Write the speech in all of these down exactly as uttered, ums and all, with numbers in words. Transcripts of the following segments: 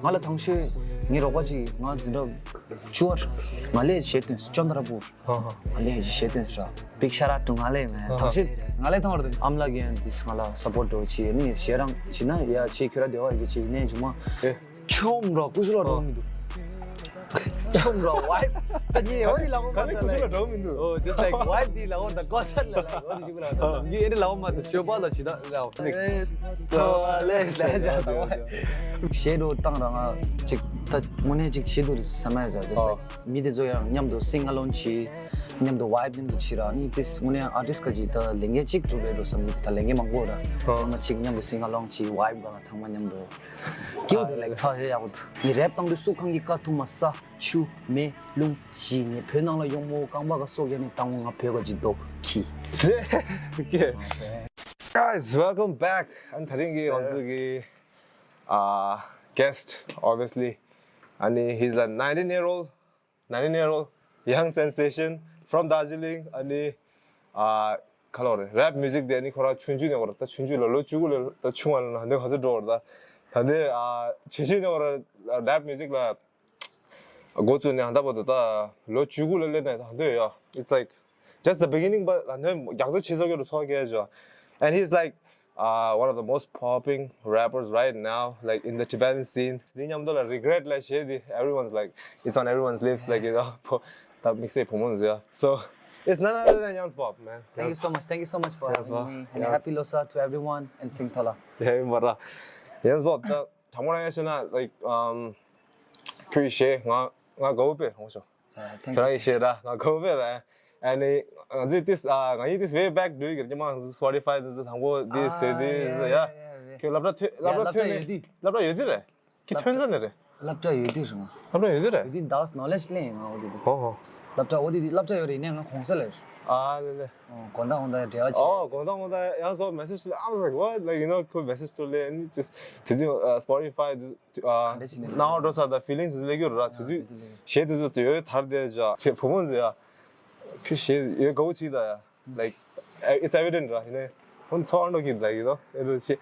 ང་ལ་དང་ཤོས་ངའི་རོགས་པ་ཅིག་ང་འཛིན་གྲྭ་བཅུ་པར་ང་ལས་བྱེད་དོན་ཅོན་དར་པུར། ཧ་ཧ། ང་ལས་བྱེད་དོན་ཟེར། Big shout out to ང་ལས་མེད། དང་ཤོས་ང་ལས་ཐོང་ར་དོན་ཨམ་ལགས་ཀྱིས་ཏིས་ང་ལ་སཔོར་ཊི་འགྲོ་ཆེ་ནི་ཞེ་རང་ཆེ་ན་ཡ་ཆེ་ཁྱོད་ར་དེ་བ་ཡི་ཆེ་ནས་ཇུ་མ། ཆོམ་ར་ཀུ་སུ་ལ་འགྲོ་མི་འདུག་ཆོམ་ར་ཝའི་ད་ཉེ་ཡོད་ནི་ལ་འོ་མ་ད་ལ་ཀུ་སུ་ལ་འགྲོ་མི་འདུག་ཨོ་just like ཝའི་ཌི་ལ་འོ་ད་ཀོ་སར་ལ་ལ་འོ་ད་ཅི་གུ་ལ་འགྲོ་ཡི་ཨེ་ནི་ལ་འོ་མ་ད་ཆོས་པ་ལ་ཇི་ད་ལ་འོ་ལེ་ལེ་ཇ་ད་ཝའི་ཞེ་རོ་བཏང་ར་ང་ཅིག་ད་དངོས་གནས་ཅིག་བྱེད་འདུག་བསམ་ཡ་ཇ་just like མི་དེ་ཚོ་ཡང་མཉམ་དུ་སིང་ཨ་ལོང་བྱེད། མཉམ་དུ་ཝའི་མཉམ་དུ་བྱེད་ར་ནི་ཏིས་དངོས་གནས་ཨར་ཊིསི་ག་ཅིག་ད་ལས་འགན་གཅིག་གྲུབ་རེད་འགྲོ་བསམ་གྱི་ད་ལས་འགན་མང་པོ་ར་ཨོ་ཚང་མ་གཅིག་མཉམ་དུ་སིང་ཨ་ལོང་བྱེད་ཝའི་བ་ལ་ཚང་མ་མཉམ་དུ་སྐྱིད་པོ་འདུག་ལའིག་ཚ་ཧེ་ཡག་པོ་འདུག་ངས་རེབ་བཏང་དུས་སུ་ཁང་གི་ཀ་ཐུག་མ་ས་ཆུ་མེ་རླུང་ཞིག་ངས་བོད་ནང་ལ་ཡོང་མོ་རྐང་པ་ག་སོག་ཡ་ནི་བཏང་ང་བོད་ག་ཅིག་འདུག་ཁྱི། Okay. Guys, welcome back. ཨ་ནི་ད་རིང་གི་ང་ཚོ་གི་ཨ་guest, obviously. ཨ་ནི་he's a nineteen year old, nineteen year old young sensation from Darjeeling. ཨ་ནི་ཨ་ག་ལོ་རེད། རེབ་མིའུ་ཟིག་དེ་ཨ་ནི་ཁོ་རང་ཆུང་ཆུང་ནས་བར་ད་ཆུང་ཆུང་ལ་ལོ་བཅུ་དགུ་ལ་ད་ཆུང་བ་ལ་ན་འདི་ག་ཚོད་འགྲོ་བར་ད་ད་འདི་ཨ་ཆུང་ཆུང་ནས་བར་རེབ་མིའུ་ཟིག་ལ་འགོ་བཙུགས་ནས་ཧ་ད་བར་དུ་ད་ལོ་བཅུ་དགུ་ལ་སླེབས་ནས་ད་འདོད་ཡོད། It's like just the beginning, but ལ་ནོན་རྒྱག་རྩ་ཆེ་ཚོགས་ཀྱི་རུ་ཚོགས་ཀྱི་ཇོ། And he's like uh, one of the most popping rappers right now, like in the Tibetan scene. འདི་མཉམ་དུ་ལ་regret ལ་བྱེད་དེ། Everyone's like, it's on everyone's lips, like, you know. ད་དམིགས་བསལ་བུ་མོ་ཟེར། So it's none other than Youngs Bob, man. Thank you so much. Thank you so much for having me. And happy Losar to everyone in Singthola. ཡ་ཡིན་པ་ར། Youngs Bob ད་དྲང་མོ་རང་ཡ་བཤད་ན་like um ཁྱོད་ཡི་གཞས་ང་ང་དགའ་བོ་དཔེ་ཧང་ཤོ། Thank you. ཁྱོད་རང་ཡི་གཞས་ར་ང་དགའ་བོ་དཔེ་ར། ཨ་ནི་ང་ཚོས་ཏིས་ཨ་ང་ཡིས་ཏིས་way back འགྲོ་ཡི་གེ་ཉི་མ་ང་ཚོ་Spotify འཛུལ་འཛུལ་དང་པོ་འདི་ཟེར་དུས་ཡ། ཁྱོད་སློབ་གྲྭ་ཐོན་སློབ་གྲྭ་ཐོན་ནས་སློབ་གྲྭ་ཡོད་དུས་རེད། ཁྱོད་ཐོན་ས་ནས་རེད། སློབ་གྲྭ་ཡོད་དུས་རེད་ང་། སློབ་གྲྭ་ཡོད་དུས་རེད། ཡོད་དུས་ད་knowledge ལེན་ཡིན་ང་འོ་དེ་དུས། ཧོ་ཧོ། སློབ་གྲྭ་འོ་དེ་དུས་སློབ་གྲྭ་ཡོད་རེད་ནས་ང་གོང་ས་ལ་རེད། ཨ་ལེ་ལེ། དགོང་དག་དགོང་དག་འབྲེལ་བ་བྱས། ཨོ་དགོང་དག་དགོང་དག་ཡང་སོ་message ལ། I was like, what? Like, you know, ཁོ་message སྟོར་ལེ་ཨ་ནི་just དེ་དུས་Spotify དུ་ག་འདྲ་བྱས་ནས་ནང་འགྲོ་ས་དང་feelings ལེགས་ཡོད་ར། དེ་དུས་གཞས་དེ་ཚོ་དུ་ཡོད་དར་དེ་ཇ་ཆེ་བུ་མོ་ཟེར་ཡ། ཁྱོད་གཞས་ཡོད་དགའ་བོ་བྱེད་ད་ཡ། Like, it's evident ར་ཡིན་ནའི་ཁོང་ཚོ་ཨ་འགྲོ་གི་like, you know, ཨེ་འགྲོ་ཆེ།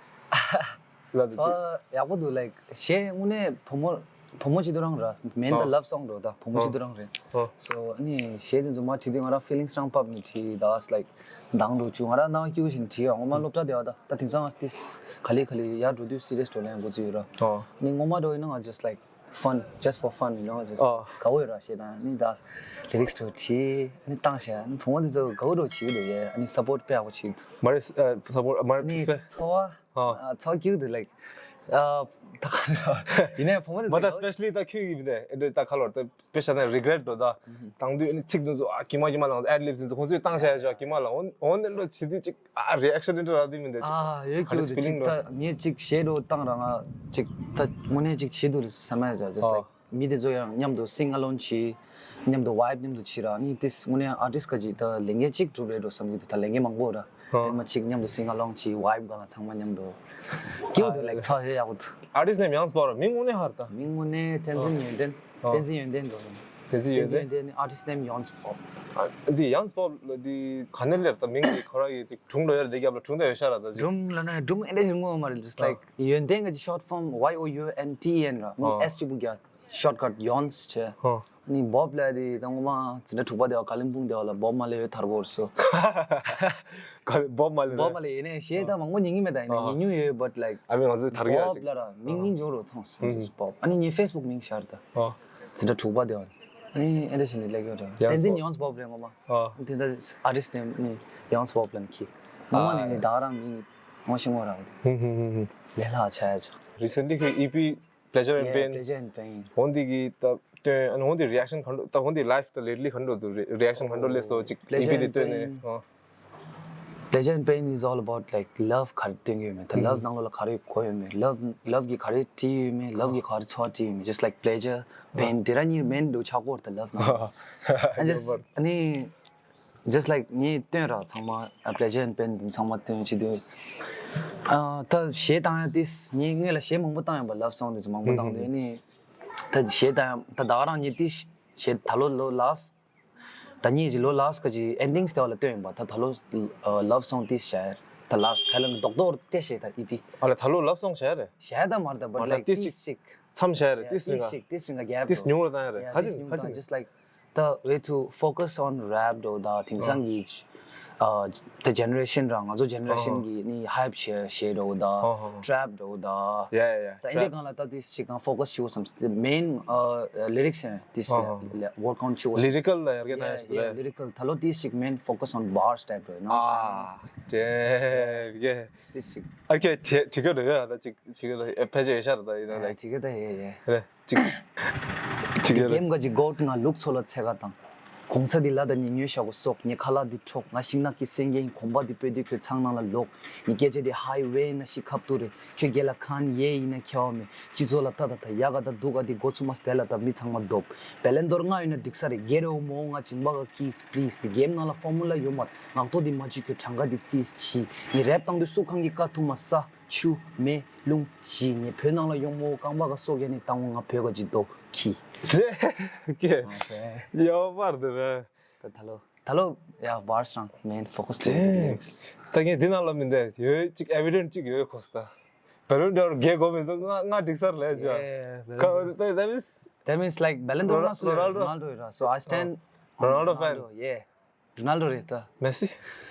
ལ་དུ་ཆེ། ཡག་པོ་འདུག like གཞས་དངོས་གནས་བུ་མོ་བུ་མོ་ཅི་དུ་རང་ར། main the love song རོ་ད་བུ་མོ་ཅི་དུ་རང་རེད། So ཨ་ནི་གཞས་དེ་ཚོ་མ་བྲིས་དུས་ང་རང་feelings རང་ཕབ་ནས་བྲིས་ད་like མདང་འགྲོ་བཅུག་ང་རང་ནང་སྐྱིད་པོ་ཞིག་བྲིས་ཡ། ངོ་མ་སློབ་གྲྭ་དེ་བ་ད་ད་དེང་སང་ཏིས་ག་ལེ་ག་ལེ་ཡར་འགྲོ་དུས་serious འགྲོ་ལེན་འགོ་བཙུགས་ཡོད་ར། ནི་ངོ་མ་འགྲོ་ཡིན་ན་ང་just like fun, just for fun, you know, just ཨོ། དགའ་བོ་ཡོད་ར་ཞེས་དང་ནི་ད་lyrics དུ་བྲིས་ནི་བཏང་ཞེས་ནི་བུ་མོ་དེ་ཚོ་དགའ་བོ་འགྲོ་བྱེད་ཀྱི་འདུག་ཡས་ནི་support དཔེ་ཡག་པོ་བྱེད་ཀྱི་འདུག་མ་རེད་ཨ་support མ་རེད་ནི་སྤེ། ཚོར་བ་ཨོ། ཨ་ཚོར་སྐྱིད་འདུག like ཨ་ད་ག་རེ་ཡིན་ནའི་བུ་མོ་དེ་མ་ད་ཚོ་དགའ་བོ་especially ད་ཁྱོད་ཀྱི་མི་དེ་ཨེ་འདྲ་ད་ཁ་ལོར་ད་special ན་regret འགྲོ་ད་བཏང་དུས་ནི་ཚིག་དེ་ཚོ་ཨ་ཀྱི་མ་ཀྱི་མ་ལངས་ad libs དེ་ཚོ་ཁོང་ཚོས་བཏང་ཞེས་ཀྱི་མ་ལངས་འོན་འོན་ནི་འགྲོ་བྱེད་དུས་ཅིག་ཨ་reaction འདི་འདྲ་རག་དུས་མི་འདུག་ཅིག་ཨ་ཡོད་ཁ་ལི་ཀྱི་འདུག feeling ཅིག་འགྲོ། ད་ངས་ཅིག་གཞས་འགྲོ་བཏང་ར་ང་ཅིག་ད་དངོས་གནས་ཅིག་བྱེད་འདུག་བསམ་ཡ་ཅག just like ཨོ། མི་དེ་ཚོ་ཡང་མཉམ་དུ་sing along བྱེད། མཉམ་དུ་vibe མཉམ་དུ་བྱེད་ར་ནི་ཏིས་དངོས་གནས་artist ག་ཅིག་ད་ལས་འགན་གཅིག་གྲུབ་རེད་འགྲོ་བསམ་གྱི་འདུག་ད་ལས་འགན་མང་པོ་ར་ཨོ། དེ་མ་ཅིག་མཉམ་དུ་sing along བྱེད་vibe ག་ལ་ཚང་མ་མཉམ་དུ་སྐྱིད་པོ་འདུག like ཚ་ཧེ་ཡག་པོ་འདུག artist name ཡང་སྤོ་ར་མིང་དངོས་གནས་ཧར་ད། མིང་དངོས་གནས་བསྟན་འཛིན་ཡོན་ཏན། ཨོ། བསྟན་འཛིན་ཡོན་ཏན་འགྲོ་ར། བསྟན་འཛིན་ཡོན་ཏན། བསྟན་འཛིན་ཡོན་ཏན་ནི་artist name ཡོན་སྤོབ། ཨ་འདི་ཡང་སྤོབ་ལ་འདི་ག་ནས་སླེབས་ད་མིང་འདི་ཁོ་རང་གི་དེ་དྲུང་འགྲོ་ཡར་འདི་རྒྱབ་ལ་དྲུང་ད་ཡོད་ཤག་ར་ད་ཅིག་སྒྲུང་ལ་ན་སྒྲུང་ཨེ་འདྲ་ཞིག་ངོ་མ་རེད། just like ཡོན་ཏན་ག་ཅིག་short form Y O U N T E N ར་ནི་ཨོ། S གཅིག་པུ་རྒྱ་shortcut ཡོན་ཟེར་བྱས། ཨོ། ནི་སྤོབ་ལ་དེ་ད་ངོ་མ་འཛིན་གྲྭ་དྲུག་པ་དེ་བ་ཀ་ལིམ་པོང་དེ་བ་ལ་སྤོབ་མ་ལེ་ཡོད་ཐར་གོ་ར་སོ། ག་ལེ་སྤོབ་མ་ལེ་སྤོབ་མ་ལེ་ཡིན་ནའི་གཞས་ད་མང་པོ་ཉན་གི་མེད་ད་ཡིན་ནའི་ཨོ། ཉན་མྱོང་ཡོད་but like ཨ་མི་ང་ཚོས་ཐར་གི་ཡ་སྤོབ་ཅིག་ལ་ར་མིང་མིང་འབྱུང་རུ་ཐོངས་སོ། སྤོབ་ཨ་ནི་ངའི་Facebook མིང་ཤར་ད། ཨོ། འཛིན་གྲྭ་དྲུག་པ་དེ་བ། ཨ་ནི་ཨེ་འདྲ་ཞིག་ནི་ལེགས་ཡོད་རེད། ཡང་བསྟན་འཛིན་སྤོབས། ཡོངས་སྤོབས་རེད་ངོ་མ། ཨོ། དེ་འདྲ་artist name ནི་ཡོངས་སྤོབས་ལབ་ནི་ཁྱི། ངོ་མ་ནི་ཨ་ནི་ད་ག་རང་མིང་ངོ་ཤེས་ངོ་རང་དེ། ཧུམ་ཧུམ་ཧུམ་ཧུམ། ལས་སླ་ཆ་ཡ་ཆ། Recently ཁོའི་E P Pleasure and Yeah, Pain Pleasure and Pain འོན་ཏེ་གི་ད་སྟོན་ཨ་ནི་འོན་ཏེ་reaction ག་འདྲ་ད་འོན་ཏེ་live ད་lately ག་འདྲ་འདུག reaction ག་འདྲ་སླེབས་སོ་ཅིག Pleasure E P དེ་and སྟོན་ནས། Pain ཨོ། Pleasure and Pain is all about like love ག་རེ་སྟོན་གྱི་ཡོད་མེད་ད་love ནང་ལོགས་ལ་ག་རེ་གོ་ཡོད་མེད་love love གི་ག་རེ་བྲིས་ཡོད་མེད་love གི་ག་རེ་ཚོར་བ་བྲིས་ཡོད་མེད just like pleasure pain དེ་ར་གཉིས་main དུ་ཆགས་ཀྱི་ཡོད་རེད་ད་love ནང་ལོགས། And just ཨ་ནི་just like ངས་སྟོན་ར་ཚང་མ pleasure and pain དེ་ཚང་མ་སྟོན་བྱེད་དུས་ཨ་ད་གཞས་བཏང་ཡ་དེ་ངས་སྔོན་ལ་གཞས་མང་པོ་བཏང་ཡོད་པ་love song དེ་ཚོ་མང་པོ་བཏང་དུས་ཨ་ནི་ད་གཞས་བཏང་ཡ་ད་ད་ག་རང་ངས་དེ་གཞས་ད་ལོ་ལོ་last ད་ཉིད་ཀྱི་ལོ་last ག་ཅིག་endings དེ་བ་ལ་བཏོན་ཡིན་པ་ད་ད་ལོ་love song ཏིས་བྱས་ད་last ཁ་ལན་རྡོག་རྡོག་ཏེ་བྱས་ད་E P ཨ་ལ་ད་ལོ་love song བྱས་རེད། བྱས་ད་མར་ད་but མར་ད་like ཏིས་ཏིས་ཅིག་མཚམས་བཞག་ཡ་རེད། ཏིས་རིང་ག་ཏིས་ཅིག་ཏིས་རིང་ག་gap་ཏིས་འདུག་ཉུང་རུ་བཏང་ཡ་རེད། ཡ་ག་ཅིག་ཏིས་ཉུང་ག་ཅིག་དང་just like the way to focus on rap འདྲ་བོ་དང་དེང་སང་གི་ཨ་the generation ར་ང་ཚོ་generation གི་ནི་hype བྱེད་བྱེད་འདྲ་བོ་དང་trap འདྲ་བོ་དང་ཡ་ཡ་ཡ་ད་ཨིན་འདྲའི་སྒང་ལ་ད་ཏིས་ཅིག་གང་focus བྱེད་དགོས་བསམ། main ཨ་lyrics ཡང་ཏིས་work on བྱེད་དགོས་བསམ། lyrical ལ་ཡར་རྒྱས་བཏང་ཡ་ཞིག་རེད། lyrical ད་ལོ་ཏིས་ཅིག་main focus on bars type རེད། ཨ་ཏིས་ཅིག་ཨ་ཁྱེད་བྲིས་ཀྱི་འདུག་ཡ། ད་ཅིག་བྲིས་ཀྱི་འདུག་ཕལ་ཆེར་ཡོད་ཤག་རེད། ད་ཡིན་ན་like བྲིས་ཀྱི་ད་ཡ་ཡ། རེད། ཅིག་ཅིག་ཡོད་རེད། གེམ་ག་ཅིག་གོ་ང་ལུག་འཚོ་ལ་ཚད་ག་དང་། གོང་ཚ་འདི་ལ་ད་ཉེ་ཉོས་ཤ་གོ་སོག་ངའི་ཁ་ལག་འདི་འཕྲོག་ང་ཤིང་ནག་གི་སེང་གེ་ཡིན། གོམ་པ་འདི་སྤོས་དུས་ཁྱོད་ཚང་ནང་ལ་ལོག་ངའི་སྐད་ཆ་འདི་highway ཡིན་ན་ཤི་ཁབ་ཏུ་རེད། ཁྱོད་རྒྱལ་ལ་ཁན་ཡེ་ཡིན་ན་ཁྱེད་བ་མེད། སྤྱི་ཚོགས་ལ་ལྟ་ད་ད་ཡ་ག་ད་འདུག་ག་འདི་འགོ་ཚུགས་མ་སྟེ་ལ་ད་མི་ཚང་མ་རྡོབ། བེ་ལེན་དོར་ང་ཡོད་ན་འགྲིག་ས་རེད། དགེ་རེ་འོ་མོ་ང་ཇིང་པ་ག་ཀིས་please འདི་གེམ་ནང་ལ་ཕོར་མུ་ལ་ཡོད་མ་ངག་ཐོག་འདི་མ་བཅུས་ཁྱོད་གྲངས་ཀ་འདི་རྩིས་ཕྱི་ངའི་རེབ་བཏང་དུས་སུ་ཁང་གི་ཀ་ཐུག་མ་ས། ཆུ་མེ་རླུང་བཞི་ངས་བོད་ནང་ལ་ཡོང་མོ་རྐང་པ་ག་སོག་ཡ་ནི་བཏང་ང་བོད་ག་ཇི་དོ་ཁྱི། ཀྱེ། ཡོ་བར་དུ་བས། ད་ལོ་ད་ལོ་ཡ་bars རང་main focus ད་ངས་འདི་ནང་ལ་མི་འདས་ཡོད་ཅིག evident ཅིག་ཡོད་ཁོ་ས། བེ་ལོན་ཌོར་རྒྱལ་དགོས་མི་འདུག་ང་ང་འགྲིག་སར་ལས་ཅོ། Yeah, Ballon d'Or. That means that means like Ballon d'Or ང་སུ་ལས། Ronaldo རེད་ར། So I stand Ronaldo fan. Yeah. Ronaldo རེད་ད། Messi.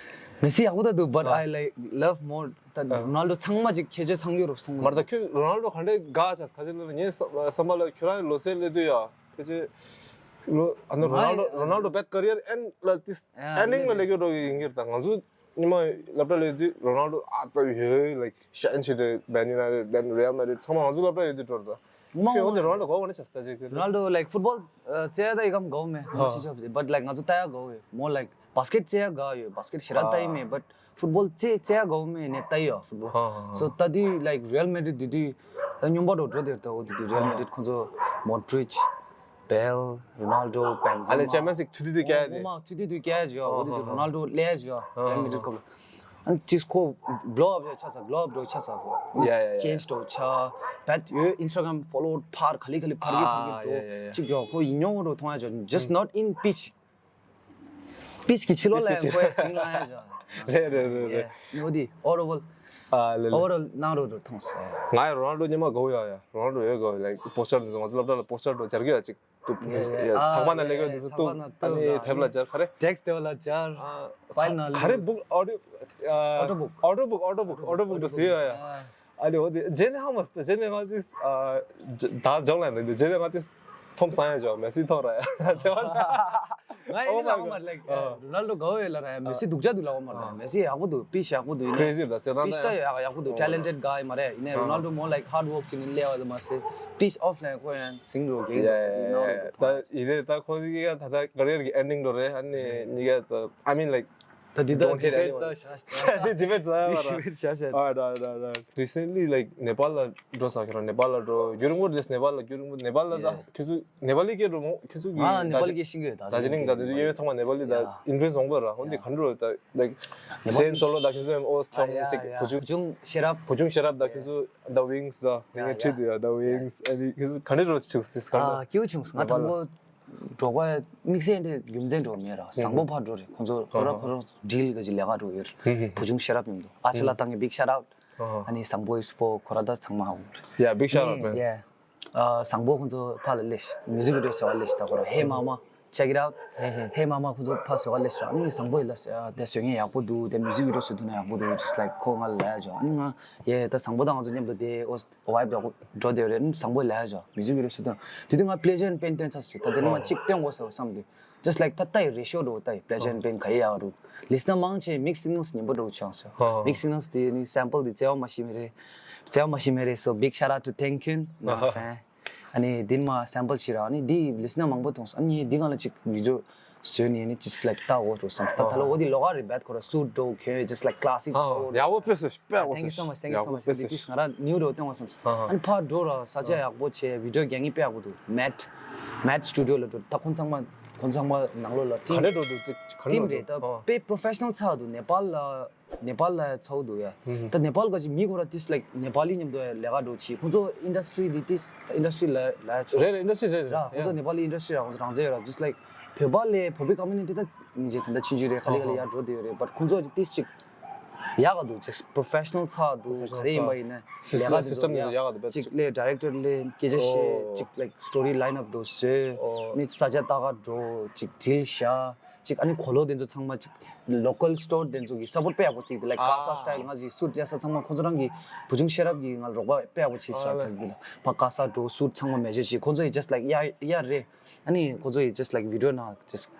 Messi ཡག་པོ་ད་འདུག but I like love more ད་Ronaldo ཚང་མ་ཅིག་ཁྱེད་ཆོས་ཚང་ཡོད་རོགས་མཐོང་། མར་ད་ཁྱོད་Ronaldo ག་འདྲས་དགའ་ཆགས་ག་ཅིག་ལ་ངའི་བསམ་པ་ལ་ཁྱོད་རང་ལོ་སེ་ལས་དུས་ཡ་ཁྱེད་ཆོས་ལོ་ཨ་ནི་Ronaldo Ronaldo bet career end ལ་ཏིས་ending ལ་ལས་ཀྱི་རོགས་ཡིན་གྱི་རེད། ད་ང་ཚོ་ཉི་མ་སློབ་གྲྭ་ལས་དུས་Ronaldo ཨ་ད་ཡོད་like ཤན་ཆེ་དེ་Man United then Real Madrid ཚང་མ་ང་ཚོ་སློབ་གྲྭ་ཡོད་དུས་འགྲོ་རེད། ད་ཁྱོད་འོ་དེ་Ronaldo གོ་བ་ནི་ཆ་ས་ཅིག་གི་Ronaldo like football ཨ་རྩེ་ད་ཡི་གམ་གོ་མེ་ང་ཤི་ཆོག་but like ང་ཚོ་ལྟ་ཡ་གོ་བས་མོ་like basket རྩེ་ཡ་ག་ཡོད། basket ཞེ་ར་ལྟ་ཡི་མེད་but football རྩེ་རྩེ་ཡ་གོ་མེ་ནས་ལྟ་ཡི་ཡོད་football. So ལྟ་དུས་like Real Madrid དུས་དུས་ད་སྨྱོན་པ་འགྲོ་འགྲོ་དེར་ད་འོ་དུས་དུས་Real Madrid ཁོ་ཚོ་Modric Bale Ronaldo Benzema ཨ་ལེ་Champions League ཐུ་དུས་དུས་ཀྱ་དེ་མོ་མ་ཐུ་དུས་དུས་ཀྱ་ཡོད། འོ་དུས་དུས་Ronaldo ལས་ཡོད་Real Madrid ཁོ་ལ། ཨ་ཅིག་ཁོ་blow up ཡོད་ཆ་ས་glow up འགྲོ་ཆ་ས་ཁོ། Yeah, yeah, yeah. change འགྲོ་ཆ། བད་ཡོད་Instagram follow འཕར་ག་ལི་ག་ལི་འཕར་གི་འཕར་གི་འགྲོ། ཅིག་ཡོད་ཁོ་ཡིན་ཉོ་འགྲོ་མཐོང་ཡ་ཅོ། just not in pitch. pitch གི་ཕྱི་ལོགས་ལ་ཁོ་ཡ་སིང་ལ་ཡ་ཅོ། རེད་རེད་རེད་རེད། ནོ་དི་overall ཨ་ལེ་ལེ། overall ནང་རོ་རོ་མཐོང་སོང་། ང་ཡ་Ronaldo ཉི་མ་དགའ་བོ་ཡ་ཡ་Ronaldo ཡོད་དགའ་བོ་like poster འདི་ཚོ་ང་ཚོ་སློབ་གྲྭ་ལ་poster འགྲོ་སྦྱར་གི་ཡ་ཅིག་ཏུ་ཚགས་པར་ནང་ལས་ཀ་འདི་ཚོ་ཏུ་ཨ་ནི་དེབ་ལ་སྦྱར་ག་རེ། text དེབ་ལ་སྦྱར། ཕའིལ་ནང་ག་རེ་book audio audio book audio book audio book དུ་ཟེར་ཡ་ཡ། ཨ་ནི་འོ་དེ་རྗེས་ནས་ཧ་མ་སི་རྗེས་ནས་ང་དེ་ད་ལྗོངས་ལ་འདི་རྗེས་ནས་ང་དེ་ཐོམ་སང་ཡ་ཇོ་མེ་སི་ཐོག་ར་ཡ་ཟེར་བ། ང་ཡིན་ལ་ཧ་མ་like Ronaldo དགའ་བོ་ཡོད་ལ་ར་ཡ་མེ་སི་སྡུག་ཅག་འདུག་ལ་ཧ་མ་ར་མེ་སི་ཡག་པོ་འདུག pitch ཡག་པོ་འདུག་ཡིན་ནའི་crazy ད་ཚེ་དང་pitch ད་ཡག་ཡག་པོ་འདུག talented guy མ་རེད། ཡིན་ནའི་Ronaldo མོ་like hard work ཅིག་ནི་ལས་བ་ལ་མ་ཟེར་pitch off ལ་ཁོ་ཡང་སིང་རོ་གེ་ད་ཡིན་ནའི་ད་ཁོ་ཟིག་གི་ད་ད་career གི་ending འགྲོ་རེད། ཨ་ནི་ཉི་ག་ད་I mean like ད་འདི་ད་don't hit debate anyone ད་ཤ་ཤ་དེ་debate ཟ་བ་ར་debate ཤ་ཤ་ཨ་ད་ད་ད་recently like Nepal ལ་འགྲོ་ས་ཁྱོད་རང་Nepal ལ་འགྲོ་རྒྱུན་རིང་པོ་རེད། Nepal ལ་རྒྱུན་རིང་པོ་Nepal ལ་ད་ཁྱོད་ཚོ་Nepali སྐད་འགྲོ་མོ་ཁྱོད་ཚོ་གི་ང་Nepali སྐད་ཤེས་ཀྱི་ཡོད། ད་Darjeeling ད་དུ་ཡོད་ཚང་མ་Nepali ད་influence འོང་པ་ར། འོན་ཏེ་ག་འགྲོ་ད་like Nepali Saint Solo ད་ཁྱོད་ཚོ་ཨོ་ཁྱོད་ཅིག་བུ་ཆུང་བུ་ཆུང་ཤེས་རབ་བུ་ཆུང་ཤེས་རབ་ད་ཁྱོད་ཚོ་The Wings ད་ངས་ཁྲིད་དུ་ཡ་The Wings ཨ་ནི་ཁྱོད་ཚོ་ག་འདྲ་འགྲོ་ཆུག་སི་ག་འགྲོ་ཨ་ཀྱུ་ཆུང་ང་དང་པོ་འགྲོ་བ་དམིགས་བསལ་འདི་རྒྱུ་མཚན་འགྲོ་མེད་ར། བཟང་པོ་ཕར་འགྲོ་རེད། ཁོང་ཚོ་ཁོ་ར་ཁོ་ར་deal ག་ཅིག་ལས་ཀ་འགྲོ་ཡོད་རེད། བུ་ཆུང་ཤེས་རབ་ཡིན་འདུག་ཨ་ཅེ་ལ་བཏང་གི་big shout out ཨ་ནི་བཟང་པོ་ཡིས་པོ་ཁོ་ར་ད་ཚང་མ་ཧ་གོ་རེད། Yeah, big shout out man. Yeah. བཟང་པོ་ཁོང་ཚོ་ཕར་ལ་སླེབས། music video བཟོ་བ་སླེབས་ད་ཁོ་ར་Hey Mama check it out. Hey Mama ཁོང་ཚོ་ཕར་བཟོ་བ་སླེབས་ར། ཨ་ནི་བཟང་པོ་ཡིན་ལ་དེ་བཟོ་མཁན་ཡག་པོ་འདུག་དེ་music video བཟོ་ཐུབ་ན་ཡག་པོ་འདུག just like ཁོ་ང་ལ་ལབ་ཡ་ཅོ། ཨ་ནི་ང་ཡེ་ད་བཟང་པོ་དང་ང་ཚོ་མཉམ་དུ་དེ་ཨོ་vibe ཡག་པོ་འགྲོ་བསྡད་རེད། བཟང་པོ་ལབ་ཡ་ཅོ་music video བཟོ་ཐུབ་ན། དེ་དུས་ང་pleasure and pain སྟོན་ཚར་སོང་། ད་དེ་ནི་ང་གཅིག་སྟོན་དགོས་ཟེར་བསམ་དུས་just like ད་ལྟ་ཡི་ratio འགྲོ་ད་ཡི་pleasure and pain ག་ཡི་ཡག་འགྲོ། listener མང་ཆེ་mix signals ཉན་པོ་འགྲོ་ཆགས་སོང་། mix signals དེ་ནི་sample དེ་བརྩེ་བ་མ་ཤི་མི་རེད། བརྩེ་བ་མ་ཤི་མི་རེད། so big shout out to Thank Kyun ནོ་སེ། ཨ་ནི་དེ་ནི་མ་sample ཞིག་ར། ཨ་ནི་དེ་listener མང་པོ་མཐོང་སོང་། ཨ་ནི་དེ་གང་ལ་ཅིག་video བཟོས་ནས་ནི་just like ད་འོ་འགྲོ་བསམ། ད་ད་ལོ་འོ་དེ་ལོག་ག་རེད་bad ཁོ་ར་suit འགྲོ་ཁྱོད་just like classic ཡག་པོ་ཕེབས་སོང་། དཔེ་ཡག་པོ། Thank you so much, thank you so much. ཡག་པོ་ཕེབས་སོང་། ང་རང་new འགྲོ་བསྟན་བ་བསམ་སོང་། ཨ་ནི་ཕར་འགྲོ་ར་ས་ཆ་ཡག་པོ་བྱས་video རྒྱག་མཁན་དཔེ་ཡག་པོ་འདུག Matt Matt studio ལ་འགྲོ། ད་ཁོང་ཚང་མ་ཁོང་ཚང་མ་ནང་ལོགས་ལ་ག་འདྲ་འགྲོ་འདུག་ག་འདྲ་team འགྲོ་རེད། ད་འདུག་དཔེ་professional ཚ་འདུག Nepal ལ་Nepal ལ་ཚ་འདུག་ཡ། ད་Nepal ག་ཅིག་མི་ཁོ་ར་ཏིས་like Nepali མཉམ་དུ་ལས་ཀ་འགྲོ་ཆི་ཁོང་ཚོ་industry འདི་ཏིས་industry ལ་ལ་ཆོ་རེད་རེད། industry རེད་ར། རེད་ཁོང་ཚོ་Nepali industry ར་ཁོང་ཚོ་རང་བཙན་ཡོད་ར། just like བོད་པ་ལས་བོད་པའི་community ད་མི་རྗེ་ད་ད་ཆུང་ཆུང་རེད། ག་ལེ་ག་ལེ་ཡར་འགྲོ་བསྡད་ཡོད་རེད། but ཁོང་ཚོ་ཏིས་ཅིག་ཡག་ག་འདུག་ཅིག་པོ་རོ་ཕེ་ཤ་ནལ་ཚ་འདུག་ག་རེ་ཡིན་པ་ཡིན་ན། སིས་ཊམ་དེ་ཚོ་ཡག་ག་འདུག་པས། ཅིག་ལས་ཌི་རེག་ཊར་ལས་སྐད་ཆ་བཤད། ཨོ། ཅིག་ལའིཀ་སི་ཊོ་རི་ལའིན་ཨབ་འདྲ་བཟོས། ཨོ། མི་ས་ཆ་ལྟ་ག་འགྲོ། ཅིག་ཌིལ་བཞག་ཅིག་ཨ་ནི་གོ་ལོག་དེ་ཚོ་ཚང་མ་ཅིག་ལོ་ཀལ་སི་ཊོར་དེ་ཚོ་གི་སབ་པོར་ཊ་དཔེ་ཡག་པོ་བྱས་འདུག་ལའིཀ་ཨ། ག་ས་སི་ཊལ་ང་ཚོའི་སུཊ་ཡ་ས་ཚང་མ་ཁོང་ཚོ་རང་གི་བུ་ཆུང་ཤེས་རབ་ཀྱིས་ང་ལ་རོགས་པ་དཔེ་ཡག་པོ་བྱས་ཟེར་ཨ་ལེ། ཐལ་འདི་ལ་ཕ་ག་ས་འགྲོ་སུཊ་ཚང་མ་མེ་ཇར་བྱས། ཁོང་ཚོ་ཡི་ཇ་སི་ཊི་ལའིཀ་ཡ་ཡ་རེད། ཨ་ནི་ཁོ་ཚོ་ཡི་just like video ནང་just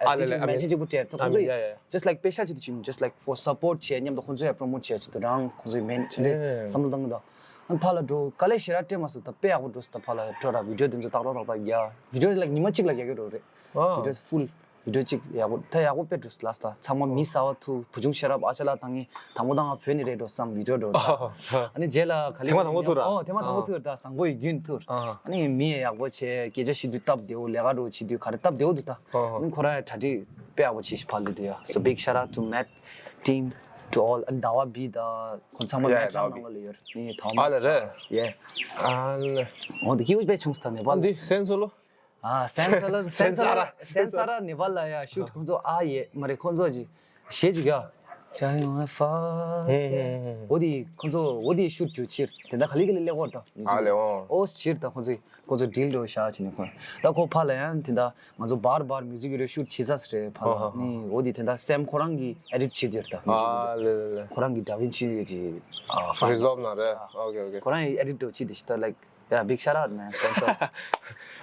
ཨ་ལེ་ལེ། ཨ་མེན་ཤན་ཅིག་པུ་སྤྲད། ཁོ་ཚོ་ཡི་yeah, yeah. Just like པེ་ཤ་ཅིག་ཏུ་ཕྱིན། Just like for support བྱས་མཉམ་དུ་ཁོ་ཚོ་ཡ་པྲོ་མོཊ་བྱས་ཅིག་ཏུ་རང་ཁོ་ཚོ་ཡི་མེན་ཅིག་རེད་བསམ་བློ་བཏང་གི་འདུག་ཨ་ཕ་ལ་འགྲོ་དཀའ་ལས་ཞེ་དྲག་སྤྲད་མ་སོང་། ད་དཔེ་ཡག་པོ་འགྲོ་སོང་། ད་ཕ་ལ་འགྲོ་ར་video དེ་ཚོ་ཏག་ཏག་ཏག་ཏག་རྒྱག video like ཉི་མ་གཅིག་ལ་རྒྱག་གི་རོ་རེད། Video full video གཅིག་ཡག་པོ་ད་ཡག་པོ་དཔེ་འགྲོ་སོང་། ལ་སྟ་ཚང་མ་མི་གསར་པ་ཐུག་བུ་ཆུང་ཤེས་རབ་ཨ་ཅག་ལགས་དང་ངས་དང་པོ་དང་ང་བོད་ནས་རེད་འགྲོ་བསམ་video འགྲོ་ད། ཨ་ནི་རྗེས་ལ་ག་ལེ་ཐེངས་མ་དང་པོ་ཐུག་ར། ཨོ་ཐེངས་མ་དང་པོ་ཐུག་ར་ད་བཟང་པོ་ཡི་རྒྱུན་ཐུག་ཨ་ནི་མི་ཡ་ཡག་པོ་བྱས་སྐད་ཆ་བཤད་དུས་སྟབས་བདེ་བོ། ལས་ཀ་འགྲོ་བྱེད་དུས་ག་རེ་སྟབས་བདེ་བོ་འདུག་ད། ཨ་ནི་ཁོ་རང་ཡ་གྲ་སྒྲིག་དཔེ་ཡག་པོ་བྱས་ཤིག་ཕ་ལུ་དུ་ཡ། So big shout out to Matt team to all and Dawa B ད་ཁོ་ཚང་མ་yeah, མེད་ཁང་ནང་ལ་ཡོད་ནི་ཐོ་མ་ཨ་ལེ་རེད། Yeah ཨ་ལེ། འོ་འདི་ཁྱི་བོ་དཔེ་ཆུང་སྟ་ནེ་པ་ལ་འདི་སེན་སོ་ལོ། ཨ་སེན་སོ་ལོ། སེན་ས་ར་སེན་ས་ར་ནེ་པ་ལ་ཡ་ཤུ་ཊི་ཁོང་ཚོ་ཨ་ཡེ་མ་རེད། ཁོང་ཚོ་ཅི་ཞེ་ཅིག་ཡ་ཤ་ཡོང་ཧ་ཧུ་ཧུ་ཧུ། འོ་དི་ཁོང་ཚོ་འོ་དི་ཤུ་ཊི་རྒྱུ་ཕྱིར་དེ་འདྲ་ག་ལི་ག་ལི་ལེགས་པོ་འདྲ་མི་ཨ་ལེ་ཅིག་འོ། ཨོ་ཕྱིར་ད་ཁོང་ཚོ་ཁོང་ཚོ་ཌིལ་འགྲོ་ཤ་ཅི་ནི་ཁོང་ད་ཁོ་ཕ་ལ་ཡང་དེ་འདྲ་ང་ཚོ་བར་བར་མིའུ་ཟིག་ཡོད་རེད། ཤུ་ཊི་བྱེད་ས་རེད་ཕ་ལ་ཨ་ཧ་ཧ། ནི་འོ་དི་དེ་འདྲ་སེམ་ཁོ་རང་གི་ཨེ་ཌིཊ་བྱེད་རྒྱུ་རེད་ད་མིའུ་ཟིག་ཨ་ལེ་ལེ་ལེ། ཁོ་རང་གི་ཌ་ཝིན་ཆི་གི་ཨ་ཕ་རི་ཟོལ་ན་རེད། ཨོ་ཁེ་ཨོ་ཁེ། ཁོ་རང་གི་ཨེ་ཌིཊ་འགྲོ་ཅི་དེ་ཤི་ད་ལའིཀ Yeah, big shout out, man. Thanks a lot.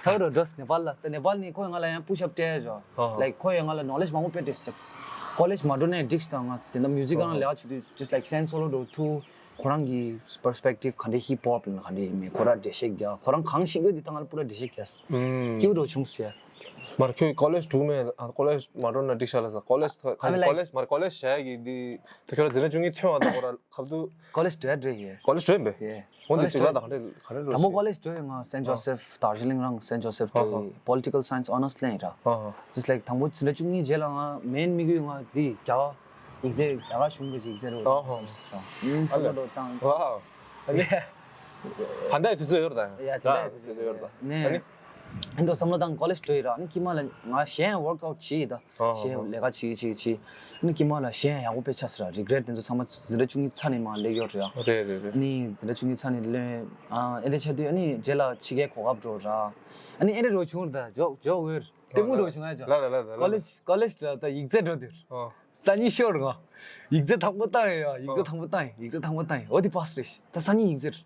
ཚ་བོ་འགྲོ་ནེ་པཱལ་ལ། ད་ནེ་པཱལ་ནི་ཁོས་ང་ལ་ཡང་push up སྤྲད་ཡོད། ཨ་ཧ། Like ཁོས་ཡང་ང་ལ་ནོ་ལེཇ་མང་པོ་སྤྲད་དེ་ཅིག་ཀོ་ལེཇ་མ་འགྲོ་ནའི་འགྲིག་ད་ང་དེ་འདྲ་མིའུ་ཟིག་ཨ་གང་ལ་ལས་ཀ་བྱེད་དུས་just like སེན་སོ་ལོ་འགྲོ་ཐུག་ཁོ་རང་གི་པར་སི་པེག་ཊིབ་ག་འདྲ་ཧིབ་ཧོབ་ལ་ག་འདྲ་ཡིན་མིན་ཁོ་རང་འགྲེལ་བཤད་རྒྱག་ཁོ་རང་གང་ཤེས་ཡོད་དེ་ད་ང་ལ་པུ་ར་འགྲེལ་བཤད་རྒྱག་ཨུམ། སྐྱིད་པོ་འགྲོ་བྱུང་ཟེར། མར་ཁྱོད་ཀོ་ལེཇ་འགྲོ་མེད། ཨ་ཀོ་ལེཇ་མ་འགྲོ་ན་འགྲིག་ཤག་ལ་ཟེར། ཀོ་ལེཇ་I mean, like ཀོ་ལེཇ་མར་ཀོ་ལེཇ་བྱ་ཡ་གི་འདི་ད་ཁྱོད་རང་འཛིན་གྲྭ་བཅུ་གཉིས་ཐོན་བ་དང་ཁོ་ར་ཁབ་ཏུ་ཀོ་ལེཇ་འགྲོ་ཡ་འགྲོ་ཡི། ཀོ་ལེཇ་འགྲོ་ཡིན་པས། Yeah. འོན་ཏེ་ཀོ་ལེཇ་ཅིག་ལ་འགྲོ་ཡི། དང་ཁ་འདྲ་ལོ་དང་པོ་ཀོ་ལེཇ་འགྲོ་ཡི་ང་སེན་ཇོ་སེཕ་དར་ཇི་ལིང་རང་སེན་ཇོ་སེཕ་འགྲོ་ཡི། Political Science Honours ལེན་ཡི་ར། Just like དང་པོ་འཛིན་གྲྭ་བཅུ་གཉིས་རྗེས་ལ་ང་མེན་དམིགས་ཡུལ་ང་འདི་རྒྱ་གར་ཡིག་ཚད་རྒྱ་གར་གཞུང་གི་ཡིག་ཚད་རོ་བསམ་སོང་། ཡིན་སེ་ལོ་དང་། Wow. ད་ལྟ་དུས་ཚོད་ཡོད་རེད་ད། ཡ་དེ་ལྟ་དུས་ཚོད་ཡོད་རེད་ད། ནས་ཨ་ནི་འདི་འདྲ་བསམ་བློ་བཏང་ཀོ་ལེཇ་འགྲོ་ཡི་ར། ཨ་ནི་ཁྱིམ་ལ་ང་གཞན་ཝོརཀ་ཨའུཊ་བྱེད་ཡི་ད། ཨ་གཞན་ལས་ཀ་བྱེད་བྱེད་བྱེད། ཨ་ནི་ཁྱིམ་ལ་གཞན་ཡག་པོ་དཔེ་ཆགས་སོང་ར། རི་གྷི་རེཊ་དེ་ཚོ་ཚང་མ་འཛིན་གྲྭ་བཅུ་གཉིས་ཚར་ནས་མར་སླེབས་ཡོད་རེད་ཡ། རེད་རེད་རེད། ཨ་ནི་འཛིན་གྲྭ་བཅུ་གཉིས་ཚར་ནས་སླེབས། ཨ་ཨེ་འདྲ་ཆགས་དུས་ཨ་ནི་རྗེས་ལ་ཕྱི་རྒྱལ་གོ་སྐབས་འགྲོ་ར། ཨ་ནི་ཨེ་འདྲ་རོ་བྱུང་ར་ད་ཇོག་ཇོག་འོས་ལྟད་མོ་འགྲོ་བྱུང་ང་ཇོག་ལ་ལ་ལ་ལ་ལ། ཀོ་ལེཇ་ཀོ་ལེཇ་ད་ད་ཡིག་ཚད་འགྲོ་དུས། ཨ། སང་ཉིན་ཤོར་ང་། ཡིག་ཚད་དང་པོ་བཏང་ཡོད་ཡ། ཡིག་ཚད་དང་པོ་བཏང་ཡིན། ཡིག་ཚད་དང་པོ་བཏང་ཡིན། འོ་དེ་པཱས་རེད། ད་སང་ཉིན་ཡིག་ཚད་རེད།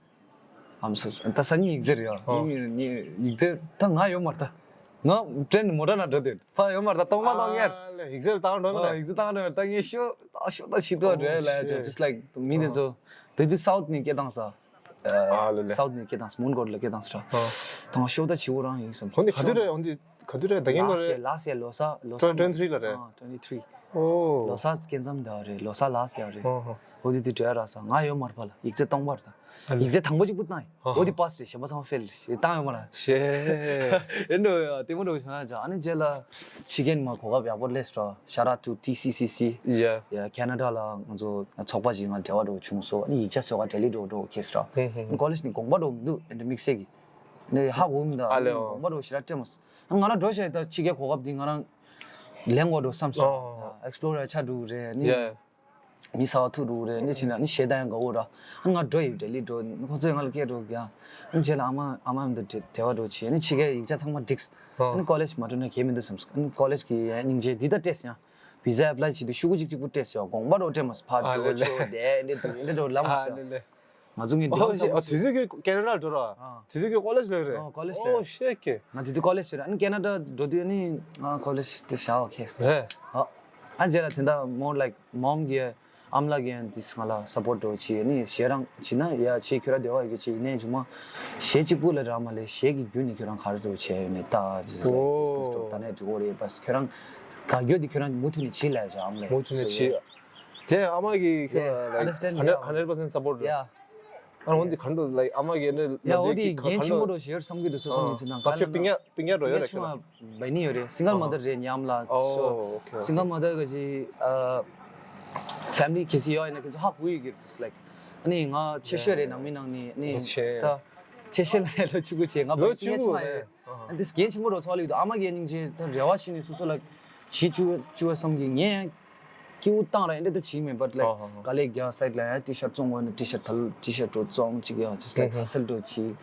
I'm so sorry. ད་སང་ཉིན་ཡིག་ཚད་རེད་ཡ། ཨ། ངའི་ངའི་ཡིག་ཚད་ད་ང་ཡོད་མ་རེད་ད། ང་ཊེན་མོ་ཊ་ནང་འགྲོ་དེ་ཕ་ཡོད་མ་རེད་ད། སྟོང་པ་སྟོང་ཉེར། ཨ་ལེ་ཡིག་ཚད་བཏང་འགྲོ་མ་ཨ་རེད། ཡིག་ཚད་བཏང་འགྲོ་ད་ངས་ཤོ་ད་ཤོ་ད་ཤི་ཏོ་རེད་ལ་ཡ། Oh, shit. Just like མི་དེ་ཚོ་དེ་དུས་སའུཐ་ནས་སྐད་བཏང་ས། ཨ་ལེ་ལེ། སའུཐ་ནས་སྐད་བཏང་ས། མོན་གྷོ་ལ་སྐད་བཏང་ས་ར། ཨ། ད་ང་ཤོ་ད་བྱིའུ་རང་ཡིན་བསམ་སོང་། འོན་ཏེ་ག་དུས་རེད། འོན་ཏེ་ག་དུས་རེད། ད་གིན་ལོ་རེད། Last year, last year ལོ་གསར་ལོ་གསར། Twenty twenty-three ལ་རེད། ཨ་twenty twenty-three། ཨོ། ལོ་གསར་སྐད་མཚམས་འདྲ་རེད། ལོ་གསར་ལ་སྟེ་རེད། ཨོ་ཧོ། འོ་དེ་དུས་འབྲེལ་ར་ས་ང་ཡོད་མ་རེད་པ་ལ། ཡིག་ཚད་སྟོང་པ་རེད་ད། ཨ་ལེ། ཡིག་ཚད་དང་པོ་གཅིག་པུ་བཏང་ཡིན། ཨ་ཧ། འོ་དེ་པཱས་རེད། གཞན་པ་ཚང་མ་ཕེལ་རེད། བཏང་ཡོད་མ་རེད། ཤེ། ཨེ་འགྲོ་ཡ་ལྟད་མོ་འགྲོ་བྱུང་ཡ་ཅག་ཨ་ནི་རྗེས་ལ་ཕྱི་རྒྱལ་མ་གོ་སྐབས་ཡག་པོ་སླེབས་སོང་། Shout out to T C C C. Yeah. Yeah, Canada ལ་ང་ཚོ་ཚོགས་པ་ཞིག་ང་འབྲེལ་བ་འགྲོ་བྱུང་སོང་། ཨ་ནི་ཡིག་ཆ་བཟོ་ག་ལྡི་ལི་འགྲོ་འགྲོ་ཁེལ་སོང་། ཧུམ་ཧུམ། ཀོ་ལེཇ་ནས་དགོངས་པ་འགྲོ་མི་འདུག་ཨེ་འདྲ་དམིགས་བསལ་གྱི། ནས་ཧ་གོ་མི་འདུག་ཨ་ལེ། ཨོ། དགོངས་པ་འགྲོ་ཞེ་དྲག་སྤྲད་མ་སོང་། ང་རང་འགྲོ་ཤག་ད་ཕྱི་རྒྱལ་གོ་སྐབས་འདི་ང་རང་ལེན་དགོས་འགྲོ་བསམ་སོང་། ཨོ། ཨེག་སི་པོ་ལོར་ཆགས་འགྲོ་གི་རེད་ནི། ཡ། མི་གསར་པ་ཐུག་འགྲོ་གི་རེད་ནི། བྱས་ན་ནི་གཞས་བཏང་ཡང་དགའ་བོ་ར། ཨ་ང་འགྲོ་ཡི་ལྡི་ལི་འགྲོ། ཁོ་ཚོས་ང་ལ་སྐད་འགྲོ་གི་ཡ། ཨ་རྗེས་ལ་ཨ་མ་ཨ་མ་མི་འདུག་འབྲེལ་བ་འགྲོ་བྱས་ནི་ཕྱི་རྒྱལ་ཡིག་ཆ་ཚང་མ་འགྲིགས། ཨོ། ནི་ཀོ་ལེཇ་མ་འགྲོ་ན་གལ་མི་འདུག་བསམ་སོང་། ནི་ཀོ་ལེཇ་གི་ཡ་སྙིང་རྗེ་འདི་ལྟ་སྤྲད་སོང་ཡ། བི་ཟ་ཨེ་པ་ལའི་བྱེད་དུས་ཤོག་གུ་གཅིག་གཅིག་པུ་སྤྲད་སོང་ཡ། དགོངས་པ་འགྲོ་སྤྲད་མ་སོང་། ཕར་འགྲོ་ཨ་ལེ། ཆོག་དེ་འདི་འདི་འགྲོ་ལམ་ཨ་སོང་། ལེ་ལེ། ང་ཚོ་ངའི་འདི་ཨོ་ཤེ། ཨོ་དུས་ཚོད་ཀྱི་ཀེ་ན་ཌ་འགྲོ་ར། ཨ། དུས་ཚོད་ཀྱི་ཀོ་ལེཇ་ལ་རེད། ཨོ་ཀོ་ལེཇ་ལ། ཨོ་ཤེ་ཀེ། ང་དེ་དུས་ཀོ་ལེཇ་ལ་རེད། ཨ་ནི་ཀེ་ན་ཌ་འགྲོ་དུས་ཨ་ནི་ང་ཀོ་ལེཇ་དེ་བཞག་ཨོ་ཁེ་སི་རེད། ཨ། ཨ་རྗེས་ལ་དེ་འདྲ་མོར་ལའིཀ་མོམ་གི་ཨ་མ་ལགས་ཀྱིས་ཨ་ནི་དེ་ང་ལ་སབ་པོར་ཊི་འགྲོ་བྱས་ཨ་ནི་གཞས་རང་བྱས་ན་ཡ་བྱས་ཁྱོད་ར་བདེ་བ་ཡོད་གི་བྱས་ཡིན་ནའི་མཇུག་མ་གཞས་གཅིག་པུ་ལ་རག་མ་ལས་གཞས་ཀྱི་རྒྱུད་ནས་ཁྱོད་རང་ག་རེ་འགྲོ་བྱས་ཡོད་ནས་ད་ཇི་ཟེར་ལའིཀ་ཨོ་ད་ནས་འགྲོ་གི་རེད་པ། ཁྱོད་རང་ག་རྒྱུད་དེ་ཁྱོད་རང་མུ་མཐུད་ནས་བྱས་ལ་ཡ་ཨ་མ་ལགས་མུ་མཐུད་ནས་བྱས། དེ་ཨ་མ་གིས་ཁྱོད་ལ་ལའིཀ་ཧན་ཌེཌ་ཧན་ཌེཌ་པར་སེན་ཊི་སབ་པོར་ཊི་རེད། ཡ། ཨ་འོན་ཏེ་ག་འདྲ་ལའིཀ་ཨ་མ་གིས་ཨ་ནི་ཡ་འོ་དེ་འགན་ཆེན་པོ་འགྲོ་ཞེས་བསམ་གྱི་འདུག་སོ་སོ་ཨ་ངེས་ཚིག་དང་ད་ཁྱོད་པིང་ཡ་པིང་ཡ་འགྲོ་ཡོད་རེད་ཁྱོད་ལ། བའི་ནི་ཡོད་རེད། སིང་གལ་མ་དར་རེད་ཉམས་ལ་ཨོ་སོ། ཨོ་ཁེ་ཨོ་ཁེ། སིང་གལ་མ་དར་ག་ཅི་ཨ་ཕེ་མི་ལི་གལ་སྲིད་ཡོད་ཡིན་ན་ཁྱེད་ཚོ་ཧ་གོ་ཡི་གི་ལའིཀ་ཨ་ནི་ང་ཆེ་ཤོས་རེད་ནང་མི་ནང་ནས་ཨ་ནི་ཨོ་ཆེ། ད་ཆེ་ཤོས་ལ་ལོ་ཆུང་ཀུ་བྱས་ང་ལོ་པིང་ཡ་ཆུང་ཆུང་མ་ཀུ་ཡོད། ཨ་ཨ་འདི་འགན་ཆེན་པོ་རོ་ཚོགས་ལ་ཡོད་དུ་ཨ་མ་གིས་སྙིང་རྗེ་ད་རེ་བ་བྱས་ནས་སོ་སོ་ལ་བྱེད་བཅུག་བཅུག་བསམ་གི་ངས། སྐྱིད་པོ་བཏང་ར་ཨེ་འདྲ་ད་བྱིས་མེད། but like ཧོ་ཧོ་ཧོ། ག་ལེ་རྒྱ་སའིད་ལ་ཡང་ཊི་ཤར་བཙོང་དགོས་ན་ཊི་ཤར་ཐལ་ཊི་ཤར་འགྲོ་བཙོང་གཅིག་ཡང་just like ཧུ་ཧུ། ཧ་སལ་འགྲོ་བྱེད།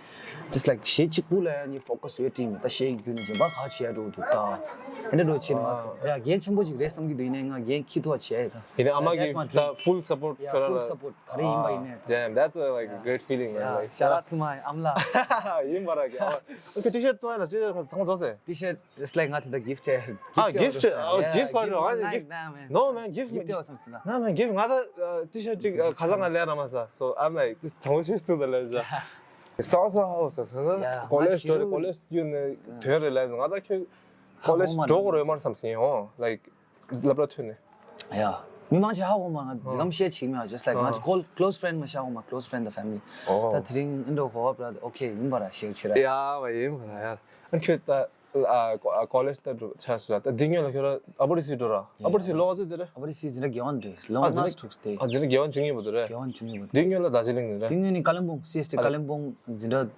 just like གཞས་གཅིག་པུ་ལ་ཡང་ངས་ཕོ་ཀ་སི་བྱེད་ཀྱི་མེད། ད་གཞས་ཀྱི་བརྒྱུད་ནས་གཞན་པ་ག་བྱེད་ཡ་འགྲོ་འདུག་ད། ཨེ་འདྲ་འགྲོ་བྱེད་ནས་མ་ཟད་ཡ་རྒན་ཆེན་པོ་ཅིག་རེད་བསམ་གྱི་འདུག་ཡིན་ནའི་ང་རྒན་ཁྱི་ཐུག་བྱེད་ཡ་ད། ཡིན་ནའི་ཨ་མ་yeah, that's གིས་my ད dream. full support yeah, ཁྱོད་ར་full ལ། support ག་རེ་ཡིན་པ་ཡིན་ནའི་ད། damn, that's a, like, a great feeling, man. yeah, like, shout out to my ཨམ་ལགས། ཡིན་པ་ར་གི་ཨ་མ། ཁྱོད་ཊི་ཤར་བཙོང་ཡ་ལ་ཅི་ཚང་མ་བཙོང་ཟེར། ཊི་ཤར། It's like ང་དེ་འདྲ་gift བྱས། ཨ། gift བྱས། ཨ། gift བྱས། ཨོ། gift for you. I want to gift. Like that, man. No, man, gift. Gift or something. Nah, man, gift. ང་ད་ཊི་ཤར་ཅིག་ཁ་སང་ང་ལས་ར་མ་ཟ། so I'm like this ཚང་མ་ཤུ་ཏུ་ད་ལས་ཟ། སོ་སོ་ཧོ་སོ་སོ། ཡ། ཀོ་ལེཇ་འགྲོ་རེད། ཀོ་ལེཇ་བརྒྱུད་ནས་ཐོན་རེད་ལས་ང་ད་ཁྱོད་ཀོ་ལེཇ་འགྲོ་དགོས་རེད་མ་རེད་བསམ་སོང་། ཡོང་like སློབ་གྲྭ་ཐོན་ནས། ཡ། མི་མང་ཆེ་ཧ་གོ་མ། ང་ལམ་ཤེས་ཆིག་མེད། just like ང་ཨ། close close friend མ་ཤ་གོ་མ། close friend the family. ཨོ། ད་དེ་རིང་ཨིན་འགྲོ་གོ་བ་ཨོ་ཁེ་ཡིན་པ་ར་ཤེས་ཆེ་ར། ཡ་བ་ཡིན་པ་ར་ཡ། ཨ་ཁྱོད་ད། ཨ། ཀོ་ལེཇ་ད་འགྲོ་ཆ་ཞིག་ལ་ད་འདི་སྔོན་ལ་ཁྱོད་ར་ཨ་པ་རི་སི་འགྲོ་ར། ཨ་པ་རི་སི་ལོ་ག་ཚོད་དེ་རེད། ཨ་པ་རི་སི་འཛིན་གྲྭ་དགེ་བ་འདི་ལོ་ཨ་ང་འཛིན་ང་གྲྭ་དྲུག་སྟེ། ཨ་འཛིན་གྲྭ་དགེ་བ་བཅུ་གཉིས་པོ་དེ་རེད། དགེ་བ་བཅུ་གཉིས་པོ་དེ། འདི་སྔོན་ལ་དར་ཇི་ལིང་འདི་རེད། འདི་སྔོན་ནི་ཀ་ལིམ་པོང་སི་ཨེས་ཏི་ཀ་ལིམ་པོང་འཛིན་གྲྭ་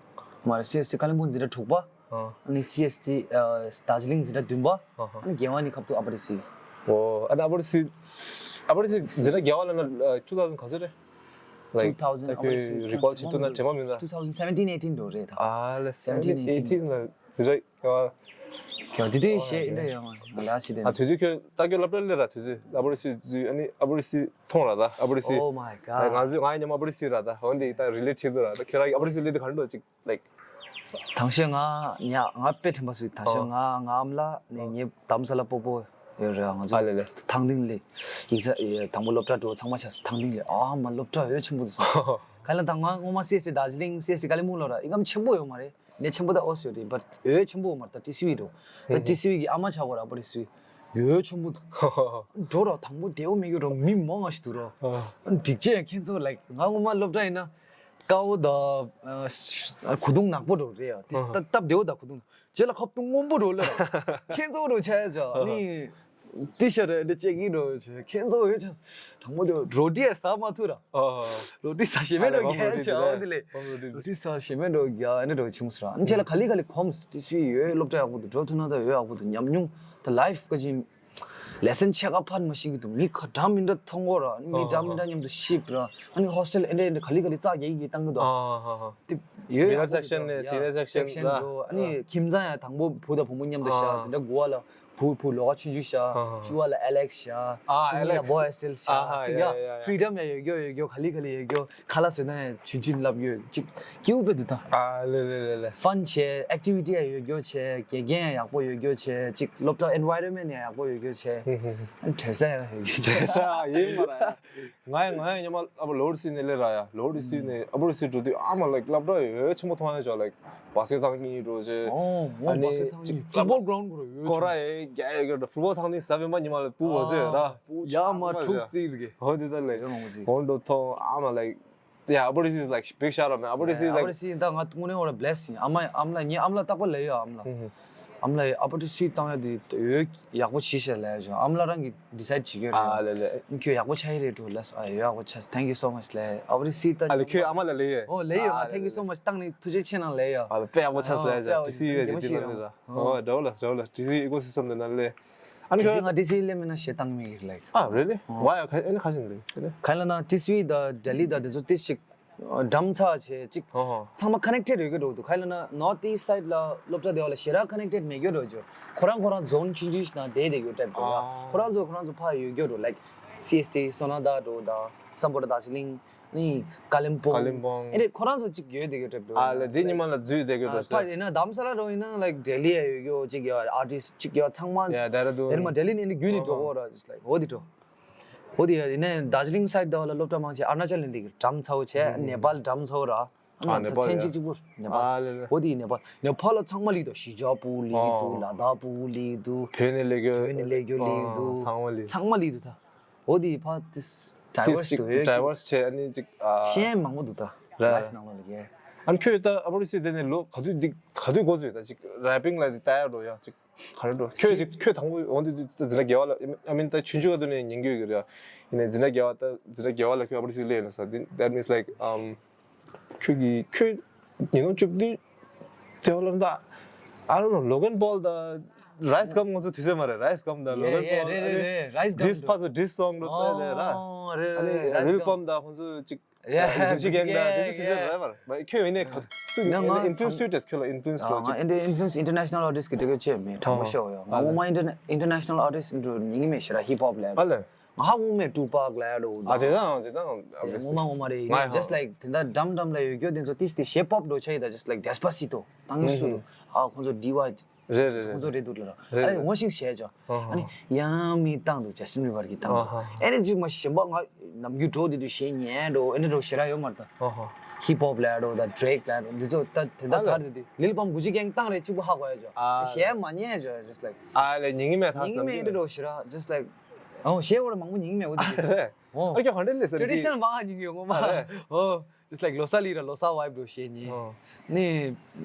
མ་རེད། སི་ཨེས་ཏི་ཀ་ལིམ་པོང་འཛིན་གྲྭ་དྲུག་པ། ཨ་ནི་སི་ཨེས་ཏི་ཨ་དར་ཇི་ལིང་འཛིན་གྲྭ་བདུན་པ། ཨ་ནི་དགེ་བ་ནི་ཁབ་ཏུ་ཨ་པ་རི་སི། ཨོ། ཨ་ནི་ཨ་པ་རི་སི། ཨ་པ་རི་སི་འཛིན་གྲྭ་དགེ་བ་ལ་ན་two thousand ག་ཚོད་རེད། two thousand ཨ་པ་རི་སི་རི་ཀོལ་བྱེད་ཐུབ་ན་དྲན་པ་མིན་ན། two thousand seventeen eighteen འགྲོ་རེད་ད། ཨ་ལེ་seventeen eighteen ལ་འཛིན་གྲྭ་དགེ་བ། ཀྱང་དེ་དུས་ཨོ་ཤེས་ཡིན་ད་ཡོད་མ་ང་ལ་ཤེས་དེ། ཨ་དུས་དུས་ཁྱོད་ད་ཁྱོད་སློབ་གྲྭ་སླེབས་ར་དུས་དུས་ཨ་པ་རི་སི་འཛུལ། ཨ་ནི་ཨ་པ་རི་སི་མཐོང་ར་ད་ཨ་པ་རི་སི། Oh my god. ང་ཚོ་ང་ཡི་མཉམ་ཨ་པ་རི་སི་ར་ད་འོན་ཏེ་ད་རི་ལེ་ཊི་བྱེད་ཚོ་ར་ད་ཁྱོད་ར་ཨ་པ་རི་སི་སླེབས་དུས་ག་རེ་འགྲོ་ཅིག like དང་ཤོས་ང་ཉ་ང་དཔེ་དྲན་པ་སུ་དང་ཤོས་ཨོ་ང་ང་ཨམ་ལགས་ནས་ངའི་དམ་ས་ལ་སྤོ་སྤོ་ཡོད་རེད། ང་ཨ་ཚོ་ལེ་ལེ། ཐང་སྟེང་ལས་ཡིག་ཚ་དང་པོ་སློབ་གྲྭ་འགྲོ་ཚང་མ་ཆགས་སུ་ཐང་སྟེང་ལས་ཨ་མ་སློབ་གྲྭ་འོད་ཆེན་པོ་འདུག་ས། ག་ལ་དང་ང་ངོ་མ་སི་ཨེས་ཏི་དར་ཇི་ལིང་སི་ཨེས་ཏི་ཀ་ལིམ་པོང་ལོ་ར་ཡིག་སྐམ་ཆེན་པོ་ཡོད་མ་རེད། ནས་ཆེན་པོ་ད་ཨོ་སི་ཡོད་རེད། but འོད་ཆེན་པོ་མ་རེད། ད་ཊི་སི་ཝི་འགྲོ་ད་ཊི་སི་ཝི་གི་ཨ་མ་ཆགས་གོ་ར་ཨ་པ་རི་སི་འོད་ཆེན་པོ་འདུག་འགྲོ་ར་དང་པོ་བདེ་བོ་མི་འགྱུར་རོ་མི་མང་ང་ཞིག་འདུག་རོ། འགྲིག་ཅེས་ཁྱེད་ཚོ་like ང་ངོ་མ་སློབ་གྲྭ་ཡིན་ན། དཀར་པོ་དང་ཨ་ཁུ་ཐུང་ནག་པོ་འགྲོ་རེད་ཡ། དེ་ཨ་སྟབས་བདེ་བོ་དང་ཁུ་ཐུང་རྗེས་ལ་ཁབ་ཏུ་སྔོན་པོ་འགྲོ་ལ་ཁྱེད་ཚོ་འགྲོ་ཆ་ཡ་ཅག་ནི་ཏི་ཤར་རེ་འདྲ་ཅེག་གི་འགྲོ་ཆ་ཁྱེད་ཚོ་འོས་ཆ་དང་པོ་དེ་རོ་ཏི་ཡ་ཟ་མ་ཐུབ་ར་ཨ་རོ་ཏི་ཟ་ཞེ་མེད་འགྲོ་ཨ་ལེ་ཁྱེད་ཚོ་འོ་དེ་ལས་རོ་ཏི་ཟ་ཞེ་མེད་འགྲོ་རྒྱ་ཨ་ནི་འགྲོ་ཆུང་སུ་ར་ཨ་ནི་ཁྱེད་ལ་ག་ལི་ག་ལི་གོམས་ཏི་སུའི་ཡོད་སློབ་གྲྭ་ཡག་པོ་འདུག་འགྲོ་ཐུབ་ན་ད་ཡོད་ཡག་པོ་འདུག་ཉམས་མྱོང་ད་ལའིཕ་ག་ཅིག་ལེ་སན་ཆེ་ག་ཕར་མ་ཤེས་ཀྱི་འདུག་མི་ག་འདྲ་མི་འདྲ་མཐོང་གོ་ར། ཨ་ནི་མི་འདྲ་མི་འདྲ་མཉམ་དུ་ཤིབ་ར། ཨ་ནི་ཧོ་སི་ཊེལ་ཨེ་འདྲ་ཨེ་འདྲ་ག་ལི་ག་ལི་རྩ་རྒྱག་གི་བཏང་གི་འདུག་ཨ་ཧ་ཧ། དེ་ཡོད་མི་ནར་སེག་ཤན་ནས་སི་ནིཡར་སེག་ཤན་སེག་ཤན་ར། འགྲོ་ཨ་ནི་ཨ་ཁྱིམ་ཚང་ཡང་དང་པོ་བུ་དང་བུ་མོ་མཉམ་དུ་ཤ་ཨ་འཛིན་གྲྭ་དགུ་བ་ལ་བུ་བུ་ལོ་ག་ཆུང་ཆུང་ཤ་ཨ་ཧ་ཧ། བཅུ་བ་ལ་ཨ་ལེག་ཤ་ཨ་བཅུ་གཉིས་ལ་ཨ་ལེག་སི་བོ་ཡ་ཧོ་སི་ཊེལ་ཤ་ཨ་ཧ་ཅིག་ཡ་ཡ་ཡ་ཡ་ཕི་རི་ཌམ་ཡ་ཡོད་རྒྱུ་ཡོད་རྒྱུ་ག་ལི་ག་ལི་ཡོད་རྒྱུ་ཁ་ལག་བཟོས་ན་ཡང་ཆུང་ཆུང་ལབ་ཡོད་ཅིག་སྐྱིད་པོ་དཔེ་འདུག་ད། ཨ་ལེ་ལེ་ལེ་ལེ། ཕན་བྱས། ཨེག་ཊི་བི་ཊི་ཡང་ཡོད་རྒྱུ་བྱས། དགེ་རྒན་ཡང་ཡག་པོ་ཡོད་རྒྱུ་བྱས། ཅིག་སློབ་གྲྭ་ཨེན་ཝའི་རོན་མེན་ཊ་ཡང་ཡག་པོ་ཡོད་རྒྱུ་བྱས། ཨ་ནི་བྲེལ་ས་ཡང་ཡོད་རྒྱུ་བྱས། བྲེལ་ས་ཡིན་མ་ར་ཡ། ང་ཡང་ང་ཡང་སྔོན་མ་ཨ་པ་ལོ་ཝར་ཌི་སི་ནས་སླེབས་ར་ཡ། ལོ་ཝར་ཌི་སི་ནས་ཨ་པར་ཌི་སི་འགྲོ་དུས་ཨ་མ་ལའིཀ་སློབ་གྲྭ་ཡོད་ཆེན་པོ་མཐོང་ཡ་ཅོ་ལའིཀ་བྷ་སི་ཀེཊ་ཐང་གཉིས་འགྲོ་བྱས། ཨོ་ཨ་ཨོ་ནི་བྷ་སི་ཀེཊ་ཐང་གཉིས་ཕུཊ་བྷོལ་གྷ་རའུན་ཌ་ཁོ་ར་ཡོད་ཀོ་ར་ཡོད་རྒྱ་ཡོད་ཀྱི་ཕུཊ་བྷོལ་ཐང་གཉིས་ཟབ་པའི་མ་ཉི་མ་ལ་སྤུ་བོ་ཟེར་ར་སྤུ་ཡ་མ་ཐུག་རྩིག་རེད། ཧོ་དེ་ད་ལས་ཡོད་མ་ཟིག་ཧོན་འགྲོ་ཐོང་ཨ་མ་ལའིཀ Yeah, Abu Disi is like big shout out, man. Abu Disi is like ཨ་པ་རི་སི་ད་ང་དངོས་གནས་འོ་ར་bless ཡིན། ཨ་མ་ཨ་མ་ལ་ངའི་ཨ་མ་ལ་རྟག་པར་ལབ་ཡོད། ཨ་མ་ལ་ཨ་མ་ལ་ཨ་པ་རི་སི་བཏང་ཡ་དེ་ཡོད་ཡག་པོ་བྱས་ཤག་ལབ་ཡ་བྱུང་། ཨ་མ་ལ་རང་གིས་decide བྱེད་ཀྱི་ཡོད་རེད། ཨ་ལེ་ལེ། ཁྱོད་ཡག་པོ་ཆགས་ཡི་རེད་འགྲོ་ལབ་སོང་། ཨ་ཡོད་ཡག་པོ་ཆགས། Thank you so much ལབ་ཨ་པ་རི་སི་ད། ཨ་ལེ་ཁྱོད་ཨ་མ་ལ་ལབ་ཡོད། ཨོ་ལབ་ཡོད། ཨ་ཨ་thank you so much བཏང་ནས་ཐུགས་རྗེ་ཆེ་གནང་ལབ་ཡོད། ཨ་ལེ་དཔེ་ཡག་པོ་ཆགས་ལབ་ཡ་ཨོ་ཇ་ཊི་སི་ཡོད་ཅིག་དེ་ལ་ལབ་ཡ། ཨོ་འགྲོ་ལ་འགྲོ་ལ་ཇ་ཊི་སི་ecosystem དེ་ན་ལས། ཨ་ནི་ཁྱོད་ང་ཊི་སི་ཝི་ལས་མིན་ན་ཞེ་བཏང་མེད་ཀྱི་like ཨ་རེད་ལེ། ཨོ་ཝའི་ཨ་ཁ་ཨ་ནི་ཁ་ཞིག་འདུག་ཁ་ལ་ན་ཊི་སི་ཝི་དང་ལྡི་ལི་དང་དེ་ཚོ་ཏི་ཞིག་འགྲམ་ཚ་བྱས་ཅིག་ཨོ་ཧོ། ཚང་མ་connected ཡོད་ཀྱི་འགྲོ་འདུག་ཁ་ལ་ན་North East side ལ་སློབ་གྲྭ་དེ་བ་ལ་ཞེ་དྲག་connected མེད་ཀྱི་འགྲོ་ཅོ། ཁོ་རང་ཁོ་རང་zone ཆུང་ཆུང་ཞིག་ན་བསྡད་བསྡད་ཀྱི་type འགྲོ་ཡ། ཨོ་ཁོ་རང་ཚོ་ཁོ་རང་ཚོ་ཕ་ཡོད་ཀྱི་འགྲོ་like སི་ཨེས་ཊི་སོ་ན་ད་འགྲོ་དང་སམ་བྷོ་ཊ་དར་ཇི་ལིང་ནི་ཀ་ལིམ་པོང་ཀ་ལིམ་པོང་ཨེ་རེད་ཁོ་རང་ཚོ་ཅིག་ཡོད་བསྡད་ཀྱི་type འགྲོ། ཨ་ལེ་དེ་ཉི་མ་ལ་འཛུལ་བསྡད་ཀྱི་འགྲོ་ཕ་ཡིན་ན་དྷ་རམ་ས་ལ་འགྲོ་ཡིན་ན་like ལྡི་ལི་ཡ་ཡོད་ཀྱི་ཅིག་ཡ་artist ཅིག་ཡ་ཚང་མ་ཡ་ལྡི་ར་ལྡུན་ལྡི་ར་མ་ལྡི་ལི་ནི་ཨེ་རེད་རྒྱུན་ནས་འགྲོ་གི་ར་just like འོ་དེ་འགྲོ། འོ་དེ་ཡིན་ནའི་དར་ཇི་ལིང་side དེ་བ་ལ་སློབ་གྲྭ་མང་ཆེ་ཨ་རུ་ན་ཅལ་ནས་ལིག་འགྲམ་ཚ་བོ་བྱས། ཨ་ནེ་པཱལ་འགྲམ་ཚ་བོ་ར། ཨ་ནེ་པཱལ་ཚན་གཅིག་གཅིག་པུ་ནེ་པཱལ། ཨ་ལེ་ལེ། འོ་དེ་ནེ་པཱལ་ནེ་པཱལ་ལ་ཚང་མ་ལིག་འདུག་ཤི་ཇ་པུ་ལིག་འདུག་ཨ་ལ་དྭགས་པུ་ལིག་འདུག་བོད་ནས་སླེབས་རྒྱུ་བོད་ནས་སླེབས་རྒྱུ་ལིག་འདུག་ཨ་ཚང་མ་ལིག་ཚང་མ་ལིག་འདུག་ད། འོ་དེ་ཕ་ཏིས་diverse འདུག་ཡོད་diverse བྱས་ཨ་ནི་ཅིག་ཨ་ཤེས་མང་པོ་འདུག་ད་ར། life ནང་ལ་ལིག་ཡས། ཨ་ནི་ཁྱོད་ད་ཨ་པ་རི་སི་དེ་ནས་ལོ་ག་དུས་འདི་ག་དུས་འགོ་ཚུགས་ད་ཅིག་rapping ལ་དེ་ལྟ་ཡ་འགྲོ་ཡ་ཅིག་ག་རེ་འགྲོ། ཁྱོད་ཀྱིས་ཁྱོད་དང་པོ་འོང་དུས་འཛིན་གྲྭ་བརྒྱད་པ་ལ་I mean ད་ཆུང་ཆུང་ག་དུས་ནས་ཉན་རྒྱུ་ཡོད་ཀྱི་རེད། ཡིན་ནའི་འཛིན་གྲྭ་བརྒྱད་པ་ད་འཛིན་གྲྭ་བརྒྱད་པ་ལ་ཁྱོད་ཨ་པ་རི་སི་སླེབས་ཡོད་ན་ས། That means like um ཁྱོད་ཀྱིས་ཁྱོད་ཉིས་སྟོང་བཅུ་བདུན་དེ་བ་ལ་ད་I don't know Logan Paul ད་ རའི་སི་གམ་ང་ཚོ་དུས་ཚོད་མ་རེད། རའི་སི་གམ་དང་ལོ་རེན་པོ་ཨ་ནི་རེད་རེད། རའི་སི་གམ་ཌིས་ཕ་ཚོ་ཌིས་སོང་ལོ་ཏོ་རེད་ར། ཨ་ནི་ལིལ་པམ་དང་ཁོང་ཚོ་ཅིག་གུ་ཅི་གེང་དང་དེ་ཚོ་དུས་ཚོད་རེད་མ་རེད། ཁྱོད་ཡིན་ནའི་ག་སུ་ཡིན་ནའི་ཨིན་ཕུ་ལུ་ཨེན་སི་ཅིག་ཁྱོད་ལ་ཨིན་ཕུ་ལུ་ཨེན་སི་ཅིག་ང་ཨིན་ཕུ་ལུ་ཨེན་སི་ཨིན་ཊར་ནེ་ཤ་ནལ་ཨར་ཊིསི་གི་དེ་ག་ཆེ་མེད་དྲང་པོ་ཤོད་ཡོད། ང་ཨ་ངོ་མ་ཨིན་ཊར་ཨིན་ཊར་ནེ་ཤ་ནལ་ཨར་ཊིསི་འགྲོ་ཉིན་མེད་ཤི་ར་ཧིབ་ཧོབ་ལ། ཨ་ལེ། ང་ཧ་གོ་མེད་ཊུ་པག་ལ་ཡ་ཌོ། ཨ་དེ་དང་དེ་དང་ངོ་མ་ངོ་མ་རེད། ངས་ཧ་ཇས་ཊི་ལའིཀ་དེ་འདྲ་འགྲམ་འགྲམ་ལ་ཡོད་རྒྱུ་དེ་ཚོ་ཏིས་ཏིས་ཤེ་པོབ་འགྲོ་ཆ་ཡི་ད་ཇས་ཊི་ལའིཀ་ཌེ་སི་པ་སི་ཏོ་དང་ངས་སུ་ཨ་ཁོང་ཚོ་ཌི་ཝའི་རེད་རེད་ཁོང་ཚོ་རེད་འདུག་ལ་ར། རེད་ཨ་ནི་ངོ་ཤེས་བྱས་ཅོ། ཨ་ནི་ཡང་མི་བཏང་འདུག་ཇ་སི་ཊིན་བི་བར་གྱི་བཏང་འདུག་ཨ་ནི་ཅིག་མ་གཞན་པ་ང་ནམ་རྒྱུན་འགྲོ་དེ་དུས་གཞས་ཉན་འགྲོ་ཨ་ནི་འགྲོ་ཞེ་ར་ཡོད་མ་རེད་ད། ཧིབ་ཧོབ་ལ་ཡ་ཌོ་ད་ཌྲེག་ལ་ཡ་ཌོ་འདི་ཚོ་ད་དེ་འདྲ་ཨ་ལེ། ཐར་དེ་དུས་ལིལ་པམ་གུ་ཅི་གེང་བཏང་རེད་གཅིག་པུ་ཧ་གོ་ཡ་ཅོ། ཨ་གཞས་མ་ཉན་ཅོ་ཇས་ཊི་ལའིཀ་ཨ་ལེ་ཉིན་གི་མེད་ཐང་ཉིན་གི་མེད་འདི་འགྲོ་ཞེ་ར་ཇས་ཊི་ལའིཀ་ཨོ་གཞས་འོ་ར་མང་པོ་ཉིན་གི་མེད་འོ་དེ་དུས་ཨ་ལེ། ཨོ་ཨ་ཀྱང་ཧོན་ཌེ་ལེ་སར་ཊི་རེ་ཌི་ཤི་ནལ་མང་ང་ཉིན་གི་ཡོང་ངོ་མ། ཨ་ལེ། ཨོ། Just like ལོ་གསར་ལི་ར་ལོ་གསར་ཝའི་བྷི་རོ་གཞས་ཉན། ཨོ། ནི།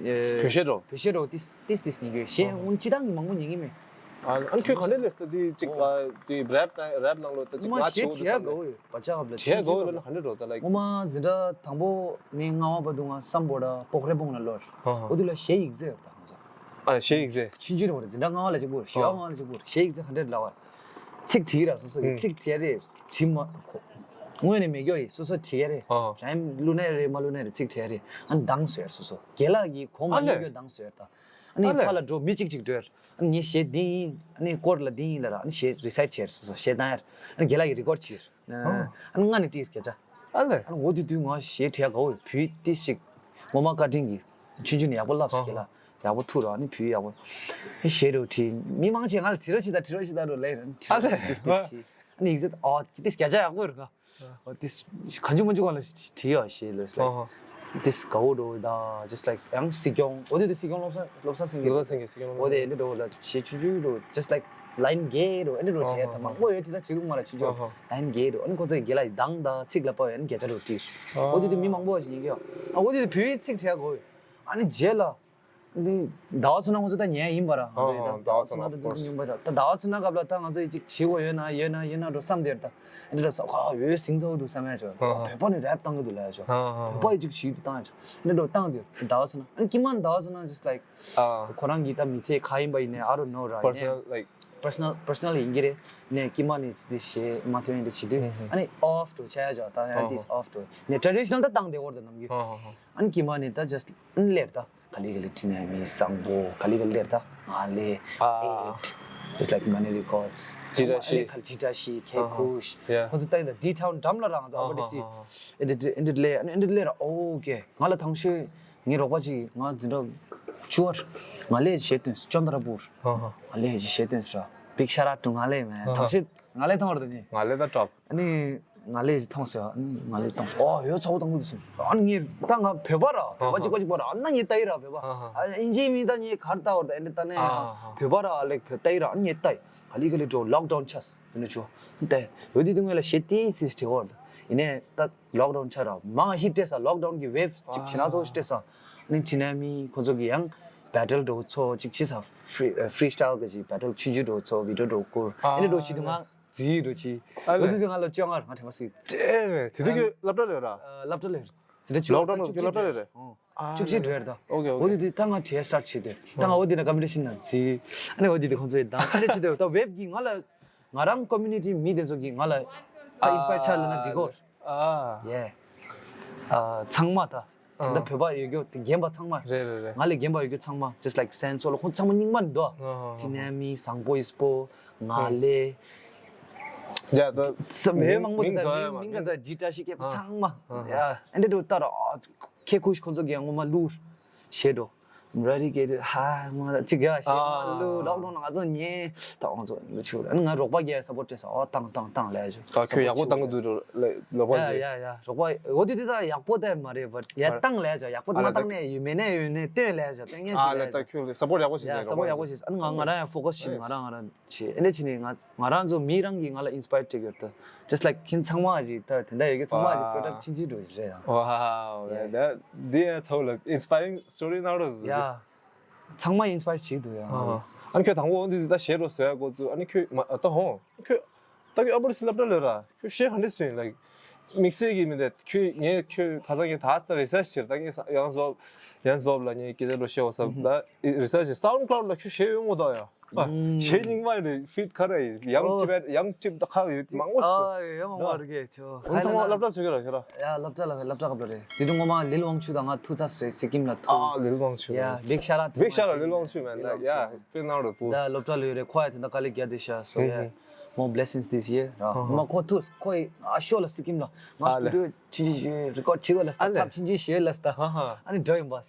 བོད་གཞས་འགྲོ། བོད་གཞས་འགྲོ་ཏིས་ཏིས་ཏིས་ཉན་གྱི་གཞས་ཨོ། ཧུན་སྤྱི་བཏང་གི་མང་པོ་ཉན་གྱི་མེད། ཨ་ཨ་ཁྱོད་ག་འདྲ་ལས་ས་དེ་ཅིག་ཨོ། ཨ་དེ་རེབ་དང་རེབ་ནང་ལོ་ད་ཅིག་ངོ་མ་ང་གཞས་ཆེ་བོ་དེ་བྲིས་ཡ་བསམ་དགའ་བོ་ཡོད་བ་ཅག་བ་ལ་བྲིས་ཡ་དགའ་བོ་ལ་ན་ག་འདྲ་འགྲོ་ད་ལ་ངོ་མ་འཛིན་གྲྭ་དང་པོ་ནས་ལྔ་པ་བར་དུ་ང་སམ་བྷོ་ཊ་པོག་རེ་སྤུངས་ལ་ལོར། ཨོ་ཧ། འོ་དུ་ལ་གཞས་ཡིག་རྩེ་ཡོད་ད་ང་ཚོ། ཨ་གཞས་ཡིག་རྩེ། ཆུང་ཆུང་རེད་བ་རེད་འཛིན་གྲྭ་ལྔ་པ་ལ་གཅིག་པུ་རེད་བཞི་པ་ལྔ་པ་ལ་གཅིག་པུ་རེད་གཞས་ཡིག་རྩེ་ག་འདྲ་ལབ་བ། ཚིག་བྲིས་ར་སོ་སོ་གི་ཚིག་བྲིས་རེད་བྲིས་མ་ཁོ། དངོས་ནས་མེད་རྒྱུ་ཡིན་སོ་སོ་བྲིས་ཡ་རེད། རིམ་བླུགས་ནའི་རེད་མ་བླུགས་ནའི་རེད་ཚིག་བྲིས་ཡ་རེད། ཨ་ནི་འདང་བཟོས་ཡ་སོ་སོ་རྒན་ལགས་ཀྱིས་གོ་མ་ཉན་རྒྱུ་འདང་བཟོས་ཡ་ད། ཨ་ནི་ཕ་ལ་འགྲོ་མི་གཅིག་གཅིག་འགྲོ་ཡ་རེད། ཨ་ནི་ངའི་གཞས་འདི་ཡིན་ཨ་ནི་སྐོར་ལ་འདི་ཡིན་ལ་ར་ཨ་ནི་གཞས་རི་སའིཊ་བྱས་ར་སོ་སོ་གཞས་བཏང་ཡ་རེད། ཨ་ནི་རྒན་ལགས་ཀྱིས་རི་ཀོཌ་བྱས་ར། ཨ་ནི་ང་ནི་ཏིར་སྐད་ཆ། ཨ་ལེ། ཨ་ནི་འོ་དེ་དུས་ང་གཞས་བྲིས་ཡ་དགའ་བོ་ཡོད་བུ་ཏི་ཞིག་ངོ་མ་བཀའ་དྲིན་གྱིས་ཆུང་ཆུང་ནས་ཡག་པོ་བསླབས་སོ་རྒན་ལགས་ཡག་པོ་ཐུག་ར་ཨ་ནི་བུ་ཡག་པོ་ཨེ་གཞས་རུ་བྲིས་མི་མང་ཆེ་ང་ལ་བྲིས་རོགས་བྱེད་ད་བྲིས་རོགས་བྱེད་ད་རུ་ལེ་ར་ཨ་ལེ། ཏིས་ཏིས་བྲིས་ཨ་ནི་ཡིག་ཚད་ཨོ་ཏི་ཏིས་སྐད་ཆ་ཡག་པོ་ཡོད་ར་ཨ་ཏིས་གང་བྱུང་མང་བྱུང་གང་ལ་བྲིས་ཡོད་གཞས་ལ་ལེ། ཏིས་དགའ་བོ་འགྲོ་ད་just like ཡང་སྲིད་སྐྱོང་འོ་དེ་དུས་སྲིད་སྐྱོང་བློ་བཟང་བློ་བཟང་སེང་གེ་བློ་བཟང་སེང་གེ་སྲིད་སྐྱོང་འོ་དེ་ཨེ་འདྲ་འགྲོ་ལ་གཞས་ཆུང་ཆུང་འགྲོ་just like ལའིན་བརྒྱད་འགྲོ་ཨེ་འདྲ་འགྲོ་བྱས་ད་མང་པོ་ཡོད་དེ་ད་བྲིས་ལུགས་མ་ལ་ཆུང་ཆུང་ལའིན་བརྒྱད་འགྲོ་ཨ་ནི་ཁོ་ཚོ་ཡི་དགེ་ལ་ཡི་དང་ད་ཚིག་ལ་པ་ཡོད་ཨ་ནི་བརྒྱ་ཆ་འགྲོ་བྲིས་འོ་དེ་དུས་མི་མང་པོ་ཞིག་ཡིན་གྱི་ཨ་འོ་དེ་དུས་བོད་ཡིག་ཚིག་བྲིས་དགོས་ཨ་ནི་རྗེས་ལ། འདི་ཟླ་བ་ཚོ་ན་ང་ཚོ་ད་ཉལ་ཡིན་པ་ར་ང་ཚོ་ཡི་ད་ཟླ་བ་ཚོ་ན་ད་ཚོ་ཉུང་པ་ར་ད་ཟླ་བ་ཚོ་ན་སྐབས་ལ་ད་ང་ཚོ་ཡི་ཅིག་བྱེད་དགོས་ཡོད་ན་ཡོད་ན་ཡོད་ན་འགྲོ་བསམ་དེར་ད་འདི་འདྲ་ས་ཨ་ཡོད་སིང་ཚོགས་འདུག་བསམ་ཡ་ཆོ་བོད་པ་ནི་རེབ་བཏང་གི་འདུག་ལ་ཡ་ཆོ་བོད་པ་ཡི་ཅིག་བྱེད་དུ་བཏང་ཡ་ཆོ་འདི་འགྲོ་བཏང་དེར་ད་ཟླ་བ་ཚོ་ན་ཨ་ཀི་མ་ནི་ཟླ་བ་ཚོ་ན་just like ཁོ་རང་གི་ད་མི་ཚེ་ག་ཡིན་པ་ཡིན་ནའི་I don't know ར་ཡིན་ནའི་personal personal ཡིན་གྱི་རེད་ནས་ཀི་མ་ནི་འདི་བྱེད་མ་ཐོན་ཡིན་འདི་བྱེད་དུས་ཨ་ནི་ཨོཕ་འགྲོ་ཆ་ཡ་ཆོ་ད་ཡ་འདི་ཨོཕ་འགྲོ་ནས་traditional ད་བཏང་དེ་འོར་ད་ནམ་རྒྱུན་ཨ་ནི་ཀི་མ་ནི་ད་just ཨ་ནི་ལེར་ད། ག་ལེ་ག་ལེ་དྲི་ནས་མི་བཟང་པོ་ག་ལེ་ག་ལེར་ད་ང་ལེ་ཨེ་just like Money Records ཇི་འདྲ་ཞིག་ཁལ་ཇི་འདྲ་ཞིག་ཁལ་ཁུ་ཤ་ཁོ་ཚོ་ད་ཡིན་ད་ཌི་ཊའུན་འགྲམ་ལ་རང་ཚོ་ཨ་བ་ཌི་སི་ཨེ་འདི་ཨེ་འདི་ལེ་ཨ་ནི་ཨེ་འདི་ལེ་ར་ཨོ་ཀེ་ང་ལ་ཐང་ཤོད་ངའི་རོགས་པ་ཅིག་ང་འཛིན་གྲྭ་བཅུ་བར་ང་ལེ་བྱེད་དོན་ཅོན་ཏ་ར་པུར་ང་ལེ་བྱེད་དོན་ཟེར་big shout out to ང་ལེ་མེ་ཐང་ཤོད་ང་ལེ་ཐང་བར་དུ་ནི་ང་ལེ་ད་ཊོབ། ཨ་ནི་ང་ལས་ཐོངས་སོ་ཨ་ནི་ང་ལས་ཐོངས་སོ་ཨོ་ཡོད་ཚ་བོ་དང་པོ་དུ་སོང་ཨ་ནི་ངས་ད་ང་བོད་པ་ར་བོད་པ་གཅིག་པ་གཅིག་པ་ར་ཨ་ན་ངས་ལྟ་ཡི་ར་བོད་པ་ཨ་ཨིན་ཇིའི་མི་ད་ངས་གར་ལྟ་བར་ད་ཨེ་འདྲ་ལྟ་ནས་བོད་པ་ར་ལེགས་བོད་ལྟ་ཡི་ར་ཨ་ནི་ངས་ལྟ་ཡི་ག་ལི་ག་ལི་འགྲོ་ལོག་ཌའུན་ཆགས་ཟིན་ན་ཆོ་ལྟ་ཡོད་དུས་དུ་ངས་ལ་ཞེ་ཏི་སི་དྲི་བར་ད་ཡིན་ནས་ད་ལོག་ཌའུན་ཆགས་ར་མང་ཧི་སྤྲད་ས་ལོག་ཌའུན་གི་ཝེབ་ཅིག་ཕྱི་ན་ཚོ་སྤྲད་ས་ཨ་ནི་ཕྱི་ན་མི་ཁོ་ཚོ་གི་ཡང་བེ་ཊལ་འགྲོ་ཚོ་ཅིག་ཕྱི་ས་ཕི་རི་སི་ཊལ་གི་ཅིག་བེ་ཊལ་ཆུང་ཆུང་འགྲོ་ཚོ་བི་ཌིའོ་འགྲོ་སྐོར་ཨེ་འདྲ་འགྲོ་ཆི་དུ་ང་ཟི་རུ་ཆི། ཨ་ལེ། འོ་དེ་དུས་ང་ལ་བཅོ་ལྔ་རེད་ང་དྲན་པ་སྲིད། དེ་རེད་དེ་དུས་ཀྱི་སློབ་གྲྭ་ལས་ར། སློབ་གྲྭ་ལས་རེད། ཟི་ལྟ་ཆུ་ལོག་ཌའུན་ཆུ་ལོག་ཆུ་ལོག་ཆུ་ལོག་ཆུ་ཆུ་རེད། ཨ་བཅུ་གཅིག་ལས་རེད་ད། ཨོ་ཀེ་ཨོ་ཀེ། འོ་དེ་དུས་ད་ང་དྲན་སི་ཊར་ཊི་བྱས་ཏེ་ད་ང་འོ་དེ་ན་ཀམ་པི་ཊི་ཤན་ན་ཟི། ཨ་ནི་འོ་དེ་དུས་ཁོང་ཚོའི་དང་ཨ་ནི་ཆུ་དེ་ད་ཝེབ་གི་ང་ལ་ང་རང་ཀོ་མུ་ནི་ཊི་མི་དེ་ཚོ་གི་ང་ལ་ད་ཨིན་སི་པ་ཡར་ཆགས་ལ་ན་འགྲིག་གོ། ཨ་ཡེ། ཨ་ཚང་མ་ད། ད་ལྟ་བོད་པ་ཡོད་རྒྱུ་དེ་རྒན་པ་ཚང་མ། རེད་རེད་རེད། ང་ལས་རྒན་པ་ཡོད་རྒྱུ་ཚང་མ་just like སན་སོ་ལ་ཁོང་ཚང་མ་རྙིང་མ་འདུག་ཨ། དེ་ནས་མི་བཟང་པོ་ཡིས་པོ་ང་ལས། ཡ་ད། ས་མེད་མང་པོ་མིང་དེ་ཚོ་ཡ་ལྟར་མིང་ག་ས་ཇི་ཏྲ་ཤི་སྐད་པ་ཚང་མ། ཡ་ཨེ་འདྲ་འདུག་ལྟ་ར་ཁེ་ཁུ་ཤི་ཁོང་ཚོ་གི་ངོ་མ་ལུར་ཞེ་འགྲོ། ར་རི་སྐད་དུ་ཧ་མ་ཅི་ག་ཤེས་མ་ལུ་ལོག་ལོག་ང་ཚོ་ཉེ་ད་ང་ཚོ་ལུ་ཆུ་ཨ་ནི་ང་རོགས་པ་གི་སཔོར་ཊི་སྤྲད་ས་ཨོ་བཏང་བཏང་བཏང་ལས་ཞུ། ད་ཁྱོད་ཡག་པོ་བཏང་གི་འདུག་ལོ་ལོ་པ་ཡ་ཟེར། ཡ་ཡ་རོགས་པ་འོ་དེ་དེ་ད་ཡག་པོ་ད་མ་རེད་བ་ཡ་བཏང་ལས་ཞུ་ཡག་པོ་མ་བཏང་ནས་ཡུལ་མེད་ནས་ཡུལ་ནས་སྟོན་ལས་ཞུ་སྟོན་ཉན་ཞུ་ལས་ཞུ། ད་ཁྱོད་སཔོར་ཡག་པོ་ཞིག་ཡ་ཟེར་སཔོར་ཡག་པོ་ཞིག་ཨ་ནི་ང་ང་རང་ཡང་ཕོ་ཀ་སི་བྱེད་ང་རང་ང་རང་བྱེད་ཨ་ནི་བྱེད་ནས་ང་ང་རང་ཚོ་མི་རང་གིས་ང་ལ་ཨིན་སི་པ་ཡར་སྤྲད་ཀྱི་ཡོད་ད། Just like ཁྱེད་ཚང་མ་ཞིག་ད་དེ་འདྲ་ཡོད་ཀྱི་ཚང་མ་ཞིག་པྲོ་ཌག་ཊི་ཆུང་ཆུང་འགྲོ་ཞིག་རེད་ཡང་། Wow yeah that འདི་ཡང་ཚ་བོ་ལ་inspiring story ནང་རོ། ཡ། ཚང་མ་ཨིན་སི་པ་ཡར་བྱེད་འདུག་ཡ། ཨ་ནི་ཁྱོད་དང་པོ་འོང་དུས་ད་གཞས་རོ་བཟོ་ཡ་འགོ་བཙུགས་ཨ་ནི་ཁྱོད་མ་ད་ཧོང་ཁྱོད་ད་ཁྱོད་ཨ་པར་སི་སློབ་གྲྭ་ལོས་ར་ཁྱོད་གཞས་ག་འདྲ་བཟོ་ཡིན་ལ། དམིགས་བསལ་གྱི་མི་འདུག་ཁྱོད་ངས་ཁྱོད་ཁ་སང་ངས་ད་ས་རི་སར་ཆི་བྱེད་ད་ངས་ཡང་སྦབ་ཡང་སྦབ་ལ་ངས་སྐད་ཆ་འགྲོ་བཤད་འོ་ས་ད་རི་སར་ཆི་བྱེད་SoundCloud ལ་ཁྱོད་གཞས་ཡོད་མོ་ད་ཡ། གཞས་རྙིང་མ་རེད། ཕིཊ་ག་རེ། ཡང་ཊི་བེཊ། ཡང་ཊི་བེཊ་ད་ཁ་ཡོད་མང་པོ་ཞིག་འདུག་ཨ་ཡོད་མང་པོ་རེད་གི། ཁྱོད་ཁོང་ཚང་མ་སློབ་གྲྭ་ཚུད་ཀྱི་ར་ཁྱོད་ར། ཡ་སློབ་གྲྭ་ལ་སློབ་གྲྭ་སྐབས་ལ་རེད། དེ་དུས་ངོ་མ་ལིལ་ཝང་ཆུ་དང་ང་ཐུག་ཚར་རེད། སི་ཀིམ་ལ་ཐུག་ཨ་ལིལ་ཝང་ཆུ། ཡ་big shout out to big shout out ལིལ་ཝང་ཆུ། མན་ད་ཡ་དཔེ་ནང་རུ་པུ། ད་སློབ་གྲྭ་ལ་ཡོད་རེད། ཁོ་ཡ་དེ་འདྲ་དཀའ་ལས་རྒྱག་བསྡད་ཤག so yeah more blessings this year. ཨ་ངོ་མ་ཁོ་ཐུག་ཁོ་ཡི་ཨ་ཤོ་ལ་སི་ཀིམ་ལ་ང་ཨ་ལེ་སི་ཊུ་ཌི་ཡོ་ཆུང་ཆུང་ཞིག་རི་ཀོཌ་བྱེད་དགོས་ལ་ས་ཨ་ལེ་ཐབ་ཆུང་ཆུང་ཞིག་ལ་ས་ཨ་ནི་འགྲོ་ཡིན་པ།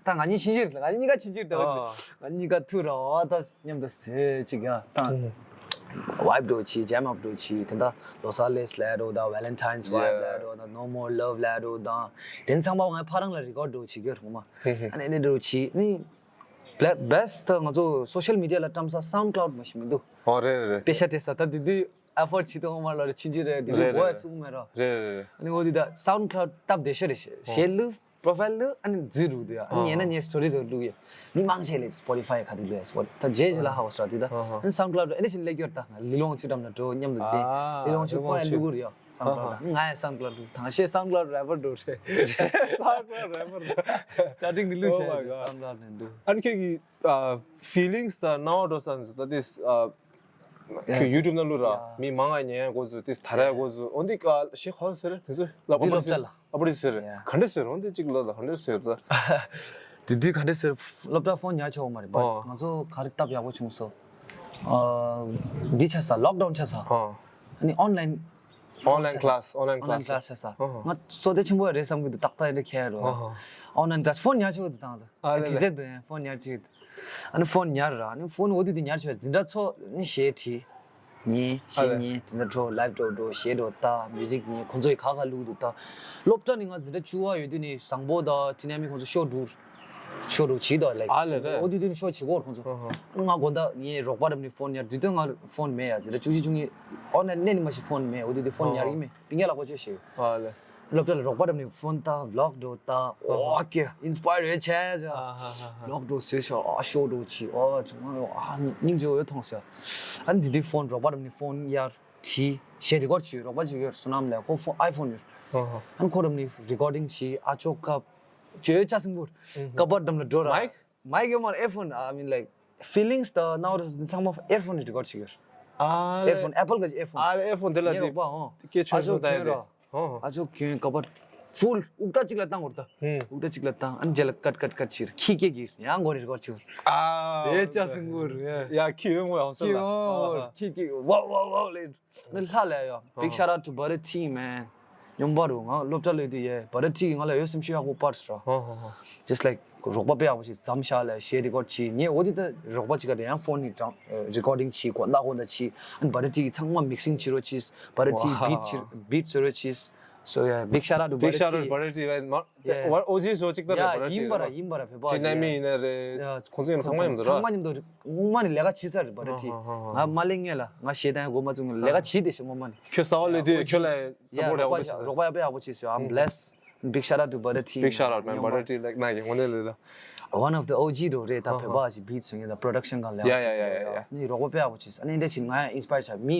ད་ང་གཉིས་ཕྱིན་ཆད་རེད། ང་གཉིས་ཀ་ཕྱིན་ཆད་རེད། ཨ། ང་གཉིས་ཀ་ཐུག་ར་བ་ད་མཉམ་དུ་ཟོས་ཅིག་ཡ་ད་ཝའིབ་འགྲོ་ཆི་ཇེམ་ཨབ་འགྲོ་ཆི། དེ་འདྲ་ལོ་སཱ་ལེས་ལབ་འགྲོ་ད་ཝེ་ལེན་ཊའིན་ཝའིབ་ལབ་འགྲོ་ད་ནོ་མོར་ལབ་ལབ་འགྲོ་ད་དེ་ཚང་མ་ང་ཕ་རང་ལ་རི་ཀོཌ་འགྲོ་ཆི་གི་རེད་ངོ་མ། ཨ་ནི་ཨ་ནི་འགྲོ་ཆི་ནི་བེ་སི་ཊི་ད་ང་ཚོ་སོ་ཤལ་མི་ཌི་ཡ་ལ་བཀྲམ་ས་སའུན་ཌི་ཀླའུ་ཌི་མ་ཤི་མི་འདུག་ཨོ་རེད་རེད་རེད། པེ་ཤ་སྤྲད་ས་ད་དེ་དུས་ཨེ་ཕོར་ཌི་བྱེད་དུས་ངོ་མ་ལ་རེ་ཕྱིན་ཆད་རེད། དེ་དུས་རེད་རེད་ཝོར་ཌི་རེད་ཚུགས་མེད་ར། རེད་རེད་རེད། ཨ་ནི་འོ་དེ་ད་སའུན་ཌི་ཀླའུ་ཌི་སྟབས་བདེ་ཤོས་རེད། གཞས་བླུག་པོ་རོ་ཕའིལ་བླུག་ཨ་ནི་འཛུལ་རུ་འདུག་ཡ། ཨ་ནི་ཉན་ན་ཉན་སི་ཊོ་རི་རུ་བླུག་ཡ། མི་མང་ཆེ་ལས་སི་པོ་ཊི་ཕའི་ག་དུས་བླུག་ཡ། སི་པོ་ཊི་ད་རྗེས་རྗེས་ལ་ཧ་བ་སི་ར་དེ་ད་ཨ་ནི་སའུན་ཌི་ཀླའུ་ཌི་ཨ་ནི་བཞིན་ལས་སྐྱོར་ད་ལི་ལོང་ཆུ་འགྲམ་ལ་འགྲོ་མཉམ་དུ་བསྡད། ཨ་ལི་ལོང་ཆུ་ཁོ་ཡ་བླུག་གི་རེད་ཡ། སའུན་ཌི་ཀླའུ་ཌི་ང་ཡ་སའུན་ཌི་ཀླའུ་ཌི་དང་ཤེས་སའུན་ཌི་ཀླའུ་ཌི་རེ་པར་འགྲོ་རེད། སའུན་ཌི་ཀླའུ་ཌི་རེ་པར་འགྲོ། སི་ཊར་ཊིང་ནས་བླུག་ཤེས་སའུན་ཌི་ཀླའུ་ཌི་ནས་འགྲོ། ཨ་ནི་ཁྱོད་ཀྱི་ཕི་ལིང་སི་དང་སྣང་བ་འགྲོ་ས་ད་དེ། ཁྱོད་ཡུ་ཊུབ་ནང་བླུགས་ར། མི་མང་ང་ཉན་ཡ་འགོ་ཚུགས་དེ་དར་ཡ་འགོ་ཚུགས་འོན་ཏེ་ཀ་ཞེ་ཧོན་ཟེར་རེད་དེ་ཚོ་ལ་ཨ་པ་རི་སི་ཨ་པ་རི་སི་ཟེར་རེད། ག་འདྲ་ཟེར་འོན་ཏེ་གཅིག་ལ་ད་ག་འདྲ་ཟེར་ད། དེ་དུས་ག་འདྲ་ཟེར་སློབ་གྲྭ་ཕོན་ཉར་ཆོག་མ་རེད་པ། ང་ཚོ་ག་རེ་སྟབས་ཡག་པོ་བྱུང་སོང་། འདི་ཆགས་ས་ལོག་ཌའུན་ཆགས་ས། ཨ་ནི་ཨོན་ལན། ཨོན་ལན་ཀ་ལ་སི་ཨོན་ལན་ཀ་ལ་སི་ཆགས་ས། ང་བསོད་བདེ་ཆེན་པོ་རེད་བསམ་གི་འདུག་ཏག་ཏག་ཡིན་འདྲ་ཁྱེད་རོ། ཨོན་ལན་ཀ་ལ་སི་ཕོན་ཉར་ཆོག་གི་འདུག་ད་ང་ཚོ། ཨ་ལེ་ལེ། དེ་ཚེ་འདུག་ཡང་ཕོན་ཉར་ཆོག་གི་འདུག་ཨ་ནི་ཕོན་ཉར་ར་ཨ་ནི་ཕོན་འོ་དུས་དེ་ཉར་ཆོག་འཛིན་གྲྭ་ཚོ་ནི་གཞས་བྲིས། ཉན་གཞས་ཉན་དེ་འདྲ་འགྲོ་ལའིབ་འགྲོ་འགྲོ་གཞས་འགྲོ་ལྟ་མིའུ་ཟིག་ཉན་ཁོང་ཚོ་ཡི་ག་ག་བླུག་འདུག་ལྟ། སློབ་གྲྭ་ནི་ང་འཛིན་གྲྭ་བཅུ་པ་ཡོད་དུས་ནི་བཟང་པོ་དང་ཊི་ནེ་མི་ཁོང་ཚོ་ཤོ་འགྲོ་ཤོ་འགྲོ་བྱེད་དོ་ལའིག་ཨ་ལེ་རེད། འོ་དུས་དུས་ནི་ཤོ་བྱེད་གོ་ཁོང་ཚོ། ང་དགོང་དག་ངའི་རོགས་པ་རབ་ནི་ཕོན་ཉར་དུས་དུས་ང་ཕོན་མེད་ཡ་འཛིན་གྲྭ་བཅུ་གཅིག་བཅུ་གཉིས་ཨོ་ན་གནས་ནི་མ་ཤི་ཕོན་མེད་འོ་དུས་དུས་ཕོན་ཉར་གི་མེད་པིང་ཡ་ལག་པ་བཅོས་ཤེས། ཨ་ལེ། སློབ་གྲྭ་ལ་རོགས་པ་རབ་ནི་ཕོན་ལྟ་ཝི་ལོག་འགྲོ་ལྟ་ཨོ་ཀེ་ཨིན་སི་པ་ཡར་ཡོད་ཆེ་ཟེར། ལོག་འགྲོ་ཟེར་ཤག་ཨ་ཤོ་འགྲོ་ཆི་ཨོ་ཅུང་ཨ་སྙིང་རྗེ་བོ་ཡོད་མཐོང་ཟེར། ཨ་ནི་དེ་དུས་ཕོན་རོགས་པ་རབ་ནི་ཕོན་ཡར་བྲིས་གཞས་རི་ཀོཌ་བྱས་རོགས་པ་ཅིག་ཡོད་བསོད་ནམས་ལ་ཁོ་ཕོན་ཨའི་ཕོན་ཡོད། ཨ་ནི་ཁོ་རབ་ནི་རི་ཀོར་ཌིང་བྱས་ཨ་ཅོ་ཀབ་ཅོ་ཡོད་ཅ་སིང་པུར་ཀ་པར་འགྲམ་ལ་འགྲོ་ར། མའིག་མའིག་ཡོད་མ་རེད། ཨེར་ཕོན། I mean like feelings དང་སྣང་བ་འདི་ཚང་མ་ཨེར་ཕོན་ནས་རི་ཀོཌ་བྱེད་ཀྱི་ཡོད། ཨ་ཨེར་ཕོན། ཨེ་པལ་གི་ཨེར་ཕོན། ཨ་ཨེར་ཕོན་དེ་ལ་ངའི་དེ་རོགས་པ་ཨོ། སྐད་ཆོས་ཨ་ཆོ་ཆོས་བཏང་ཡ་གྱོན་དེ། རོགས། ཨོ། ཨ་ཆོ་གྱོན་ཀ་པར་ཧྥུལ་དབུགས་ཐག་གཅིག་ལ་བཏང་བར་ད། ཧུམ། དབུགས་ཐག་གཅིག་ལ་བཏང་ཨ་ནི་རྗེས་ལ་ཀཊ་ཀཊ་ཀཊ་བྱེད་ཁྱི་སྐད་ཀྱིས་ཡང་མགོ་ནས་རི་ཀོཌ་བྱེད་པར། ཨ་ཨེ་ཅག་སྲིན་མགོ་རེད། ཡ་ཁྱི་ཡོད་མོ་ཡ་ཧོ་སོ་ལ། ཁྱི་ཨོ་ཁྱི་སྐད་ཝའོ་ཝའོ་ཝའོ་ལེ། ནི་ལྷ་ལས་ཡོ། Big shout out to Butter T man. སྙོམས་པ་རུ་ང་སློབ་གྲྭ་ལོས་དུས་ཡེ་Butter T ང་ལ་ཡོད་སེམས་ཤུགས་ཡག་པོ་སྤར་སོང་། Just like རོགས་པ་དཔེ་ཡག་པོ་ཞིག་བརྩམས་ཤག་ལ་གཞས་རི་ཀོཌ་བྱས་ངས་འོ་དེ་ད་རོགས་པ་ཅིག་ག་དེ་ཡང་ཕོན་ནི་དྲང་རི་ཀོཌ་ཌིང་བྱས་གོ་ན་གོ་ན་བྱས་ཨ་ནི་Butter T གི་ཚང་མ་མིག་སིང་བྱེད་རོགས་བྱས། Butter T beat བྱེད་beat བཟོ་རོགས་བྱས། So yeah, big shout out to Butter T. Big shout out Butter T man. ཨོ་ཇི་བཟོ་ཅིག་ད་རེད། Butter T ཡིན་པ་ར་ཡིན་པ་ར་བོད་པ་ཊི་ནེ་མི་ཡིན་ན་རེད། ཁོང་ཚོ་ཡིན་ན་ཚང་མ་ཡིན་འདུག་ར། ཚང་མ་མཉམ་དུ་སྔོན་མ་ནས་ལས་ཀ་བྱེད་ཚར་རེད། Butter T ང་མ་གླེང་ངེས་ལ་ང་གཞས་བཏང་ཡ་གོ་མ་བཙུགས་ངེས་ལས་ཀ་བྱེད་བསྡད་ཤག་སྔོན་མ་ནས། ཁྱོད་ས་འོག་ལས་དུས་ཁྱོད་ལ་སབ་པོར་ཡག་པོ་བྱེད་ས། རོགས་པ་ཡག་པོ་ཡག་པོ་བྱེད་ས། I'm blessed. Big shout out to Butter T. Big shout out man. Butter T like ན་གི་ངོ་ནས་ལས་ད། One of the ཨོ་ཇི་རོ་རེད་ད། བོད་པ་ཞིག་བིཊ་བཟོ་མཁན་དང་པྲོ་ཌག་ཤན་གང་ལས་ཡ་ཡ་ཡ་ཡ། ནི་རོགས་པ་དཔེ་ཡག་པོ་བྱེད་ས། ཨ་ནི་འདྲ་བྱེད་ང་ཡང་ཨིན་སི་པ་ཡར་ཆགས། མི་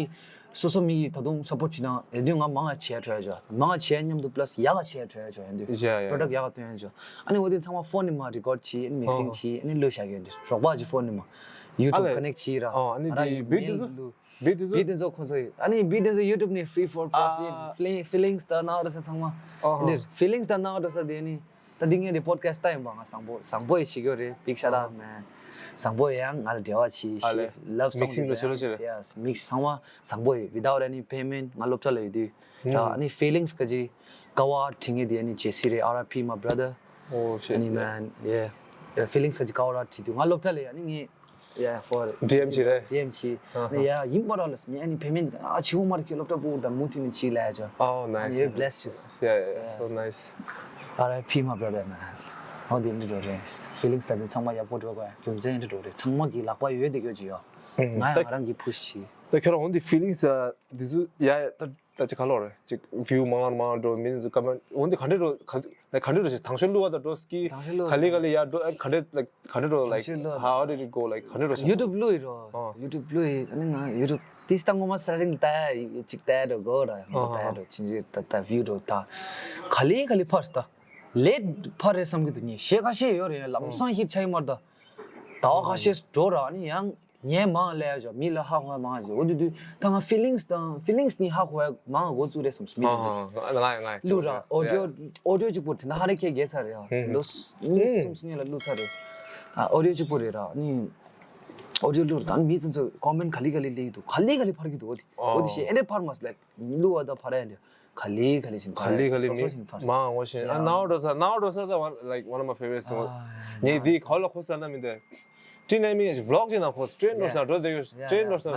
སོ་སོ་མི་ཡིས་ད་དུང་སབ་པོར་བྱེད་ན་ཡ་དུས་ང་མང་ང་བྱེད་ཡ་འཕྲོ་ཡ་ཆོག་མང་ང་བྱེད་ཡ་མཉམ་དུ་པ་ལ་སི་ཡག་ག་བྱེད་ཡ་འཕྲོ་ཡ་ཆོག་ཡ་དུས་ཡ་ཡ་པྲོ་ཌག་ཡག་ག་སྟོན་ཡ་ཆོག་ཨ་ནི་འོ་དེ་ཚང་མ་ཕོན་ནི་མ་རི་ཀོཌ་བྱེད་ཨ་ནི་མིག་སིང་བྱེད་ཨ་ནི་བླུགས་བཞག་གི་ཡོད་འདི་རོགས་པ་ཅིག་ཕོན་ནི་མ་ཡུ་ཊུབ་ཨ་ལེ། ཀ་ནེག་བྱེད་ར། ཨ་ནི་ཨ་ར་དེ་ཡུ་བིཊ་མེན་དེ་ཚོ་བླུགས། བིཊ་དེ་ཚོ། བིཊ་དེ་ཚོ་ཁོ་ཚོ་ཡིན། ཨ་ནི་བིཊ་དེ་ཚོ་ཡུ་ཊུབ་ནས་ཕི་རི་ཕོར་ཨ་ཕི་ལིང་ཕི་ལིང་སི་དང་སྣང་བ་འགྲོ་ས་ཚང་མ། ཨོ་ཧོ། འདིར་ཕི་ལིང་སི་དང་སྣང་བ་འགྲོ་ས་དེ་ནི། ད་འདི་ངས་འདི་པོ་ཌི་ཁ་སི་ཊི་ལྟ་ཡིན་པ་ང་བཟང་པོ་བཟང་པོ་ཡི་བྱེད་རྒྱུ་རེད། Big shout out man. བཟང་པོ་ཡང་ང་ལ་འབྲེལ་བ་བྱེད་ཨ་ཤེས་ལེ། ལབ་མིག་སིང་དུ་བྱེད་རོགས་བྱེད་རེད། ཡེ་སི་མིག་སི་ཚང་མ་བཟང་པོ་ཡི་without any payment ང་སློབ་གྲྭ་ལ་ཡོད་དུས། ད་ཨ་ནི་ཕི་ལིང་སི་ག་ཅི་ཀ་བ་ཨར་ཊི་བྲིས་ངེས་དེ་ཨ་ནི་ཇེ་སི་རེད། R I P my brother. Oh shit. ཨ་ནི་མན་ཡེ་ཕི་ལིང་སི་ག་ཅི་ཀ་བ་ཨར་ཊི་བྲིས་དུས་ང་སློབ་གྲྭ་ལ་ཡོད་ཨ་ནི་ངས། Yeah, for ཌི་ཨེམ་བྱས་རེད། ཌི་ཨེམ་བྱས། ཨ་ཧ། ཡ་ཡིན་པ་ར་ལ་ནི་ཨ་ནི་པེ་མེན་ཊི་ཨ་ཆི་ཧོ་མ་ར་ཁྱོད་སློབ་གྲྭ་པུ་ད་མུ་མཐུད་ནི་ཅི་ལ་ཡ་ཅོ། Oh nice. ཡོད་bless you. Yeah, yeah, yeah. So nice. R I P my brother man. ཨོ་དེ་འདྲ་འགྲོ་རེད། ཕི་ལིང་སི་ད་དེ་ཚང་མ་ཡག་པོ་འགྲོ་དགོས་རྒྱུ་མཚན་འདྲ་འགྲོ་རེད། ཚང་མ་གི་ལག་པ་ཡོད་དེ་གྱོད་ཅི་ཡོ། ང་ཡང་ང་རང་གི་ཕུ་ཤི། ད་ཁྱོད་རང་འོན་ཏེ་ཕི་ལིང་སི་འདི་ཚོ་ཡ་ད། ད་ཅི་ག་ལོར་ཅིག་ཝིའུ་མང་མང་འགྲོ་མིན་ཟུ་ཀ་མེན་འོན་ཏེ་ག་འདྲེ་འགྲོ་ག་ཟུ་ག་འདྲེ་འགྲོ་ཞིག་དང་ཤོས་བླུག་པ་ད་འགྲོ་སྐྱིད། དང་ཤོས་བླུག་ག་ལེ་ག་ལེ་ཡ་འགྲོ་ཨ་ག་འདྲེ་like ག་འདྲེ་འགྲོ་like དང་ཤོས་བླུག how did it go like ག་འདྲེ་འགྲོ་ཞིག་ཡུ་ཊུབ་བླུག་ཡི་རོ། ཨོ། ཡུ་ཊུབ་བླུག་ཡི་ཨ་ནི་ང་ཡུ་ཊུབ་ཏིས་ད་ངོ་མ་སར་ཊིང་ལྟ་ཡི་ཅིག་ལྟ་ཡི་འགྲོ་གོ་ར་ཡང་ཚོ་ལྟ་ཡི་འགྲོ་ཅིན་ཅི་ད་ད་ཝིའུ་འགྲོ་ད་ག་ལེ་ག་ལེ་ཕར་ད་ལེ་ཕར་རེད་བསམ་གི་འདུག་ཉེ་ཤེ་ཁ་ཤེ་ཡོད་རེད་ལམ་སང་ཧིཊ་ཆ་ཡི་མར་ད་ད་བ་ཁ་ཤེ་འགྲོ་ར་ཨ་ནི་ཡང་། ཉན་མང་ལས་ཡ་ཞོ། མི་ལ་ཧ་གོ་ཡ་མང་ཞོ། འོ་དུ་དུ་ད་ང་ཕི་ལིང་སི་དང་ཕི་ལིང་སི་ནི་ཧ་གོ་ཡ་མང་འགོ་བཙུགས་རེད་བསམ་སོང་། མི་ལ་ཚོ་ང་ང་ང་ལུ་ར་ཨོ་ཌི་ཡོ་ཨོ་ཌི་ཡོ་གཅིག་པོ་དེ་ན་ཧ་རེ་ཁྱེད་རྒྱལ་ཚར་རེད་ཡ། ལོ་གཉིས་གསུམ་སྔོན་ལ་ལུ་ཚར་རེད། ཨོ་ཌི་ཡོ་གཅིག་པོ་རེད་ར་ནི། ཨོ་ཌི་ཡོ་ལུ་ར་ད་མི་ཚོ་ཀོ་མེན་ག་ལི་ག་ལི་ལེགས་འདུག་ག་ལི་ག་ལི་ཕར་གི་འདུག་འོ་དེ་འོ་དེ་ཤེས་ཨེ་འདྲེ་ཕར་མ་སི་ལེག་ལུ་བ་ད་ཕར་ཡ་འདྲེ། ག་ལེ་ག་ལེ་བཞིན་ག་ལེ་ག་ལེ་མི་སོ་སོ་བཞིན་ཕར་མ་འོ་ཤེས། ཨ་ནའོ་ཌོ་ས་ནའོ་ཌོ་ས་ད་one like one of my favorite song. ངས་འདི་ག་ལ་ཁོ་ས་ན་མི་འདི་ཏྲི་ནས་མི་ཝི་ལོག་ཅིག་ན་ཁོ་ཏྲེན་ནོ་ས་འགྲོ་དེ་ཡོད། ཏྲེན་ནོ་ས་ར་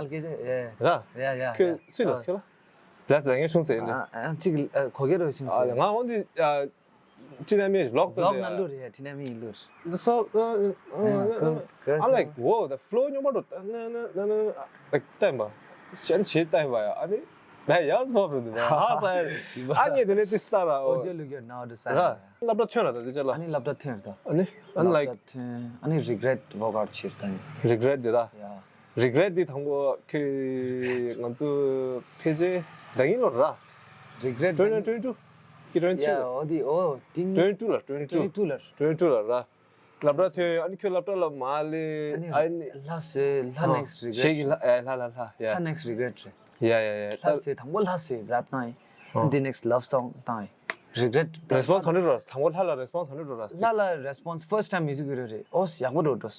ཁྱོད་སུས་ལ་སྐྱོ་ལ་ལ་ས་ངས་ཤུང་ཟེར་ནི། ཨ་ཅིག་གོ་གེ་རོ་ཤུང་ཟེར། ང་འོ་འདི་ཏྲི་ནས་མི་ཝི་ལོག་ད་ཝི་ལོག་ན་ལུར་ཡ་ཏྲི་ནས་མི་ལུར། So I like wow the flow ཉོ་མ་འགྲོ་ན་ན་ན་ན་like ཏན་པ་ཤན་ཤེ་ཏན་པ་ཡ་ཨ་ནི། ད་ཡག་སོ་བ་འདུག་ཧ་ས་ཡ། ཨ་ངས་དེ་ནས་ཏི་སྟ་ར་ཨོ་ཨོ་ཇོ་ལུག་ཡོད་ནའོ་ཌོ་ས་ར། སློབ་གྲྭ་ཐོན་ལ་ད་དེ་ཅག་ལ། ཨ་ནི་སློབ་གྲྭ་ཐོན་ར་ད། ཨ་ནི་ཨ་ནི་like སློབ་གྲྭ་ཐོན་ཨ་ནི་རི་གྲེ་ཊི་ཝོག་ཨའུཊ་བྱེད་ད་ནི། རི་གྲེ་ཊི་དེ་ར། ཡ། རི་གྲེ་ཊི་དེ་དང་པོ་ཁྱོད་ང་ཚོ་ཕལ་ཆེར་ད་ཡིན་ལོ་ར། རི་གྲེ་ཊི་twenty twenty two ཀི་twenty two ཡ་ཨོ་དེ་ཨོ་ཏིང་twenty two ལ་twenty two twenty two ལ་twenty two ལ་ར། སློབ་གྲྭ་ཐོན་ཨ་ནི་ཁྱོད་སློབ་གྲྭ་ལ་མ་ལེ་ཨ་ནི་ཨ་ནི་ལྷ་སེ་ལྷ་ནེག་སི་རི་གྲེ་ཊི་ཞེ་གི་ལྷ་ཨ་ལྷ་ལྷ་ལྷ་ཡ། ལྷ་ནེག་སི་རི་གྲེ་ཊི་རེད། ཡ་ཡ་ཡ་ལྷ་སེ་དང་པོ་ལྷ་སེ་རེབ་བཏང་ཡིན། འདི་ནེག་སི་ལབ་སོང་བཏང་ཡིན། རི་གྲེ་ཊི་རེ་སི་པོན་སི་ག་འདྲ་འགྲོ་ར། དང་པོ་ལྷ་ལ་རེ་སི་པོན་སི་ག་འདྲ་འགྲོ་ར། ལྷ་ལ་རེ་སི་པོན་སི་ཕར་སི་ཊི་ཊེམ་མིའུ་ཟིག་ཡོད་རེད། ཨོ་ཡག་པོ་འགྲོ་འགྲོ།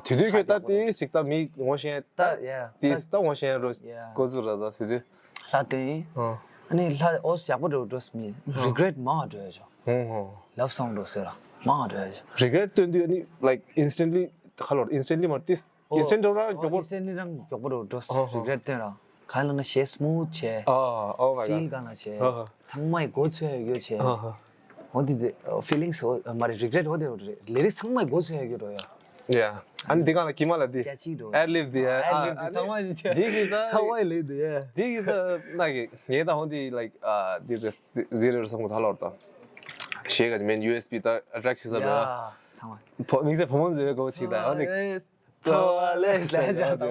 དེ་དུས་ཁྱོད་ད་དེ་ཞིག་ད་མི་ངོ་ཤེས་ད་ཡ་དེ་ད་ད་ངོ་ཤེས་འགྲོ་ཡ་གོ་ཚུལ་ར་ད་དེ་དུས། ལྷ་དེ་ཨ་ནི་ལྷ་ཨོ་ཡག་པོ་འགྲོ་འགྲོ་མི་རི་གྲེ་ཊི་མང་འགྲོ་ཡ་ཆོ། ཧོ་ཧོ། ལབ་སོང་འགྲོ་ཟེར་ར་མང་འགྲོ་ཡ་ཆོ། རི་གྲེ་ཊི་སྟོན་དུས་ཨ་ནི་like instantly ཁ་ལོར་instantly མ་ཏིས་ཨོ་instantly རང་མགྱོགས་པོ། ཨོ་instantly རང་མགྱོགས་པོ་འགྲོ་འགྲོ་ཧོ་ཧོ། རི་གྲེ་ཊི་སྟོན་ར། གང་ལ་ན་གཞས་སི་མུ་ཐི་བྱས། ཨ་ཨོ་མའི་གྷོཌ། ཕིལ་གང་ལ་བྱས། ཧ་ཧ། ཚང་མའི་མགོ་ཚོས་ཡོད་བྱས། ཧ་ཧ། འོ་འདི་དེ་ཕི་ལིང་སི་འོ་མ་རེད་རི་གྲེ་ཊི་འོ་དེ་འོ་རེད། ལི་རིག་སི་ཚང་མའི་མགོ་ཚོས་ཡོད་འགྲོ་ཡ། ཡ། ཨ་ནི་འདི་གང་ལ་གི་མ་ལ་འདི་ཀེ་ཆི་འགྲོ་ཡ། ཨེཌ་ལིབ་འདི་ཡ། ཨེཌ་ལིབ་འདི་ཚང་མ་ཡིན་བྱས། འདི་གི་ད་ཚང་མ་ཡིན་ལེ་འདི་ཡ། འདི་གི་ད་ན་གི་ངས་ད་འོ་འདི་like འདི་རེད་འདི་རེད་བསམ་གོ་ད་ལོར་ད་གཞས་ག་ཅི་མེན་ཡུ་ཨེས་བི་ད་ཨེ་ཊེག་ཤི་ས་རེད་ཡ། ཡ་ཚང་མ། ཕོ་མིང་ཟེར་བུ་མོ་ཟེར་གོ་ཆི་ད་འོ་འདི། ཐོ་ལེ་ལེ་ཇ་ཐོ་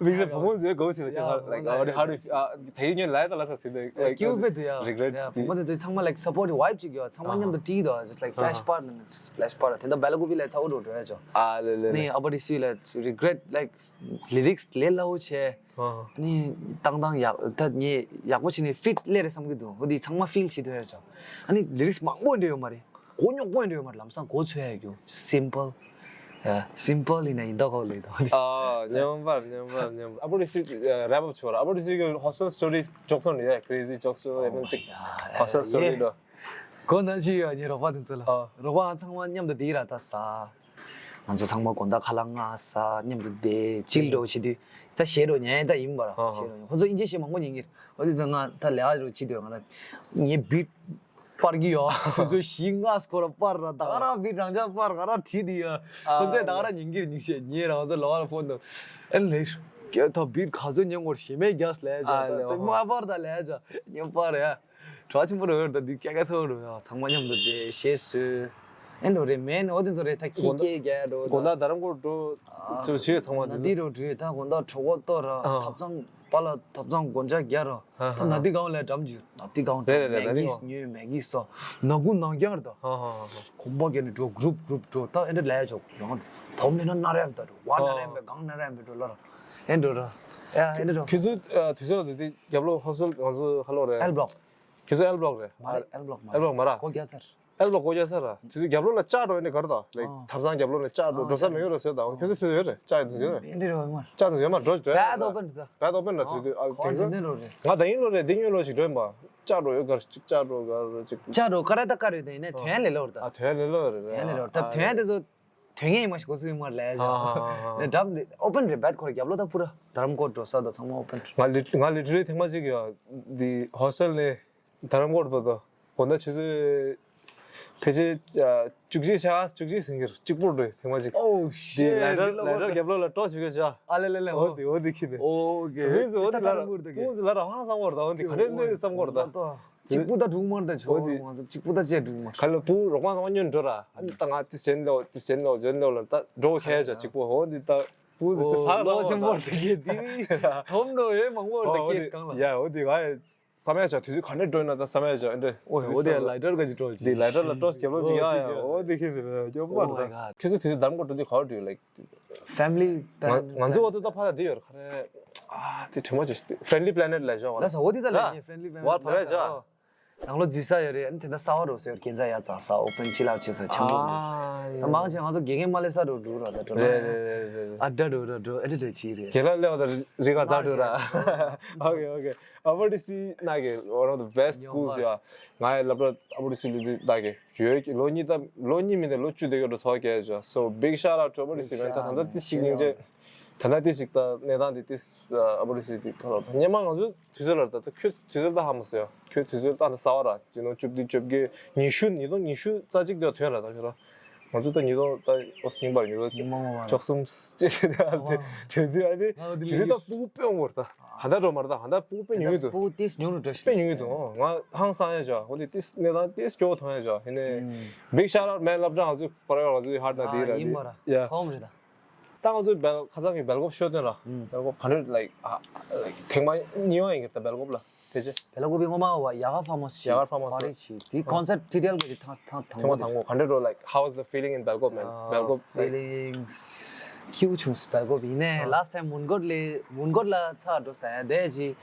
མིང་ཟེར་གོ་ཆི་ད་ཁྱོད་like how do you how do you ད་ཡིན་ཉོན་ལ་ད་ལ་ས་སི་ད་ཀྱུ་བེ་དུ་ཡ། རི་གྲེ་ཊི་ཡ་བུ་མོ་དེ་ཚོ་ཚང་མ་like supportive vibe ཅིག་ཡོད། ཚང་མ་མཉམ་དུ་བྲིས་དོ་just like flash park ལ་flash park དེ་འདྲ་བེ་ལ་ཀུ་པི་ལ་ཚ་བོ་འགྲོ་འགྲོ་ཡ་ཆོ། ཨ་ལེ་ལེ་ནི་ཨ་པ་ཏི་སི་ལ་རི་གྲེ་ཊི་like ལི་རིག་སི་ལས་སླ་བོ་བྱས། ནི་ཏང་ཏང་ཡག་ད་ངས་ཡག་པོ་བྱས་ནས་ཕིཊ་སླེབས་རེད་བསམ་གི་འདུག་འོ་དེ་ཚང་མ་ཕིལ་བྱེད་ཐུབ་ཡ་ཆོ། ཨ་ནི་ལི་རིག་སི་མང་པོ་འདྲ་ཡོད་མ་རེད། མགོ་རྙོག་པོ་འདྲ་ཡོད་མ་རེད། ལམ་སང་མགོ་ཚོས་ཡ་རྒྱུ་simple ཡ་simple ཡིན་ན་ཡིན་ད་ཧོ་ལེ་དང་། ཨ་ཉམས་པར་ཉམས་པར་ཉམས་པར་ཨ་པོ་ཏི་སི་རེབ་ཨབ་ཆོ་ར། ཨ་པོ་ཏི་སི་གི་ཧོ་སི་ཊེལ་སི་ཊོ་རི་ཅོག་སོང་ནི་ཡ་ཀྲེ་ཟི་ཅོག་སོང་ཡ་ཅིག་ཧོ་སི་ཊེལ་སི་ཊོ་རི་འགྲོ། གོ་ན་ཅི་ཡ་ཉེ་རོགས་པ་དེ་ཚོ་ལ་རོགས་པ་ཚང་མ་མཉམ་དུ་དེ་ར་ད་ས། ང་ཚོ་ཚང་མ་དགོང་དག་ཁ་ལག་ང་ས་མཉམ་དུ་བསྡད་ཅིལ་འགྲོ་བྱེད་དུས་ད་གཞས་འགྲོ་ཉན་ད་ཡིན་པ་ར། གཞས་འགྲོ་ཉན་ཁོ་ཚོ་ཨིན་ཇི་གཞས་མང་པོ་ཉན་གི་རེད། འོ་དེ་ད་ང་ད་ལས་ཨ་རོ་བྱེད་དུས་ང་ད་ངའི་བིཊ་སྤར་གི་ཡོད། སོ་སོ་ཞིག་ང་སྐོར་སྤར་ར་ད་ག་ར་བིཊ་རང་ཅག་སྤར་ག་ར་བྲིས་དེ་ཡ། ཁོ་ཚོས་ད་ག་ར་ཉན་གི་རེད་ཉིག་ཤས་ཉན་རང་ཚོ་ལོ་བ་ལ་ཕོན་དུ་ཨེ་ལེ་ད་བིཊ་ག་ཚོད་ཉན་དགོས་ཞེ་མེད་རྒྱག་ལས་ཅག་ད་མ་སྤར་ད་ལས་ཅག་ཉན་སྤར་ཡ། གྲོགས་ཆེན་པོ་རེད་འོ་ད་འདི་སྐད་ཀ་ཚོ་རུ་ཡ་ཚང་མ་མཉམ་དུ་བསྡད་གཞས་བཟོས། ཨེ་འགྲོ་རེད་མེད་ནི་འོ་དེ་ཚོ་རེད་ད་ཁྱི་སྐད་རྒྱག་འགྲོ་དགོང་དག་རྡ་རམ་གོར་འགྲོ་ཚོ་བྱེད་ཚང་མ་ན་དེ་དི་རུ་བྲོས་ད་དགོང་དག་གྲོགས་པོ་ལྟོ་ར་ཐབ་ཚང་པ་ལ་ཐབ་ཚང་སྒོ་ལྕགས་རྒྱག་ར་ད་ན་དི་གང་ལས་འགྲམ་རྒྱུ་ན་དི་གང་རེད་རེད་མེ་གིས་ཉོས་མེ་གིས་ཟ་ན་གུ་ནང་རྒྱག་ར་ད་གོམ་པ་རྒྱག་ནས་འགྲོ་གུ་རུབ་གུ་རུབ་འགྲོ་ད་ཨེ་འདྲ་ལས་ཆོག་ཡོང་ད་མེད་ན་ན་རེམ་ད་འགྲོ་བ་ན་རེམ་པའི་གང་ན་རེམ་པའི་འགྲོ་ལ་ར་ཨེ་འགྲོ་ར་ཨེ་འདྲ་ར་ཁྱོད་ཚོ་དུས་ཚོད་དེ་རྒྱབ་ལོགས་ཧོ་སོལ་ང་ཚོ་ཧ་ལོ་རེད། ཨེལ་བྷི་ལོག་ཁྱོད་ཚོ་ཨེལ་བྷི་ལོག་རེད། མ་རེད་ཨེལ་བྷི་ལོག་མ་ཨེལ་བྷི་ལོག་མ་ར། སྒོ་རྒྱག་ཚར། ཨེལ་བྷི་ལོག་སྒོ་རྒྱག་ཚར་ར། དེ་ཚོ་རྒྱབ་ལོགས་ལ་ལྕགས་འགྲོ་ཡ་ནི་ག་རེ་དང་། ལའིཀ་ཨ། ཐབ་ཚང་རྒྱབ་ལོགས་ནས་ལྕགས་འགྲོ་འགྲོ་ས་མེད་ཡོད་རེད། ལྕགས་ཡོད་ཚོད་ཡོད་རེད། ལྕགས་ཡོད་ཚོད་ཡོད་རེད། ཨེ་འདྲ་རེད་མ། ལྕགས་ཡོད་ཚོད་ཡོད་མ་འགྲོ་འགྲོ་ཡ་རེད། བེད་ཨོ་པན་རེད་ད། བེད་ཨོ་པན་ར་ཚོད་དུས་ཨ་དེང་སང་། ང་ད་ཡིན་ལོ་རེད་འདི་ཉོ་ལོ་ཞིག་འགྲོ་ཡིན་པ། ལྕགས་འགྲོ་ཡོད་ག་རེ་ཅིག་ལྕགས་འགྲོ་ག་རེ་ཅིག་ལྕགས་འགྲོ་ག་རེ་ཅིག་ལྕགས་འགྲོ་ག་རེ་ཅིག་ལྕགས་འགྲོ་ག་རེ་ཅིག་ལྕགས་འགྲོ་ག་རེ་ཅིག་ཨ་དོན་ལས་ལོ་རེད་རེད། དོན་ལས་ལོ་རེད་ད་དོན་དེ་ཚོ། དོན་ངེས་མ་ཞིག་གོ་སུ་ཡིན་མ་ལས་ཨ་ཧ་ཧ་ཧ། ཇག་ནས་འགྲམ་ཨོ་པན་རེད། བེད་ཁོ་ར་རྒྱབ་ལོགས་ད་པུ་ར་དྷ་རམ་ཀོཊ་འགྲོ་ས་ད་ཚང་མ་ཨོ་པན་རེད། ང་ལི་ང་ལི་ཊི་རེ་ཐེངས་མ་གཅིག་ཡོད་འདི་ཧོ་སི་ཊེལ་ནས་དྷ་རམ་ཀོཊ་བར་དུ་དགོང་དག་ཆུ་ཚོད་ཕལ་ཆེར་བཅུ་གཅིག་ཆ་བཅུ་གཅིག་ཟིན་གྱི་རེད། གཅིག་པུར་འགྲོ་ཐེངས་མ་གཅིག Oh འདི shit ལའི་ཊར་ལའི་ཊར་རྒྱབ་ལོགས་ལ་ཊོར་ཆི་བྱེད་ཀྱི་ཨ་ལེ་ལེ་ལེ་འོ་འདི་འོ་འདི་ཁྱི་འདི། ཨོ་ཀེ། མིང་ཟེར་འོ་འདི་ལ་ར་ཕུང་ཟེར་ལ་ར་ཧང་སང་བར་དང་འོ་འདི་ག་རེ་འདི་བསམ་བར་དང་། གཅིག་པུ་ད་དྲུག་མར་ད་ཆོ་འོ་འདི་ང་ཚོ་གཅིག་པུ་ད་བཅད་དྲུག་མར། ག་ལ་ཕུང་རོགས་པ་ཚང་མ་ཉོན་འགྲོ་ར་ཨ་ནི་ད་ང་ཙི་ཟེར་ལོ་ཙི་ཟེར་ལོ་ཟེར་ལོ་ལ་ད་འགྲོ་ཁྱེར་ཆོ་གཅིག་པུ་འོ་འདི་ད། པུ་ཟེར་ཚེ་ཟ་ཟ་ལོ་ཆེན་པོ་རེད་གི་དེ་ནི་ཐོབ་འགྲོ་ཡོད་མང་པོ་རེད་ཀེས་གང་ལ། ཡ་འོ་དེ་ང་བསམ་ཡ་ཆ་དུས་ཚོད་ག་འདྲ་འགྲོ་ཡིན་ན་ད་བསམ་ཡ་ཆ་ཨེ་འདྲ། འོ་འོ་དེ་ལའི་ཊར་ག་ཅིག་འགྲོ་ཅིག་དེ་ལའི་ཊར་ལ་སྤྲོ་སྐྱེ་ལོ་ཅིག་ཡ་ཡ་འོ་དེ་ཁྱེད་ཚོ་སྐྱོ་པོ་རེད། ཁྱེད་ཚོ་དུས་ཚོད་དར་མགོ་འགྲོ་དུས་ག་བར་འགྲོ་ཡོད་ལའིག། Family ང་ཚོ་འོ་དུ་ད་ཕ་ལ་དེ་ཡོད་རེད་ག་རེ། ཨ་དེ་དྲན་པ་ཅིག་Friendly Planet ལ་བཞག་ལ་ས་འོ་དེ་ད་ལ་ཡིན་Friendly Planet བར་ཕ་ལ་བཞག་ནང་ལོ་འཛུལ་ས་ཡོད་རེད། ཨ་ནི་དེ་འདྲ་གསར་པ་རོ་ཟེར་གན་ཚ་ཡ་ཚ་ས་ཨོ་པན་ཅི་ལབ་བྱེད་ས་ཆང་ལོ་ནི། ད་མང་ཆེ་ང་ཚོ་དགེ་རྒན་མ་ལས་ས་རོ་འགྲོ་ར་ད་འགྲོ་ན། རེད་རེད་རེད་རེད། ཨ་འདྲ་འགྲོ་ར་འགྲོ་ཨ་འདྲ་འདྲ་ཅི་རེད། གན་ལ་ལས་བ་ད་རི་ག་ཚ་འགྲོ་ར། ཨོ་ཀེ་ཨོ་ཀེ། ཨ་པ་ཌི་སི་ན་གི་one of the best schools ཡ། ང་ཡི་སློབ་གྲྭ་ཨ་པ་ཌི་སི་ལུ་དུ་ད་གི་ཡོད་ལོ་གཉིས་ད་ལོ་གཉིས་མིན་ཏེ་ལོ་བཅུ་དེ་གི་འགྲོ་ཚོགས་ཀྱི་ཡ། So big shout out to ཨ་པ་ཌི་སི་མན་ད་ད་ད་ཏི་སི་ཅིག་སྙིང་རྗེ། ད་ལྟ་དེ་ཞིག་ད་གནས་སྟངས་དེ་ཏིས་ཨ་པོ་རི་སི་དེ་ཁ་ལོ་ད་སྙེ་མ་ང་ཚོ་དུས་ཚོད་ལ་ད་ད་ཁྱོད་དུས་ཚོད་ད་ཧ་མ་སོ་ཡ། ཁྱོད་དུས་ཚོད་ད་ད་ས་བ་ར་ཉིས་སྟོང་བཅུ་བདུན་བཅོ་བརྒྱད་ཉི་ཤུ་ཉིས་སྟོང་ཉི་ཤུ་རྩ་གཅིག་དེ་ཐོན་ར་ད་ཁྱོད་ར། ང་ཚོ་ད་ཉིས་སྟོང་ད་ཨོ་སྙིང་པར་ཉིས་སྟོང་ཉི་མ་ངོ་མ་བཅུ་གསུམ་ཅེས་དེ་ཨ་དེ་དེ་དུས་ཨ་དེ་དུས་ཚོད་ད་སྤུ་གུ་དཔེ་འོང་བར་ད་ཧ་ད་འགྲོ་མར་ད་ཧ་ད་སྤུ་གུ་དཔེ་ཉུང་ངུ་འདུག་སྤུ་གུ་ཏིས་ཉུང་རུ་འགྲོ་ཞིག་དཔེ་ཉུང་ངུ་འདུག་ང་ཧང་སང་ཡ་ཇ་ཧོ་དེ་ཏིས་གནས་སྟངས་ཏིས་སྐྱོ་བོ་མཐོང་ཡ་ཇ་ཧེ་ནས་big shout out man སློབ་གྲྭ་ང་ཚོ་ཧྥ་ར་ང་ཚོ་ཧར་ན་དེ་ར་ཡིན་པ་ར་ཡ་ཐོམ་རེད་ད། ད་ང་ཚོའི་སྦེལ་ཁ་སང་གི་སྦེལ་ཀོབ་ཤོད་དོན་ར། ཨུམ། སྦེལ་ཀོབ་ག་འདྲ་ལའིག་ཨ་ལའིག་ཐེངས་མ་གཉིས་པ་ཡིན་གྱི་ད་སྦེལ་ཀོབ་ལ་ཕེབས་རྗེས། སྦེལ་ཀོབ་པའི་སྔོན་མ་བ་ཡ་ག་ཕ་མོ་སི་ཡ་ག་ཕ་མོ་སི་པར་ཊི་བྱས་དེ་ཀོན་སར་ཊི་ཊི་ཨེལ་གི་ཐེངས་ཐེངས་ཐེངས་མ་དང་པོ་ག་འདྲ་འགྲོ་like how was the feeling in Belkop man? སྦེལ་ཀོབ་ཕི་ལིང་སི་ཁྱིའུ་བྱུང་སྦེལ་ཀོབ་ཡིན་ནས་ལ་སི་ཊི་ཊེམ་མོན་གྷོ་ལ་མོན་གྷོ་ལ་ཚ་འགྲོ་སྟེ་དེ་ཅི་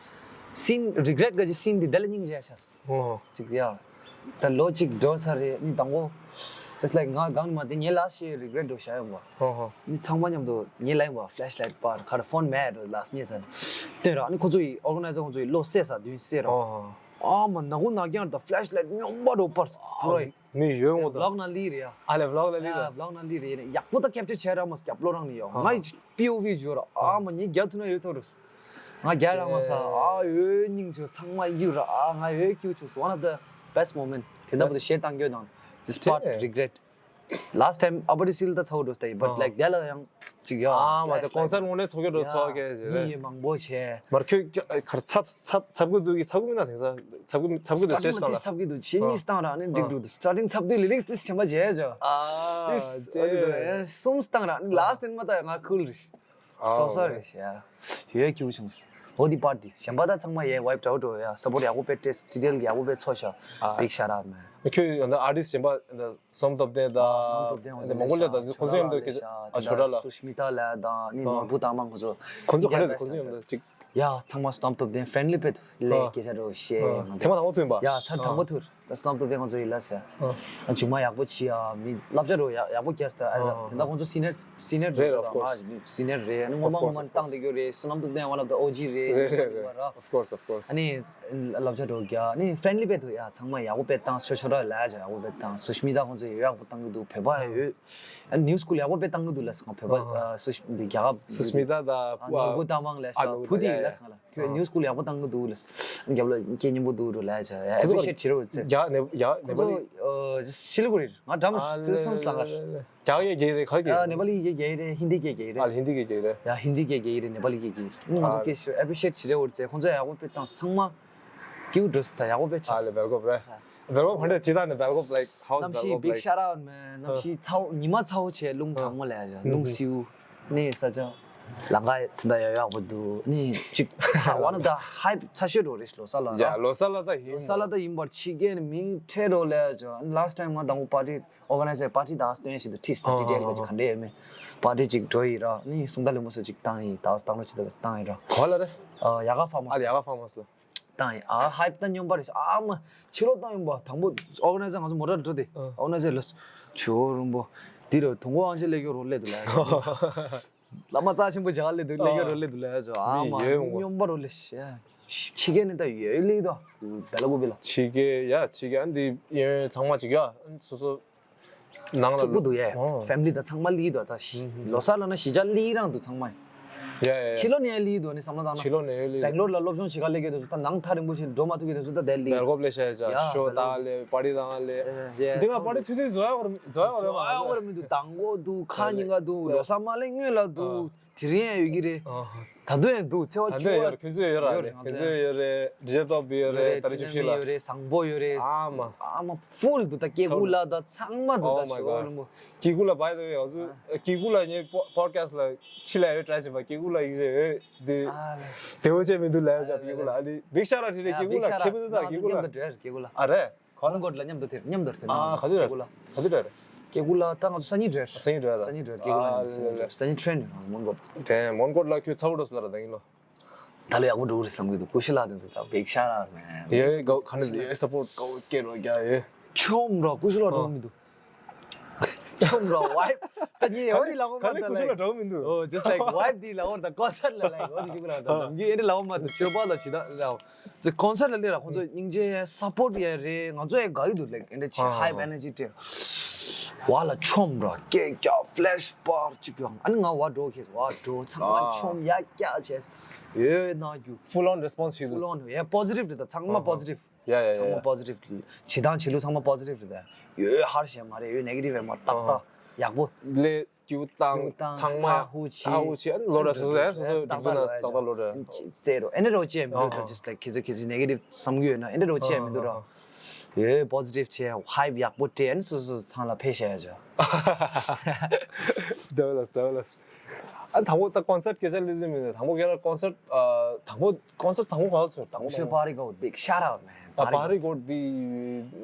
སིན་རི་གྷི་རེཊ་གི་ཅི་སིན་དེ་དེ་ལ་སྙིང་རྗེ་ཤ་ཨོ། ཅིག་ཡ། ད་ལོ་གཅིག་འགྲོ་ཚར་རེད་ནི་དང་པོ། Just like ང་གང་ནི་མ་དེ་ངའི་ལ་ཤེ་རི་གྷི་རེཊ་འགྲོ་བྱ་ཡོང་བ། ཧོ་ཧོ། ནི་ཚང་མ་མཉམ་དུ་ངའི་ལ་ཡོང་བ་ཕི་ལེ་ཤི་ལའིཊ་པར་གར་ཕོན་མེད་འགྲོ་ལ་སྙེ་ཚར། སྟོན་ར་ནི་ཁོ་ཚོ་ཡི་ཨོར་ག་ནའི་ཛར་ཁོ་ཚོ་ཡི་ལོ་སེ་ས་དུས་སེ་ར། ཧོ་ཧོ། ཨ་མ་ནག་གུ་ནག་རྐྱང་ད་ཕི་ལེ་ཤི་ལའིཊ་སྙོམས་པ་འགྲོ་པར་ཕུ་རོ་ཡི། མི་ཡོད་ངོ་ད། ཝི་ལོག་ན་ལི་རེད་ཡ། ཨ་ལེ་ཝི་ལོག་ན་ལི་རེད། ཝི་ལོག་ན་ལི་རེད་ཡ་ཡག་པོ་ད་ཁེབ་ཅར་བྱས་ར་མ་སྐྱབས་ལོ་རང་ནི་ཡོ། ཧོ་ཧོ། ང་ཡི་པི་ཨོ་ཝི་བརྗོད་ར་ཨ་མ་ཉིས་བརྒྱ་ཐུ་ན་ཡོད་ཚོ་རུ། ང་རྒྱལ་རང་མ་ས་ཨ་ཡོད་སྙིང་ཆུ་ཚང་མ་གཡུག་ར་ཨ་ང་ཡོད་ཀྱུ་ཆུ་one of the best moment དེ་འདྲ་པོ་ཞེ་བཏང་རྒྱུ་དང་just part regret last time ཨ་པ་རི་སིལ་ད་ཚ་བོ་འགྲོ་སྟེ་but like དེ་ལ་ཡང་ཅིག་ཡོད་ཨ་མ་དེ་ཀོན་སར་དངོས་གནས་ཚོགས་རྒྱུ་འགྲོ་ཚོགས་ཀྱི་ཡ་ཟེར་མི་ཡི་མང་པོ་བྱས་མར་ཁྱོད་གར་ཚབ་ཚབ་ཚབ་གི་འདུག་གི་ཚབ་གི་མི་ན་དེང་སང་ཚབ་གི་ཚབ་གི་འདུག་སེ་ཤ་ལ་ཚབ་གི་འདུག་ཆེ་གཉིས་བཏང་ར་ནི་འགྲིག་འགྲོ་འདུག་སི་ཊར་ཊིང་ཚབ་དུས་ལི་ལིག་ཏིས་ཆེན་པ་བྱས་ཇོ་ཨ་ཏིས་ཨ་ནི་འདུག་ཡ་གསུམ་བཏང་ར་ནི་last time མ་ད་ང་ཁུལ་རེད། So sorry ཡ། ཡོད་ཀྱི་བྱུང་སོ། འོ་དེ་པར་ཊི་གཞན་པ་ད་ཚང་མ་ཡས་ཝའིབ་ཌ་ཨའུཊ་འགྲོ་ཡ་སཔོར་ཊི་ཡག་པོ་དཔེ་སྤྲད་ཊི་ཊི་ཨེལ་གི་ཡག་པོ་དཔེ་ཚོ་ཤ་big shout out man ཁྱོད་ཡང་ད་ཨར་ཊིསི་གཞན་པ་ད་བསོད་ནམས་སྟོབས་ལྡན་ད་སྟོབས་ལྡན་ཁོང་ཚོ་མོང་གོ་ལི་ད་ཁོང་ཚོ་ཡང་ད་ཨ་ཆོས་གྲགས་ལ་སུ་ཤི་མི་ཏཱ་ལ་ད་ནི་ནོར་བུ་དང་མང་ཁོང་ཚོ་ཁོང་ཚོ་ག་རེ་ད་ཁོང་ཚོ་ཡང་ད་ཅིག་ཡ་ཚང་མ་བསོད་ནམས་སྟོབས་ལྡན་ཕྲེན་ལི་དཔེ་ལས་སྐད་ཆ་རོ་ཤེས་ཐེངས་མ་དང་པོ་ཐོན་པ་ཡ་ཚར་དང་པོ་ཐུར། ད་སྣམ་ཏོ་དེ་ང་ཚོ་ཡིན་ལ་ཟེར། ཨ་མཇུག་མ་ཡག་པོ་བྱས་ཡ་མི་བསླབ་བྱ་རོ་ཡག་ཡག་པོ་རྒྱག་སྟེ་ཨ་ཟེར། ཨ་དེ་འདྲ་ཁོང་ཚོ་སི་ནིར་སི་ནིར་རེད་རེད་of course སི་ནིར་རེད། ཨ་ནི་ངོ་མ་ངོ་མ་བཏང་བསྡད་རྒྱུ་རེད། སྣམ་ཏོ་དེ་one of the ཨོ་ཇི་རེད། རེད་རེད་རེད་of course of course ཨ་ནི་བསླབ་བྱ་རོ་རྒྱག་ཨ་ནི་ཕྲེན་ལི་དཔེ་ཐུ་ཡ་ཚང་མ་ཡག་པོ་དཔེ་བཏང་ཆོ་ཆོ་ར་ལ་ཡ་ཡག་པོ་དཔེ་བཏང་སུ་ཤི་མི་ད་ཁོང་ཚོ་ཡོད་ཡག་པོ་བཏང་གི་འདུག་བོད་པ་ཡོད་ཨ་ནི་ནིའུ་སི་ཁུལ་ཡག་པོ་དཔེ་བཏང་གི་འདུག་ལ་སུ་བོད་པ་སུ་ཤི་འདི་རྒྱ་གར་སུ་ཤི་མི་ད་ད་ཨ་ནོར་བུ་ཏ་མང་ལ་ད་བུ་དི་ལ་སང་ལ། ཁྱོད་ནིའུ་སི་ཁུལ་ཡག་པོ་བཏང་གི་འདུག་ལ། རྒྱབ་ལ་སྐད་སྙན་པོ་འདུག་རུ་ལ་ཡ་ཆ་ཡ་ཨེ་པི་རི་ཤི་ཨེཊ་བྱེད་རོགས་ཟེར། རྒྱ་ནེ་རྒྱ་ནེ་པ་ལི། ཁོ་ཚོ་ཤི་ལི་གུ་རི་ང་འགྲམ་ཙི་སུམ་སླ་ངར། རྒྱ་ཡི་རྒྱ་རེད་ག་རེ་རྒྱ་ནེ་པ་ལི་ཡི་རྒྱ་རེད། ཧིན་དི་གི་རྒྱ་རེད། ཨ་ཧིན་དི་གི་རྒྱ་རེད། ཡ་ཧིན་དི་གི་རྒྱ་རེད་ནེ་པ་ལི་གི་རྒྱ་རེད། ང་ཚོ་སྐད་ཤོད་ཨེ་པི་རི་ཤི་ཨེཊ་བྱེད་རོགས་ཟེར། ཁོ་ཚོ་ཡག་པོ་དཔེ་བཏང་ཚང་མ་ཀིའུ་འགྲོ་ས་ད་ཡག་པོ་དཔེ་ཆགས། ཨ་ལེ་སྦེལ་ཀོབ་རེད། སྦེལ་ཀོབ་ག་འདྲ་ཇི་ལྟར་ནས་སྦེལ་ཀོབ་like how is གནམ་གཤིས་Belkop big like shout out man གནམ་གཤིས་ཚ་བོ་ཉི་མ་ཚ་བོ་བྱས་རླུང་གྲང་མོ་ལས་ཡ་རླུང་སེའུ། ནི་ས་ཆ་ལམ་ཁ་དེ་འདྲ་ཡག་ཡག་པོ་འདུག་ནི་ཅིག་one of the hype ཚ་ཤོས་འགྲོ་རེད་ལོ་གསར་ལ་ཡ་ར། ལོ་གསར་ལ་ད་ཡིན་ལོ་གསར་ལ་ད་ཡིན་པར་ཕྱི་རྒྱལ་ནས་མིང་ཁྲེ་འགྲོ་ལས་ཅོ་last time ང་དང་པོ་པར་ཊི་ཨོར་ག་ནའི་ཛར་པར་ཊི་དང་སྟོན་ཞིག་ཏུ་ཁྲིས་ད་ཨ་ཊི་ཊི་ཨེལ་ག་ཅིག་ག་འདྲ་ཡོད་མེད་པར་ཊི་ཅིག་འགྲོ་ཡི་ར་ནི་སུང་ད་ལི་མོ་སོ་ཅིག་བཏང་ཡི་ད་བཏང་ལོ་ཅིག་ད་བཏང་ཡི་ར། ག་ལ་རེད། ཨ་ཡ་ག་ཕ་མ་ཨ་ཡ་ག་ཕ་མ་ལ། བཏང་ཡིན། ཨ་ཧའིབ་ད་སྙོམས་པ་རེད། ཨ་མ་ཕྱི་ལོགས་བཏང་ཡིན་པ་དང་པོ་ཨོར་ག་ནའི་ཛར་ང་ཚོ་མོ་ཊ་འགྲོ་དེ་ཨ་ཨོར་ག་ནའི་ཛར་ལ་ཇོ་རུང་པོ་འདི་རུ་དུང་གོ་ཨང་ཆེ་ལས་ཀྱོ་རོ་ལས་དུ་ལས་བླ་མ་རྩ་ཆེན་པོ་བྱ་ལས་དུ་ལས་ཀྱོ་རོ་ལས་དུ་ལས་ཇོ་ཨ་མ་མི་ཡོད་མོ་སྙོམས་པ་རོ་ལས་ཤ་ཕྱི་རྒྱལ་ནས་ད་ཡོད་ལི་དོ་བེ་ལ་གུ་བེ་ལ་ཕྱི་རྒྱལ་ཡ་ཕྱི་རྒྱལ་ཨ་འདི་ཡོད་ཚང་མ་ཅིག་ཡ་སོ་སོ། ནང་ལ་གཅིག་པུ་འདུག་ཡས། ཨོ། ཕེ་མི་ལི་དང་ཚང་མ་ལི་འདུག་ད་ཤི། ཨུ་ཧུ། ལོ་གསར་ལ་ན་གཞིས་ཆགས་ལི་རང་འདུག་ཚང་མ། ཡ་ཡ་ཡ། ཕྱི་ལོགས་ནས་ཡང་ལི་འདུག་ནི་བསམ་བློ་བཏང་ན། ཕྱི་ལོགས་ནས་ཡང་ལི། སྦེང་ལོར་ལ་སློབ་སྦྱོང་བྱེད་ག་སླེབས་ཀྱི་འདུག་ཚུལ་ད་ནང་ཐག་རིང་པོ་ཞིག་འགྲོ་མ་ཐུབ་ཀྱི་འདུག་ཚུལ་ད་དེ་ལི། སྦེལ་ཀོབ་ལས་ཤ་ཡ་ཡ་ཤོ་བཏང་ལས་པར་ཊི་བཏང་ལས། ཡ་འདི་ང་པར་ཊི་ཐུང་ཐུང་བཟོ་ཡ་བར་བཟོ་ཡ་བར་བཟོ་ཡ་བར་མི་འདུག་དང་པོ་འདུག་ཁ་ཉིན་ག་འདུག་ལོ་གསར་མ་སླེབས་སྔོན་ལ་འདུག་དེ་རིང་ཡང་ཡོད་ཀྱི་རེད། ཨ། ད་དུང་ཡང་འདུག་ཚེ་བ་ད་ལྟ་ཆུ་བ་ཡོད་རེད། ཁོ་ཚོས་ཡོད་ར་ཡོད་རེད། རེད། ང་ཁོ་ཚོས་ཚོས་ཡོད་རེད། ཌི་ཇེ་སྟོབས་ཡོད་ཡོད་རེད། རེད། ད་རེས་ཅི་ཆུ་ཕྱི་ནམ་ལ་ཡོད་རེད། བཟང་པོ་ཡོད་རེད། ཨ་མ། ཨ་མ་ཕུལ་འདུག་ད་སྐྱེ་དགུ་ལ་ད་ཚང་མ་འདུག Oh ད my ཇོ་God. ལུམ་པོ། སྐྱེ་དགུ་ལ་བའི་དོ་ཡོད་ཚུ། སྐྱེ་དགུ་ལ་ངའི་པོ་པོ་ཌི་ཁ་སི་ཊི་ལ་ཕྱི་ལ་ཡོད་ཊ་རའི་བྱེད་པ། སྐྱེ་དགུ་ལ་ཡིག་ཟེར་ཡོད་དེ། ཨ་ལེ། དེ་འོ་ཅེ་མི་འདུག་ལ་ཡོད་ཅག་སྐྱེ་དགུ་ལ། ཨ་ལེ། བིག་ཤ་ར་ཊི་ལེ་སྐྱེ་དགུ་ལ་ཁེ་མི་འདུག་ད་སྐྱེ་དགུ་ལ། མཉམ་དུ་འགྲོ་ཡ་རེད་སྐྱེ་དགུ་ལ། ཨ་རེད། ག་ལ། མོན་གྷོ་ལ་མཉམ་དུ་དེར་མཉམ་དུ་དེར། ཨ་ག་དུས་རེད། སྐྱེ་དགུ་ལ། ག་དུས་རེད། སྐྱེ་དགུ་ལ་ད་ང་ཚོ་སང་ཉིན་འགྲོ་ཡ་རེད། སང་ཉིན་འགྲོ་ཡ་རེད། སྐྱེ་དགུ་ལ་ཨ་མཉམ་དུ་སང་ཉིན་འགྲོ་ཡ་རེད། སང་ཉིན་ཊི་རེན་རེད་མོན་གྷོ་ལ། དེ་མོན་གྷོ་ལ་ཁྱོད་ཚ་བོ་འགྲོ་སོང་ད་ད་ཡིན་ལོ། ད་ལོ་ཡག་པོ་འགྲོ་གི་རེད་བསམ་གྱི་འདུག་ཀུ་ཤུ་ལགས་དེ་ཚོ་ད་བིག་ཤ་ར་མན། ཡེ་གོ་ག་ནས་ཡེ་སབ་པོར་ཊི་གོ་སྐྱེ་རོ་རྒྱ་ཡེ། ཆོམ་ར་ཀུ་ཤུ་ལགས་འགྲོ་མི་འདུག་ཆོམ་ར་ཝའི་ད་ཉེ་ཡོད་དེ་ལ་འོ་མ་ད་ལ་ཡེ། ཀུ་ཤུ་ལགས་འགྲོ་མི་འདུག་ཨོ་just like ཝའི་དེ་ལ་འོ་ད་ཀོན་སར་ཊི་ལ་ལ་ཡེ་འོ་དེ་ཅིག་ལ་ད་ནམ་རྒྱུན་ཨེ་འདྲ་ལ་འོ་མ་ད་ཆོས་པ་ལ་ཇི་ད་ལ་འོ། ཙི་ཀོན་སར་ཊི་ལ་སླེབས་ར་ཁོང་ཚོ་སྙིང་རྗེ་སབ་པོར་ཊི་ཡ་རེད། ང་ཚོ་ཡ་དགའ་གི་འདུག་ལེགས་ཨེ་འདྲ་ཆེ་ཧ་ཧ་ཧའི་ཧ། ཨེ་ནར་ཇི་སྤྲད། ཝ་ལ་ཆོམ་ར་སྐད་རྒྱག་ཕི་ལེ་ཤི་པར་ཅིག་ཡོང་། ཨ་ནི་ང་བ་འགྲོ་ཁེས་བ་འགྲོ་ཚང་མ་ཨ། ཆོམ་ཡ་རྒྱ་བྱས་ཡོད་ན་རྒྱུ། Full on response ཞིག་འདུག Full on ཡ་པོ་ཟི་ཊིབ་རེད་ད་ཚང་མ། ཨ་ཧ། པོ་ཟི་ཊིབ། ཡ་ཡ་ཡ་ཚང་མ་ཡ། པོ་ཟི་ཊིབ། བྱེད་སྟངས་བྱེད་ལུགས་ཚང་མ་པོ་ཟི་ཊིབ་རེད་ད། ཡོད་ཧར་ཞེ་མ་རེད། ཡོད་ནེ་གེ་ཊིབ་ཡ་མ་རེད། ཏག་ཨ་ཏག་ཡག་པོ། ལས། སྐྱིད་པོ་བཏང་། སྐྱིད་པོ་བཏང་། ཚང་མ་ཧ་ཧུ་ཆི། ཧ་ཧུ་ཆི། ཨ་ནི་ལོ་རེ་སོ་སོ་ཡ་སོ་སོའི་སྒྲིག་འཛུགས་ནང་ཏག་ཏག་ལོ་རེ། རྩེ་རོ་ཨེ་འདྲ་རོ་ཅེས་མི་འདུག་ཨ་ད་ཇི་སི་ཊི་ལའིཀ་ཁྱེད་ཚོ་ཁྱེད་ཚོ་ནེ་གེ་ཊིབ་བསམ་གྱི་ཡོད་ན་ཨེ་འདྲ་རོ་ཅེས་མི་འདུག་ར། ཡོད་པོ་ཟི་ཊིབ་བྱས་ཧའིབ་ཡག་པོ་སྤྲད། ཨ་ནི་སོ་སོ་ཚང་ལ་ཕེབས་བཞག་ཡ་ཅོ། ཌ་བ་ལ་སི་ཌ་བ་ལ་སི། ཨ་དང་པོ་ད་ཀོན་སར་ཊི་སྐད་ཆ་ལབ་ལབ་མིན་ན་དང་པོ་ཁྱེད་རང་ཀོན་སར་ཊི་ཨ་དང་པོ་ཀོན་སར་ཊི་དང་པོ་ག་ལ་ཚོར་དང་པོ་དང་ཤོས་པ་རི་གོ་ཌི། བིག་ཤ་ཊ་ཨའུ་ཊི་མན། ཨ་པ་རི་གོ་ཌི།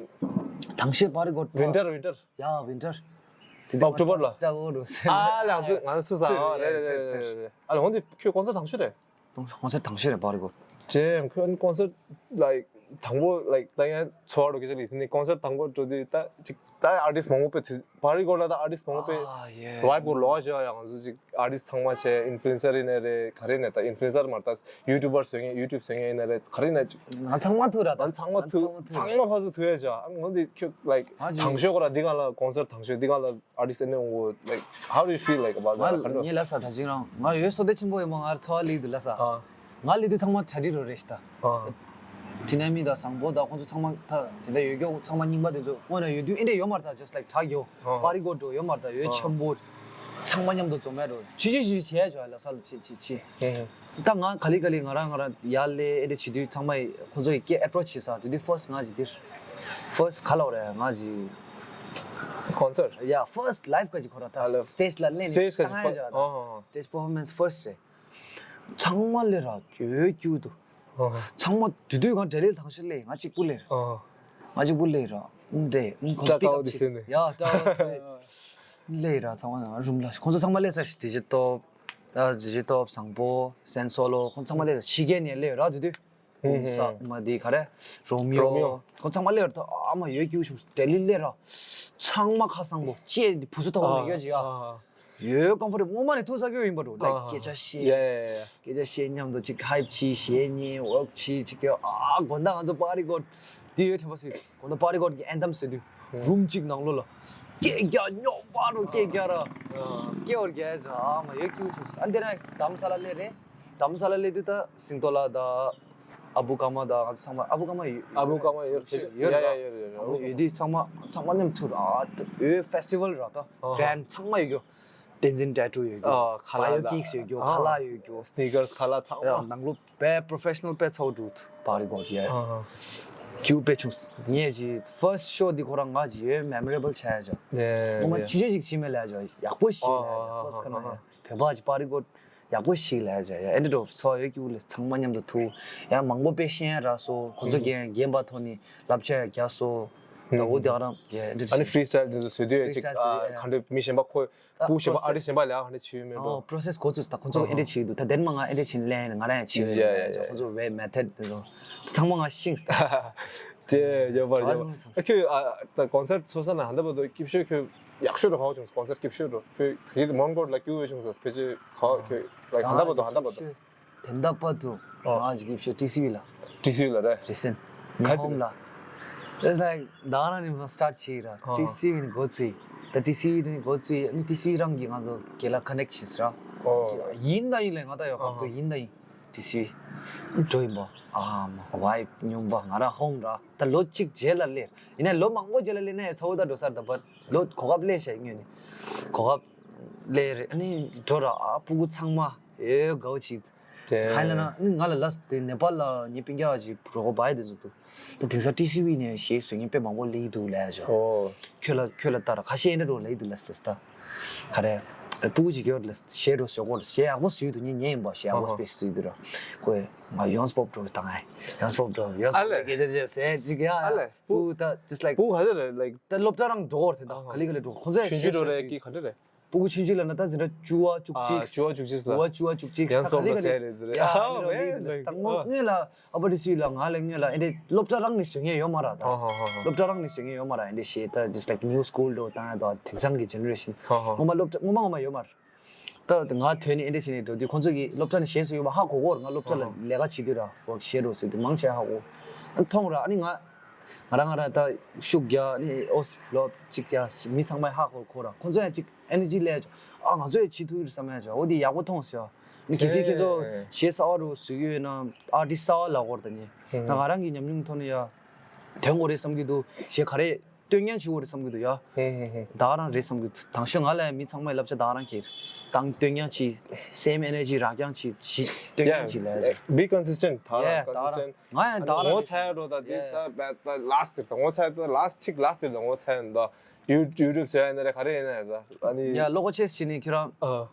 དང་ཤོས་པ་རི་གོ་ཌི། ཝིན་ཊར་ཝིན་ཊར། ཡ་ཝིན་ཊར། དེ་དུས་ཨོག་ཊོ་བར་ལ། ཨ་ལགས་སོ། ང་ཚོ་སུ་ཟ། ཨ་རེད་རེད་རེད་རེད། ཨ་ལ་འོན་ཏེ་ཁྱོད་ཀོན་སར་ཊི་དང་ཤོས་རེད། ཀོན་སར་ཊི་དང་ཤོས་རེད་པ་རི་གོ་ཌི། ཅེ་ཁྱོད་ཀོན་སར་ཊི་ལའིཀ་དང་པོ་ལའིཀ་ད་ཡང་ཚོར་བ་རོ་སྐད་ཆ་ལ་ཡིན་ནི་ཀོན་སར་ཊི་དང་པོ་འགྲོ་དུས་ད་ཅིག་ད་ཨར་ཊིསི་མང་པོ་དཔེ་དུས་པ་རི་གོ་ཌི་ལ་ད་ཨར་ཊིསི་མང་པོ་དཔེ་ཨ་ཡེ། ཝའིབ་གོ་ལོག་ཤོ་ཡ་ང་ཚོ་ཅིག་ཨར་ཊིསི་ཚང་མ་བྱས་ཨིན་ཕུ་ལུ་ཨེན་སར་ཡིན་ནའི་རེད། ག་རེ་ནས་ད་ཨིན་ཕུ་ལུ་ཨེན་སར་མ་ད་ཡུ་ཊུབ་པར་བཟོ་མཁན་ཡུ་ཊུབ་བཟོ་མཁན་ཡིན་ནའི་རེད། ག་རེ་ནས་ཅིག་ང་ཚང་མ་ཐུག་ར་ད། ང་ཚང་མ་ཐུག་ང་ཚང་མ་ཕར་ཚུར་ཐུག་ཡ་ཅོ། ཨ་ངོ་འདི་ཁྱོད་ལའིཀ་ང་ཅིག་དང་ཤོས་ཁོ་ར་འདི་ག་ལ་ཀོན་སར་ཊི་དང་ཤོས་འདི་ག་ལ་ཨར་ཊིསི་ཨེ་ནི་འོ་ལའིཀ་how do you feel like about that? ང་ངས་ལ་ས་ད་ཅིག་རང་ང་ཡོད་སོ་དེ་ཆེན་པོ་ཡིན་མོ། ང་ཚོ་བ་ལི་དུ་ལ་ས་ཨ་ང་ལི་དུ་ཚང་མ་གྲ་སྒྲིག་རོ་རེ་ཤི་ད། ཨ་ཊི་ན་མི་ད་བཟང་པོ་ད་ཁོང་ཚོ་ཚང་མ་ད་དེ་འདྲ་ཡོད་རྒྱུ་ཚང་མ་རྙིང་པ་དེ་ཚོ་དངོས་ན་ཡོད་དུས་ཨེ་འདྲ་ཡོད་མ་རེད་ད། just like གྲགས་རྒྱུ་ཨ་པ་རི་གོ་ཌི་ཡོད་མ་རེད་ད། ཡོད་ཨ་ཆེན་པོ་ཚང་མ་མཉམ་དུ་འཛོམས་ཡ་རོ་ཆི་ཆི་ཆི་ཆི་བྱས་ཡ་ཅོ་ལ་ས་ལ་ཆི་ཆི་ཆི། ཨེ། ད་ང་ག་ལེ་ག་ལེ་ང་རང་ང་རང་ཡར་ལས་ཨེ་འདྲ་བྱེད་དུས་ཚང་མས་ཁོང་ཚོ་ཡི་སྐད་ཨེ་པྲོ་ཆི་བྱེད་ས་དེ་དུས་ཕར་སི་ཊི་ང་ཅིག་འདིར་ཕར་སི་ཊི་ག་ལ་བ་རེད་ང་ཅིག་ཀོན་སར་ཊི། ཡ་ཕར་སི་ཊི་ལའིབ་ག་ཅིག་ཁོ་ར་ད་ཨ་ལ་སི་ཊེ་ཇི་ལ་སླེབས་ནས་སི་ཊེ་ཇི་ག་ཅིག་བཏང་ཡ་ཕར་ཅག་ཨ་ད་ཨ་སི་ཊེ་ཇི་པར་ཕོར་མན་སི་ཕར་སི་ཊི་རེད། ཚང་མ་སླེབས་ར་ཡོད་ཀྱུ་འདུག་ཨ་ཚང་མ་དེ་དུས་ང་འབྲས་ལེ་ཐང་ཤོད་ལེ་ང་གཅིག་པུ་ལེ་ར། ཨ་ང་གཅིག་པུ་ལེ་ར། ཨུམ་དེ་ཨུམ་ཁོང་ཚོ་སྐྲ་པིག་དཀར་པོ་ཨབ་དེ་བྱས་ཟེར་ནས། ཡ་སྐྲ་པིག་ཟེར། ལེ་ར་ཚང་མ་རུམ་ལ་ཁོང་ཚོ་ཚང་མ་ལེ་ས་ཞིག་ཌི་ཇེ་སྟོབས། ཨ་ཌི་ཇེ་སྟོབས་བཟང་པོ་སན་སོ་ལོ་ཁོང་ཚང་མ་ལེ་ས་ཕྱི་རྒྱལ་ནས་ལེ་ར་དེ་དུས། ཧུམ་ཧུམ། ས་མ་དེ་ག་རེ། རོ་མི་ཡོ། རོ་མི་ཡོ། ཁོང་ཚང་མ་ལེ་ར་ད་ཨ་མ་ཡོད་ཀྱུ་ཆུང་ཌེ་ལི་ལེ་ར། ཚང་མ་ཁ་བཟང་པོ་ཅེ་བུ་སུ་ཐོག་ནས་ཡོད་ཅི་ཡ། ཨ་ཡོད་ཀམ་ཕོར་ཊེ་བལ་ངོ་མ་ནས་ཐུག་ས་ཀྱོ་ཡིན་པ་འགྲོ་ལའིཀ་ཨ་སྐད་ཆ་བཤད། ཡ་ཡ་ཡ་ཡ། སྐད་ཆ་བཤད་མཉམ་དུ་ཅིག་ཧའིབ་ཅིག་བཤད་ཉེ་ཝོག་ཅིག་ཅིག་ཀྱོ་ཨ་དགོང་དག་ང་ཚོ་པ་རི་གོ་ཌི་ཡོད་ཐེ་པ་སི་དགོང་དག་པ་རི་གོ་ཌི་གི་ཨེན་ཐེམ་ཟེར་དུས་རུམ་གཅིག་ནང་ལོགས་ལ་སྐད་རྒྱག་སྙོམས་པ་རུ་སྐད་རྒྱག་ར་སྐད་འོར་རྒྱག་ཨ་མ་ཡོད་ཀྱི་ཆུག་ས་འདི་ར་དྷ་རམ་ས་ལ་སླེབས་རེད། དྷ་རམ་ས་ལ་སླེབས་དུས་ད་སིང་ཏོ་ལ་ད་ཨ་བུ་ཀ་མ་ད་ང་ཚོ་ཚང་མ་ཨ་བུ་ཀ་མ་ཡོད་ཨ་བུ་ཀ་མ་ཡོད་ཡོད་ཡོད་ཡ་ར་ཡ་ཡོད་ཡོད་ཨ་བུ་ཡོད་དུས་ཚང་མ་ཚང་མ་མཉམ་ཐུག་ར་ཡོད་ཕེ་སི་ཊི་ཝལ་ར་ད་བྷེན་ཌི་ཚང་མ་ཡོད་ཀྱོ། བསྟན་འཛིན་ཊེ་ཊུ་ཡོད་རྒྱུ། ཨ་ཁ་ལག་བ་ཡོ་ཀིག་སི་ཡོད་རྒྱུ། ཨ་ཁ་ལག་ཡོད་རྒྱུ། སི་ནི་ཀར་སི་ཁ་ལག་ཚང་མ། ཡ་ནང་ལོགས་དཔེ་པྲོ་ཕེ་ཤི་ནལ་དཔེ་ཚ་བོ་འདུག་པ་རི་གོ་ཌི་ཡ། ཨ་ཀྱུ་དཔེ་ཆུང་ངས་ཅི་ཕར་སི་ཊི་ཤོ་འདི་ཁོ་རང་ང་ཅི་ཡོད་མེ་མོ་རེ་བལ་ཆགས་ཡ་ཅོ། ངོ་མ་ཡ་ཅི་ཅི་ཞིག་ཤི་མེད་ལ་ཡ་ཅོ་ཡག་པོ་ཞིག་ལ་ཡ་ཅོ། ཨ་ཕར་སི་ཊི་ཁ་ན་ཡ་བོད་པ་ཅི་པ་རི་གོ་ཌི་ཡག་པོ་ཞིག་ལ་ཡ་ཅོ་ཡ། ཨེ་འདྲ་འགྲོ་ཚོ་ཡོད་ཀྱི་འུ་ལས་ཚང་མ་མཉམ་དུ་ཐུག་ཡ་མང་པོ་དཔེ་ཤེས་ཡ་རག་སོ། ཁོ་ཚོ་རྒན་རྒན་པ་ཐོག་ནས་བསླབ་བྱ་ཡ་རྒྱག་སོ། ད་འུ་དེ་ཨ་རང་ཡ་ཨེ་འདྲ་ཨ་ནི་ཕི་རི་སི་ཊེལ་དེ་ཚོ་བཟོས་དུས་ཡ་ཅིག་ཕི་རི་སི་ཊེལ་བཟོས་དུས་ཡ། ཨ་ག་འདྲ་མི་གཞན་པ་ཁོ། ད་སྤུ་གཞན་པ་ཨ་རི་པོ་རོ་སེ་སི་གཞན་པ་ལ་ཨ་ནི་བྱེད་ཡོད་མེད་འགྲོ། ཨོ་པོ་རོ་སེ་སི་འགོ་ཚུགས་ད་ཁོང་ཚོ་ཨེ་འདྲ་བྱེད་ཀྱི་འདུག་ད་དེ་མ་ང་ཨེ་འདྲ་བྱེད་ལན་ང་རང་ཡང་བྱེད་ཡོད་ཡ་ཡ་ཡ། ཁོང་ཚོ་རེད་མེ་ཐད་དེ་ཚོ་ཚང་མ་ང་ཤེས་ད། དེ་ཡོད་པར་ཡོད་པ། ཨ་ཁྱོད་ཨ་ད་ཀོན་སར་ཊི་ཚོགས་ས་ན་ཧན་ད་པ་དོ་སྐྱིབ་ཤོད་ཁྱོད་ཡག་ཤོས་རུ་ཧོ་བྱུང་ཀོན་སར་ཊི་སྐྱིབ་ཤོད་རུ་ཁྱོད་ད་གི་མོན་གྷོ་ལ་སྐྱིབ་བོ་བྱུང་ས་སྤེ་ཆེ་ཁོ་ཁྱོད་ལ་ཧན་ད་པ་དོ་ཧན་ད་པ་དོ། དེ་འདྲ་པ་དུ་ཨོ། ང་ཅིག་གིས་ཤོད་ཊི་སི་ཝི་ལ། ཊི་སི་ཝི་ལ་རེད། རི་སེན་ཁ་ཉི་ཧོང་ལ། It's like ད་ང་རང་ནས་སི་ཊར་བྱས་ར། ཨོ། ཊི་སི་ཝི་ནས་འགོ་ཚུགས། ད་ཊི་སི་ཝི་དེ་ནས་འགོ་ཚུགས་ཨ་ནི་ཊི་སི་ཝི་རང་གིས་ང་ཚོ་རྒན་ལགས་ཀ་ནེག་བྱས་ར། ཨོ། ཡིན་ད་ཡིན་ལས་ང་ད་ཡོད་ཁག་ཏུ་ཨོ། ཡིན་ད་ཡིན། ཊི་སི་ཝི་འགྲོ་ཡིན་པ། ཨ་མ་ཝའི་སྙོམས་པ་ང་རང་ཧོང་ར། ད་ལོ་གཅིག་རྗེས་ལ་སླེབས། ཡིན་ན་ལོ་མང་པོ་རྗེས་ལ་སླེབས་ན་ཡང་ཚ་བོ་ད་འགྲོ་ས་རེད་ད་བ། ལོ་གོ་སྐབས་སླེབས་ཤག་ངོས་ནས། གོ་སྐབས་སླེབས་རེད་ཨ་ནི་འགྲོ་ར་ཨ་སྤུ་གུ་ཚང་མ་ཨེ་དགའ་བོ་བྱེད། དེ། གང་ལ་ན་ནི་ང་ལ་ལབ་སྟེ་ནེ་པཱལ་ལ་ངའི་སྤུན་ཀྱག་ཅིག་རོགས་པ་བྱེད་དེ་ཚོ་འདུག་ད་དེང་སང་ཊི་སི་ཝི་ནས་གཞས་བཟོ་མཁན་དཔེ་མང་པོ་སླེབས་ཀྱི་འདུག་ལབ་ཡ་ཅིག་ཨོ། ཁྱོད་ལ་ཁྱོད་ལ་ལྟ་ར་ཁ་ཤས་ཨེ་འདྲ་རོ་ལབ་ཀྱི་འདུག་ལབ་ལབ་ད། ག་རེ། སྤུ་གུ་ཅིག་ཡོད་ལ་གཞས་རོ་བཟོ་གོ་ལ་གཞས་ཡག་པོ་བཟོས་འདུག་ངས་ཉན་ཡིན་པ་གཞས་ཡག་པོ་ཨ་ཧ། དཔེ་བཟོས་འདུག་ར། ཁོས་ང་ཡོངས་པོབ་འགྲོ་དང་ཨེ། ཡོངས་པོབ་འགྲོ་ཡོངས་ཨ་པོབ་ལེ། སྐད་ཆ་བཤད་ཟེར་ཅིག་ཡ། ཨ་ལེ། སྤུ་གུ་ད་just like སྤུ་གུ་ག་ཚོད་རེད་like ད་སློབ་གྲྭ་རང་འགྲོ་གོ་ར་དེ་འདྲ་ཨ་ཧ། ག་ལེ་ག་ལེ་འགྲོ་ཁོང་ཚོས་ཆུང་ཆུང་འགྲོ་རེད་ཀི་ག་འདྲ་རེད། སྤུ་གུ་ཆུང་ཆུང་ལབ་ན་ད་འཛིན་གྲྭ་བཅུ་པ་བཅུ་གཅིག་ཨ་བཅུ་པ་བཅུ་གཅིག་བཅུ་པ་བཅུ་པ་བཅུ་གཅིག་ཡང་ད་ག་ལེ་ག་ལེ་ཡང་སོང་ལ་ཟེར་རེད་ཟེར་རེད། ད་ངོ་སྔོན་ལ་ཨ་པ་དི་སུའི་ལ་ང་ལ་སྔོན་ལ་ཨེ་འདྲས་སློབ་གྲྭ་རང་ནས་བཟོ་མཁན་ཡོད་མ་ར་ད། ཧ་ཧ་ཧ་ཧ། སློབ་གྲྭ་རང་ནས་བཟོ་མཁན་ཡོད་མ་ར་ཨེ་འདྲས་ཞེས་ད་just like new school འགྲོ་བཏང་ཡ་ད་དེང་སང་གི་generation ཧ་ཧ། ངོ་མ་སློབ་གྲྭ་ངོ་མ་ངོ་མ་ཡོད་མ་ར། ད་ང་ཐོན་ནས་ཨེ་འདྲས་བྱས་ནས་འགྲོ་དུས་ཁོང་ཚོ་གིས་སློབ་གྲྭ་ནས་གཞས་བཟོ་ཡོད་པ་ཧ་གོ་གོ་ར། ང་སློབ་གྲྭ་ལ་ཧ་ཧ། ལས་ཀ་བྱེད་དུས་ར་གཞས་རོ་ཟེར་དུས་མང་ཆེ་ཧ་གོ། མཐོང་ར་ཨ་ནི་ང་ང་རང་ང་རང་ད་ཤུགས་རྒྱག་ནི་ཨོ་སི་ལོབ་ཅིག་རྒྱག་མི་ཚང་མས་ཧ་གོ་གོ་ར། ཁོང་ཚོ་ཡང་ཅིག་ཨེ་ནར་ཇི་སླེབས་ཡ་ཅིག་ཨ་ང་ཚོ་ཡང་བྱེད་ཐུབ་ཀྱི་རེད་བསམ་ཡ་ཅིག་འོ་དེ་ཡག་པོ་མཐོང་ཟེར་བ། ནི་གལ་སྲིད་ཁྱེད་ཚོ་གཞས་གསར་བ་རུ་བཟོས་ཡོད་ན་ཨར་ཊིསི་གསར་བ་ལ་གོ་ར་ད་ནི་ད་ང་རང་གི་ཉམས་མྱོང་ཐོག་ནས་ཡ་དོན་གོ་རེད་བསམ་གྱི་འདུག་གཞས་ག་རེ་སྟོན་ཉན་ཞིག་འོ་རེད་བསམ་གྱི་འདུག་ཡ། ཧུམ་ཧུམ་ཧུམ། ད་ག་རང་རེད་བསམ་གྱི་འདུག་དང་ཤོས་ང་ལ་ཡང་མི་ཚང་མས་ལབ་ཆ་ད་ག་རང་གིས་དང་སྟོན་ཉན་ཅིག same energy རག་ཀྱང་ཅིག་ཅིག་སྟོན་ཉན་ཅིག་ལབ་ཡ་ཅིག Be consistent ད་རང Yeah ད་ག་རང་consistent ང་ཡང་ད་ག་རང་ངོ་ཚ་ཡ་འགྲོ་ད་འདི Yeah ད་ད་last ད་ངོ་ཚ་ཡ་ད་last ཚིག་last ད་ངོ་ཚ་ཡ་འདུག You- YouTube བཟོ་ཡ་ན་རེད་ག་རེ་ཡིན་ན་རེད་ད་ཨ་ནི་ཡ་བློ་ཁོག་ཆེ་ཞིག་ནི་ཁྱོད་རང་ཨ།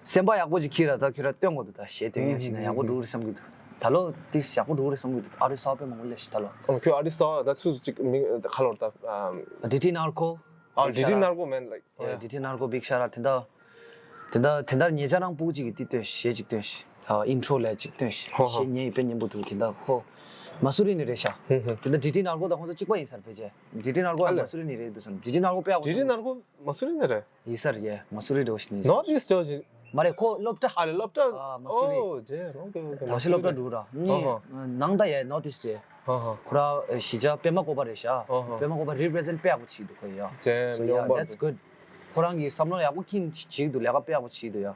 སེམས་པ་ཡག་པོ་ཅིག་འཁྱེར་ར་ད་ཁྱོད་ར་སྟོན་དགོས་འདུག་ད་གཞས་སྟོན་ཡ་ཞིག་ན་ཡག་པོ་འགྲོ་གི་རེད་བསམ་གྱི་འདུག་ད་ལོ་ཏིས་ཡག་པོ་འགྲོ་གི་རེད་བསམ་གྱི་འདུག་ཨ་རི་སོགས་དཔེ་མང་པོ་སླེབས་ཤག་ད་ལོ། ཨོ་ཁྱོད་ཨ་རི་སོགས་ད་སུ་སུ་ཅིག་མིང་ད་ག་ལོར་ད་ཨམ། ཌི་ཊི་ནར་ཀོ། ཨ་ཌི་ཊི་ནར་ཀོ་མན་ལའིཀ་ཡ་ཌི་ཊི་ནར་ཀོ་བིག་ཤ་ར་དེ་འདྲ། དེ་འདྲ་དེ་འདྲ་ཉེ་ཆར་རང་སྤུ་གུ་ཅིག་གིས་ཏི་སྟོན་གཞས་ཅིག་སྟོན་ཤག་ཨ་ཨིན་ཊྲོ་ལ་ཅིག་སྟོན་ཤག་ཧོ་ཧོ། གཞས་ཉན་ཡི་དཔེ་སྙན་པོ་འདུག་དེ་འདྲ་ཁོ། མ་སུ་རི་ནས་རེད་ཤག་ཧུམ་ཧུམ། དེ་འདྲ་ཌི་ཊི་ནར་ཀོ་དང་ཁོང་ཚོ་གཅིག་པ་ཡིན་ས་རེད་ཕལ་ཆེར། ཌི་ཊི་ནར་ཀོ་ཨ་ཡང་ལེ། མ་སུ་རི་ནས་རེད་འདུག་བསམ་ཌི་ཊི་ནར་ཀོ་དཔེ་ཡག་པོ་ཌི་ཊི་འདུག་ནར་ཀོ་མ་སུ་རི་ནས་རེད། ཡིན་ས་རེད་ཡ་མ་སུ་རི་འདྲ་བོ་ཞིག་ནས་ཡིན་ས་North East འདྲ་བོ་ཞིག་མ་རེད་ཁོ་སློབ་གྲྭ། ཨ་ལེ་སློབ་གྲྭ། ཨ་མ་སུ་རི། ཨོ་ཇེ་ཨོ་ཀེ་ཨོ་ཀེ་དང་ཤེས་སློབ་གྲྭ་འགྲོ་ར་ནི་ཨོ་ཧོ། ནང་ད་ཡ་North East རེད། ཨོ་ཧོ། ཁོ་ར་གཞིས་ཆགས་པད་མ་བཀོད་པ་རེད་ཤག་ཨོ་ཧོ། པད་མ་བཀོད་པ་རི་པི་རི་ཛེན་ཊི་དཔེ་ཡག་པོ་བྱེད་འདུག་ཁོ་ཡ། ཇེ་So yeah མྱོང་པ་that's འདུག good. ཁོ་རང་གི་བསམ་བློ་ཡག་པོ་ཁྱེར་བྱེད་ཀྱི་འདུག་ལས་ཀ་དཔེ་ཡག་པོ་བྱེད་ཀྱི་འདུག་ཡ།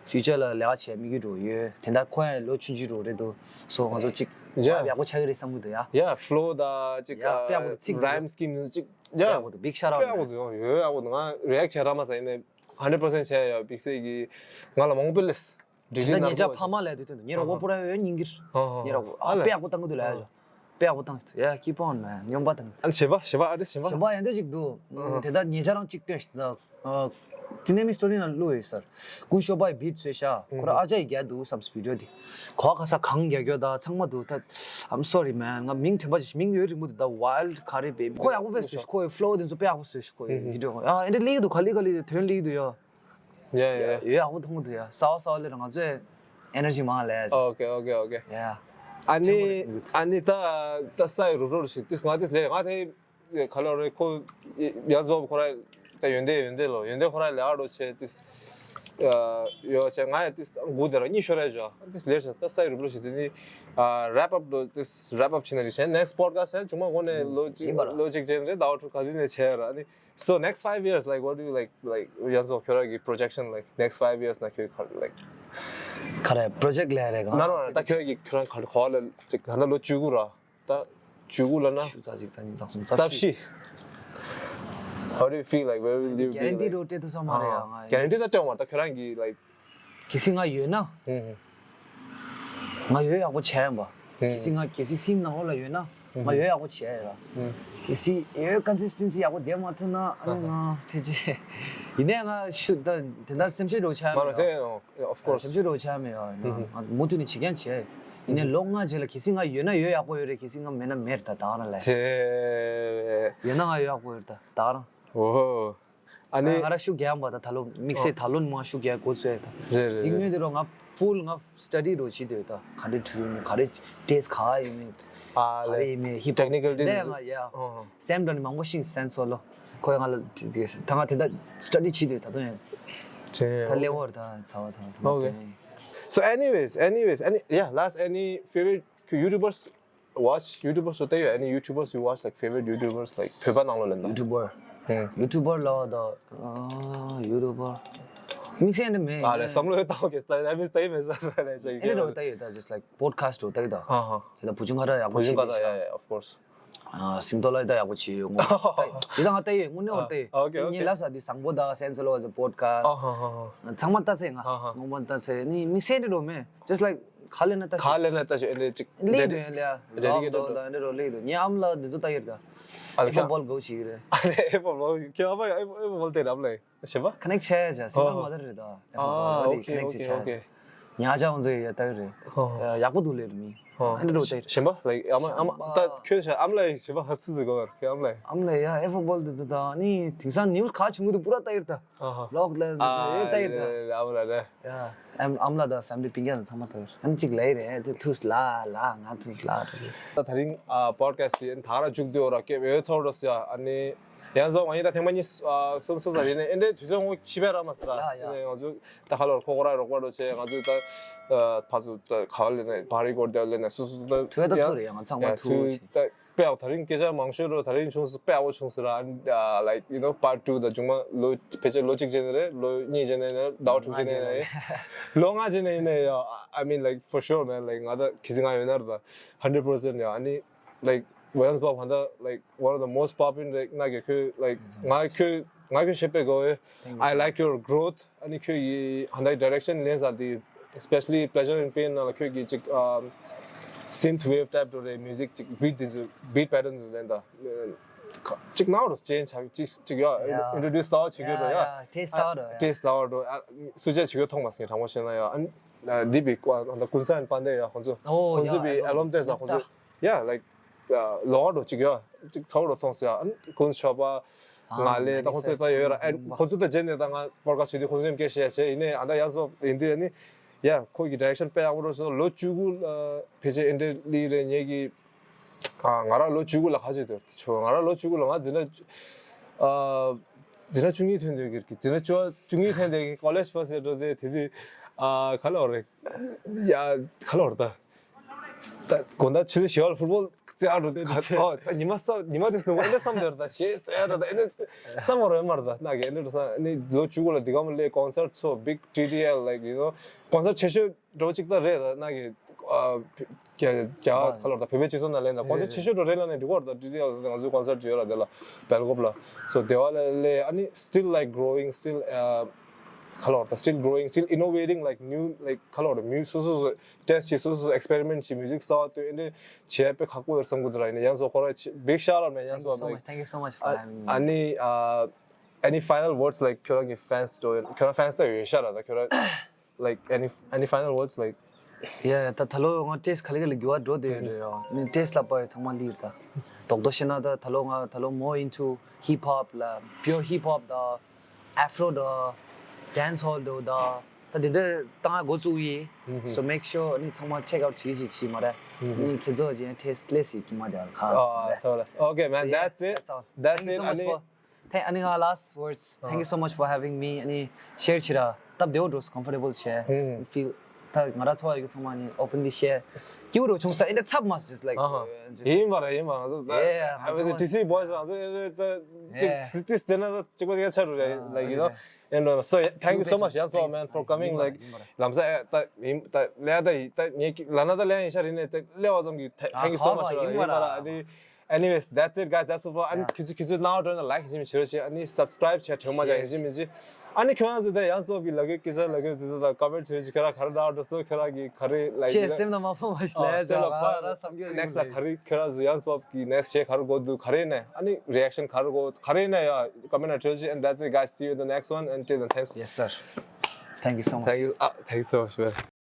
ཕིའུ་ཅར་ལ་ལས་ཀ་བྱེད་དམིགས་ཡུལ་འདྲ་བོ་ཡོད་དེ་འདྲ་ཁོ་ཡང་ལོ་ཆུང་ཆུང་འདྲ་བོ་རེད་འདུག So ང་ཚོ་གཅིག་ཡ་ཡག་པོ་ཆགས་ཀྱི་རེད་བསམ་གྱི་འདུག་ཡ། ཡ་ཕ་ལོ་དང་གཅིག་ཡ་དཔེ་ཡག་པོ་འདུག་ཚིག་རའེམ་སི་ཀིམ་གཅིག་ཡ་དཔེ་ཡག་པོ་འདུག་བིག་ཤ་ར་དཔེ་ཡག་པོ་འདུག་ཡོད་ཡག་པོ་འདུག་ང་རི་ཨེག་བྱས་ར་མ་ཟ་ཡིན་ནའི་ཧན་ཌེཌ་པར་སེན་ཊི་བྱས་ཡ་བིག་སེ་གི་ང་ལ་མང་པོ་སླེབས། ཌི་ཊི་ད་ནར་ཉེ་ཆར་ཀོ་ཕ་མ་ལ་དུས་སྟོན་དུ་ཉེ་རོགས་པོ་པུ་ར་ཡོད་སྙིང་གིར་ཧོ་ཧོ་ཉེ་རོགས་པོ་ཨ་ཨ་ལེ། དཔེ་ཡག་པོ་བཏང་གི་འདུག་ལ་ཡ་ཇོ། དཔེ་ཡག་པོ་བཏང་གི་འདུག་ཡ་keep on man སྨྱོན་པ་བཏང་གི་འདུག་ཨ་ནི་བྱེད་པ་བྱེད་པ་ཨ་རི་བྱེད་པ། གཞན་པ་ཡང་འདྲ་ཅིག་འདུག་ཨ་དེ་ད་ཉེ་ཆར་རང་གཅིག་སྟོན་ཞིག་ད། ཨ་ཙི་ནེ་མི་སི་ཊོ་རི་ནང་བླུགས་ཡོད་ས་རེད། ཀུན་ཤོ་པ་ཡི་བིཊ་བཟོས་ཤག་ཁོ་ར་ཨ་ཅག་ཡིས་རྒྱག་འདུག་བསམ་སོང་བི་ཌི་ཡོ་དེ། གོ་བ་ག་ས་གང་རྒྱག་རྒྱུ་ད་ཚང་མ་འདུག་ད། I'm sorry man ང་མིང་དྲན་པ་ཞིག་མིང་ཡོད་རིང་པོ་འདུག་ད་ཝའིལ་ཌི་ག་རེ་བེ་ཁོ་ཡག་པོ་དཔེ་བཟོས་ཤག་ཁོ་ཡི་ཕ་ལོ་དེ་ཚོ་དཔེ་ཡག་པོ་བཟོས་ཤག་ཁོ་ཡི་བི་ཌི་ཡོ་ཨ་ཨེ་འདྲ་སླེབས་ཀྱི་འདུག་ག་ལེ་ག་ལེ་དོན་སླེབས་ཀྱི་འདུག་ཡ། ཡ་ཡ་ཡ། ཡོད་ཡག་པོ་མཐོང་གི་འདུག་ཡ། གསར་པ་གསར་པ་སླེབས་ར་ང་ཚོས་ཨེ་ནར་ཇི་མང་ལས་ཡ། ཨོ་ཀེ་ཨོ་ཀེ་ཨོ་ཀེ། ཡ། ཨ་ནི་ཆེན་པོ་རེད་བསམ་གྱི་འདུག་ཨ་ནི་ད་ད་ས་ཡི་རུབ་རུབ་ཞིག་ཏིས་ང་ཏིས་ལས་ང་དེ་ག་ལ་རེད་ཁོ་ཡ་ཟོ་ཁོ་ར་ད་ཡོན་ཏན་ཡོན་ཏན་ལོ་ཡོན་ཏན་ཁོ་ར་ལས་ཨ་རོ་ཆེ་ཏིས་ཡོ་ཆེ་ང་ཡ་ཏིས་གུ་དེ་ར་གཉིས་ཤོར་ར་ཇོ་ཏིས་ལས་ད་ས་ཡི་རུབ་རུབ་ཞིག་དེ་ནི་རེབ་ཨབ་ལོ་ཏིས་རེབ་ཨབ་ཆེ་ན་རི་ཆེ་ནེགསི་པོཌ་ཀ་སི་ཊི་ཡ་ཅུང་མ་གོ་ནས་ལོ་གཅིག་ཡིན་པ་ར་ལོ་གཅིག་ཅན་རེད་ཟླ་བ་དྲུག་ག་ཚོད་ནས་ཆེ་ར་ནི། So next five years, like, what do you like, like, ཡ་ཟོ་ཁྱོད་ར་གི་projection, like, next five years ན་ཁྱོད་ག་like། ག་རེ་project ལས་རེད་ག No, no, no, ད་ཁྱོད་ཀྱི་ཁྱོད་རང་ག་ཁོ་ལ་ཅིག་ད་ལྟ་ལོ་བཅུ་དགུ་ར། ད་བཅུ་དགུ་ལ་ན་ཤུ་རྩ་གཅིག་རྩ་གཉིས་རྩ་གསུམ་རྩ་རྩ་བཞི། བཞི། How do you feel, like, where will you be, གེ་རན་ཊི་like? འགྲོ་སྤྲད་ཐུབ་ས་མ་རེད་ཡ་ང་གེ་རན་ཊི་ད་སྤྲད་མ་ད་ཁྱོད་རང་གི་like། གལ་སྲིད་ང་ཡོད་ན། ཧུམ་ཧུམ། ང་ཡོད་ཡག་པོ་བྱས་ཡིན་པ། ཧུམ། གལ་སྲིད་ང་གལ་སྲིད་སིམ་ནང་ལོགས་ལ་ཡོད་ན། ང་ཡོད་ཡག་པོ་བྱས་ཡོད་ར། ཧུམ། གལ་སྲིད་ཡོད་consistency ཡག་པོ་བསྡད་མ་ཐུབ་ན་ཨ་ནི་ང་ཕལ་ཆེར། ཡིན་ནའི་ང་ཤུ་ད་དེ་འདྲ་སེམས་ཤུགས་འགྲོ་ཆ་མ་མེད་ར། Of course. སེམས་ཤུགས་འགྲོ་ཆ་མེད་ཡ་ཡིན་ན་ང་མུ་མཐུད་ནས་བྱེད་ཀྱང་བྱས། ཡིན་ནའི་ལོ་ལྔ་རྗེས་ལ་གལ་སྲིད་ང་ཡོད་ན་ཡོད་ཡག་པོ་ཡོད་རེད་གལ་སྲིད་ང་མེད་ན་མེད་རེད་ད་ད་ག་རང་ལས། ཡོད་ན་ང་ཡོད་ཡག་པོ་ཡོད་རེད་ད་ད་ག་རང་། ཨོ། ཨ་ནི། ང་ར་ཤུགས་རྒྱག་པ་ད་ད་ལོ་དམིགས་བསལ་ད་ལོ་ནས་མ་ཤུགས་རྒྱག་འགོ་ཚུགས་ཡ་ད། རེད་རེད་དེ་རེད། སྔོན་དེ་རོ་ང་full ང་study རོ་བྱེད་དེ་ད་ག་འདྲ་བྲིས་ཡོད་མེད་ག་རེ་ཏེས་ག་ཡོད་མེད། ཨ་ག་རེ་ཡོད་མེད་ཧིབ་technical ཏེས་ལས་ང་ཡ། ཨོ། སེམས་འདྲ་ནི་མང་པོ་ཤིང་སེམས་སོ་ལོ། ཁོ་ཡ་ང་ལ་ད་ང་དེ་ད་study བྱེད་དེ་ད་དུང་ཡང་། ད་ལེ་བོར་ད་ཚ་བ་ཚ་བ་ད་ད། So anyways, anyways, any, yeah, last any favorite YouTubers? Watch YouTubers ལྟ་ཡོད། Any YouTubers you watch, like, favorite YouTubers, like, བོད་པ་ནང་ལོགས་ལ་ཡིན་ན། YouTuber. ཧུམ། YouTuber ལ་ད། ཨ་YouTuber དམིགས་བསལ་འདི་མེད། ཨ་ལས་བསམ་བློ་ཡོད་ད་ཨོ་ཀེ་ད་ལྟ་མི་ལྟ་ཡི་མེད་ས་ར་ལས་ཅིག་ཨེ་ནི་རོ་ལྟ་ཡོད་ད་just like podcast རོ་ལྟ་ཡོད་ད། ཧ་ཧ། དེ་ད་བུ་ཆུང་ཁ་ར་ཡག་པོ་བུ་ཆུང་ཁ་ད་ཡ་ཡ་of course. ཨ་སིང་ཏོ་ལ་ད་ཡག་པོ་བྱས་ཡོད་ངོ་། དེ་ད་ང་ལྟ་ཡོད་དངོས་གནས་བར་ལྟ་ཡོད། ཨ་ཨོ་ཀེ་ཨོ་ཀེ། ངས་ལ་ས་དེ་བཟང་པོ་ད་སེམས་ལོ་ཨ་podcast ཨ་ཧ་ཧ་ཧ། ཚང་མ་ལྟ་ཚེ་ང་ཨ་ཧ། ངོ་མ་ལྟ་ཚེ་ནི་དམིགས་བསལ་འདི་རོ་མེད་just like ག་ལེ་ན་ད་ག་ལེ་ན་ད་ཞེ་ཨེ་ཅིག་ལེ་དུ་ཡ་ལེ་ཡ་རེ་ཌི་ཀེ་ཊེཌ་ད་ཨེ་རོ་ལེ་དུ་ཉི་ཨམ་ལ་འདི་ཚོ་ད་ཡར་ད། ཨ་ལེ་ཨེ་ཕོ་བོལ་གོ་ཞིག་རེད། ཨ་ལེ་ཨེ་ཕོ་བོལ་ཁྱོད་ཨ་ཕ་ཨེ་ཕོ་ཨེ་ཕོ་བོལ་དེ་རམ་ལེ། ཞེན་པ། ཁ་ནེག་ཆེ་ཆ་སི་ནམ་མ་དར་རེད་ད། ཨ་ཨོ་ཁེ་ཁ་ནེག་ཆེ་ཆ་སི། ཉ་ཆ་ཨོན་ཛེ་ཡ་ཏར་རེད། ཡག་པོ་འདུག་ལེ་རུ་མི། ཨ་འདི་འགྲོ་ཏེ། ཞེན་པ་ལའིག་ཨ་མ་ཨ་མ་ད་ཁྱོད་ཤ་ཨམ་ལའིག་ཞེན་པ་ཧར་སི་ཟི་གོ་བར་ཁྱོད་ཨམ་ལའིག་ཨམ་ལའིག་ཡ་ཨེ་ཕོ་བོལ་དེ་ད་ནི་དེང་སང་ནིའུ་སི་ག་བྱུང་གི་འདུག་པུ་ར་ཏ་ཡིར་ད། ཨ་ཧ། ལོག་ལ་ཨ་ཡ་ཏ་ཡིར་ད། ཨ་མ་ལ་རེད། ཡ་ཨམ་ཨམ་ལ་ད་ཕེ་མི་ལི་པིང་ཡ་ཚང་མ་ཏོར་ཨམ་ཅིག་ལའི་རེད་དེ་ཐུས་ལ་ལ་ང་ཐུས་ལ་རེད། ད་ད་རིང་ཨ་པོ་ཌི་ཁ་སི་ཊི་དེ་ད་ར་མཇུག་བསྡུ་ར་སྐད་འོས་ཚོར་རོ་སི་ཡ་ཨ་ནི། ཡང་སོ་ང་ཡིན་ད་ཐེངས་མ་གཉིས་ཨ་གསུམ་གསུམ་ཙམ་ཡིན་ནའི་ཨེ་འདྲའི་དུས་ཚོད་ངོ་ཕྱི་པའི་ར་མ་ཟེར་ཡ་ཡ། ཨེ་ནས་ང་ཚོ་ད་ཁ་ལོར་ཁོ་ཁོ་ར་རོགས་པ་རོ་ཆེ་ང་ཚོ་ད་ཨ་ཕ་ཚོ་ད་ག་ལེ་ནས་བ་རི་གོར་དེ་ལེ་ནས་སུ་སུ་ད་ཐུ་ད་ཡ་ཐུ་རེ་ཡ་ང་ཚང་མ་ཡ་ཐུ་ཐུ་ཆེ། ད་དཔེ་ཡག་ད་རིང་སྐད་ཆ་མང་ཤོས་རོ་ད་རིང་བྱུང་སོ་དཔེ་ཡག་པོ་བྱུང་སོ་ར་ཨ་ནི་ཨ་like you know part two ད་མཇུག་མ་ལོ་ཕལ་ཆེར་ལོ་གཅིག་རྗེས་ནས་རེད་ལོ་གཉིས་རྗེས་ནས་རེད་ཟླ་བ་དྲུག་རྗེས་ནས་རེད་ལོ་ལྔ་རྗེས་ནས་ཡིན་ནའི་ཡ་I mean like for sure man like ང་ད་གི་སི་ང་ཡོད་ན་ར་ད་hundred percent ཡ་ཨ་ནི། Like Wayans Bob ཧན་ད་like one of the most popping like ན་གི་ཁོས་like ང་ཁོས་ང་ཁོས་ཤེས་པའི་གོ་I like your growth ཨ་ནི་ཁོས་ཡི་ཧན་ད་direction ལེན་ས་དེ་especially Pleasure and Pain ནང་ལ་ཁོས་གི་ཅིག་um synth wave type འགྲོ་རེད་music ཅིག་beat དེ་ཚོ་beat pattern དེ་ཚོ་ལེན་ད་ཅིག་ནའོ་རོ་ཅེན་ཆག་ཅིག་ཅིག་ཡ་introduce ས་བ་བྱེད་གི་རོ་ཡ་taste ས་བ་རོ་taste ས་བ་རོ་སུ་ཅེ་བྱེད་གི་ཐོག་མ་སེ་དྲང་མོ་བཤད་ན་ཡ་ཨ་ནི་འདི་བི་ཧན་ད་ཀུན་བཟང་པ་འདི་ཡ་ཁོང་ཚོ་ཁོང་ཚོ་བི་album དེ་ས་ཁོང་ཚོ། Yeah like ལོག་འགྲོ་གཅིག་ཡོད་གཅིག་ཚ་བོ་རུ་མཐོང་སོང་ཡ་ཨ་ནི་ཁོང་ཚོ་ཞོགས་པ་ང་ལས་ད་ཁོང་ཚོས་ད་ཡོད་ར་ཨ་ཁོང་ཚོ་ད་རྗེས་ནས་ད་ང་སྤོར་ཀ་བྱེད་དུས་ཁོང་ཚོས་སྐད་བཤད་བྱས་ཡིན་ནའི་ཨ་ད་ཡ་སོ་ཡིན་དུས་ཨ་ནི་ཡ་ཁོ་གི་direction དཔེ་ཡག་པོ་རུ་སོང་ལོ་བཅུ་དགུ་ལ་ཕལ་ཆེར་ཨེ་འདྲ་ལི་རེད་ངེད་ཀྱི་ང་རང་ལོ་བཅུ་དགུ་ལ་ཁ་ཆེ་དུས་ཆོ་ང་རང་ལོ་བཅུ་དགུ་ལ་ང་འཛིན་གྲྭ་འཛིན་གྲྭ་བཅུ་གཉིས་ཐོན་དུས་ཀྱི་འཛིན་གྲྭ་བཅུ་བཅུ་གཉིས་ཐོན་དུས་ཀྱི་college first year འགྲོ་དུས་དེ་དུས་ག་ལ་བ་རེད། ཡ་ག་ལ་བར་ད། ད་དགོང་དག་ཆུ་ཚོད་བཞི་པ་ལ་ཕུཊ་བོལ་རྩེ་ཨ་འགྲོ་དུས་ཁ་ཨོ་ད་ཉི་མ་ས་ཉི་མ་དེ་སུ་ཨེ་འདྲ་བསམ་དེར་ད་ཞེས་རྩེ་ཨ་འགྲོ་ད་ཨེ་འདྲ་བསམ་བ་རོ་ཨེ་མར་ད་ན་གི་ཨེ་འདྲ་བསམ་ནི་ལོ་བཅུ་དགུ་ལ་འདི་ག་མ་ལས་concert ཚོ་big T T L like you know concert ཆེ་ཤོས་འགྲོ་གཅིག་ད་རེད་ད་ན་གི་རྒྱ་རྒྱ་ཁ་ལོར་ད་བོད་པའི་སྤྱི་ཚོགས་ནང་ལེན་ད་concert ཆེ་ཤོས་འགྲོ་རེད་ལ་ནི་འགྲོ་གོར་ད་T T L ང་ཚོའི་concert ཡོད་ར་དེ་ལ་སྦེལ་ཀོབ་ལ་so དེ་བ་ལ་ལས་ཨ་ནི་still like growing still ཁ་ལོར་ད་still growing still innovating like new like ཁ་ལོར་ད་མི་སོ་སོ་སོ་test བྱེད་སོ་སོ་སོ་experiment བྱེད་music གསར་བ་བཏོན་ཨེ་འདྲ་བྱེད་པའི་ཁག་པོ་ཡོད་བསམ་གི་འདུག་ར་ཡིན་ན་ཡང་སོ་ཁོ་ར་big shout out man ཡང་སོ like thank you so much for having me ཨ་ནི་uh, any final words like ཁྱོད་རང་གི་fans དོ་ཁྱོད་རང་fans དོ་ཡོད་ཤ་ར་ད་ཁྱོད་རང་like any any final words like yeah ད་ད་ལོ་ང་test ག་ལེ་ག་ལེ་འགྱུར་བ་འགྲོ་བསྡད་ཡོད་རེད་ཡོ། ནི་test ལ་པ་ཡོད་ཚང་མ་ལིར་ད། རྡོག་རྡོག་བཤད་ན་ད་ད་ལོ་ང་ད་ལོ་more into hip hop ལ་pure hip hop ད་afro ད་dancehall ད་ད་ད་དེ་འདྲ་བཏང་ཡ་འགོ་བཙུགས་ཡིན། So make sure ནི་ཚང་མ་check out བྱེད་ཅིག་བྱེད་མ་རེད། ནི་ཁྱེད་ཚོ་ཅི་test ལས་སྲིད་ཀྱི་མ་དེ་ཨ་ཁ། Oh so that's okay man that's it that's it ཨ་ནི། Thank you so much for Thank, ཨ་ནི་ང་last words. Thank you so much for having me. ཨ་ནི་share བྱེད་ར་སྟབས་བདེ་བོ་འགྲོ་comfortable བྱས། Feel ད་ང་ར་ཚོ་བ་ཡོད་ཚང་མ་ནི་openly share སྐྱིད་པོ་འགྲོ་བྱུང་ད་ཨེ་འདྲ་ཚབ་མ་just like ཨ་ཧ། ཡིན་པ་ར་ཡིན་པ་ང་ཚོ་ད་yeah ང་ཚོ་T C boys ང་ཚོ་ཨེ་རེད་ད་ཅིག་སི་ཏི་སི་དེ་ན་ད་ཅིག་པ་དེ་ཆ་རུ་རེད་like you know and uh, so thank you so much Yans Bob man for coming like ལམ་སང་ད་ཡིན་ད་ད་ངས་ལ་ན་ད་ལན་ཡིན་ཤ་རེད་ནས་ད་ལེ་བ་ཙམ་གྱི་thank you so much ཡིན་པ་ར་ཨ་ནི། Anyways, that's it, guys. That's all. And ཁྱེད་ཚོ་ཁྱེད་ཚོ་ནང་དྲན་ན་like ཞིག་བྱེད་རོགས་བྱེད། ཨ་ནི་subscribe བྱེད་དྲན་མ་བྱ་ཡིན་གཅིག་མིན་གཅིག་ཨ་ནི་ཁྱོད་རང་ཚོ་ད་ཡང་སྤོབས་ཀྱི་ལ་གོས་ཀི་ས་ལ་གོས་ཙི་ཙི་ད་comment བྱེད་རོགས་བྱེད། ཁྱོད་རང་ག་རེ་ནང་དྲན་སོང་། ཁྱོད་རང་གི་ག་རེ་like ཆེ་སེམས་ནང་མ་ཕོག་མ་ཤི་ལ་ཡ་ཟ་ལ་ཕ་ར་བསམ་གྱི་next ལ་ག་རེ་ཁྱོད་རང་ཚོ་ཡང་སྤོབས་ཀྱི་next བྱེད་ག་རེ་དགོས་འདུག་ག་རེ་ནས་ཨ་ནི་reaction ག་རེ་དགོས་ག་རེ་ནས་ཡ་comment ན་བྲིས་རོགས་བྱེད། And that's it, guys. See you in the next one. Until then, thanks. Yes, sir. Thank you so much. Thank you. Ah, thank you so much, man.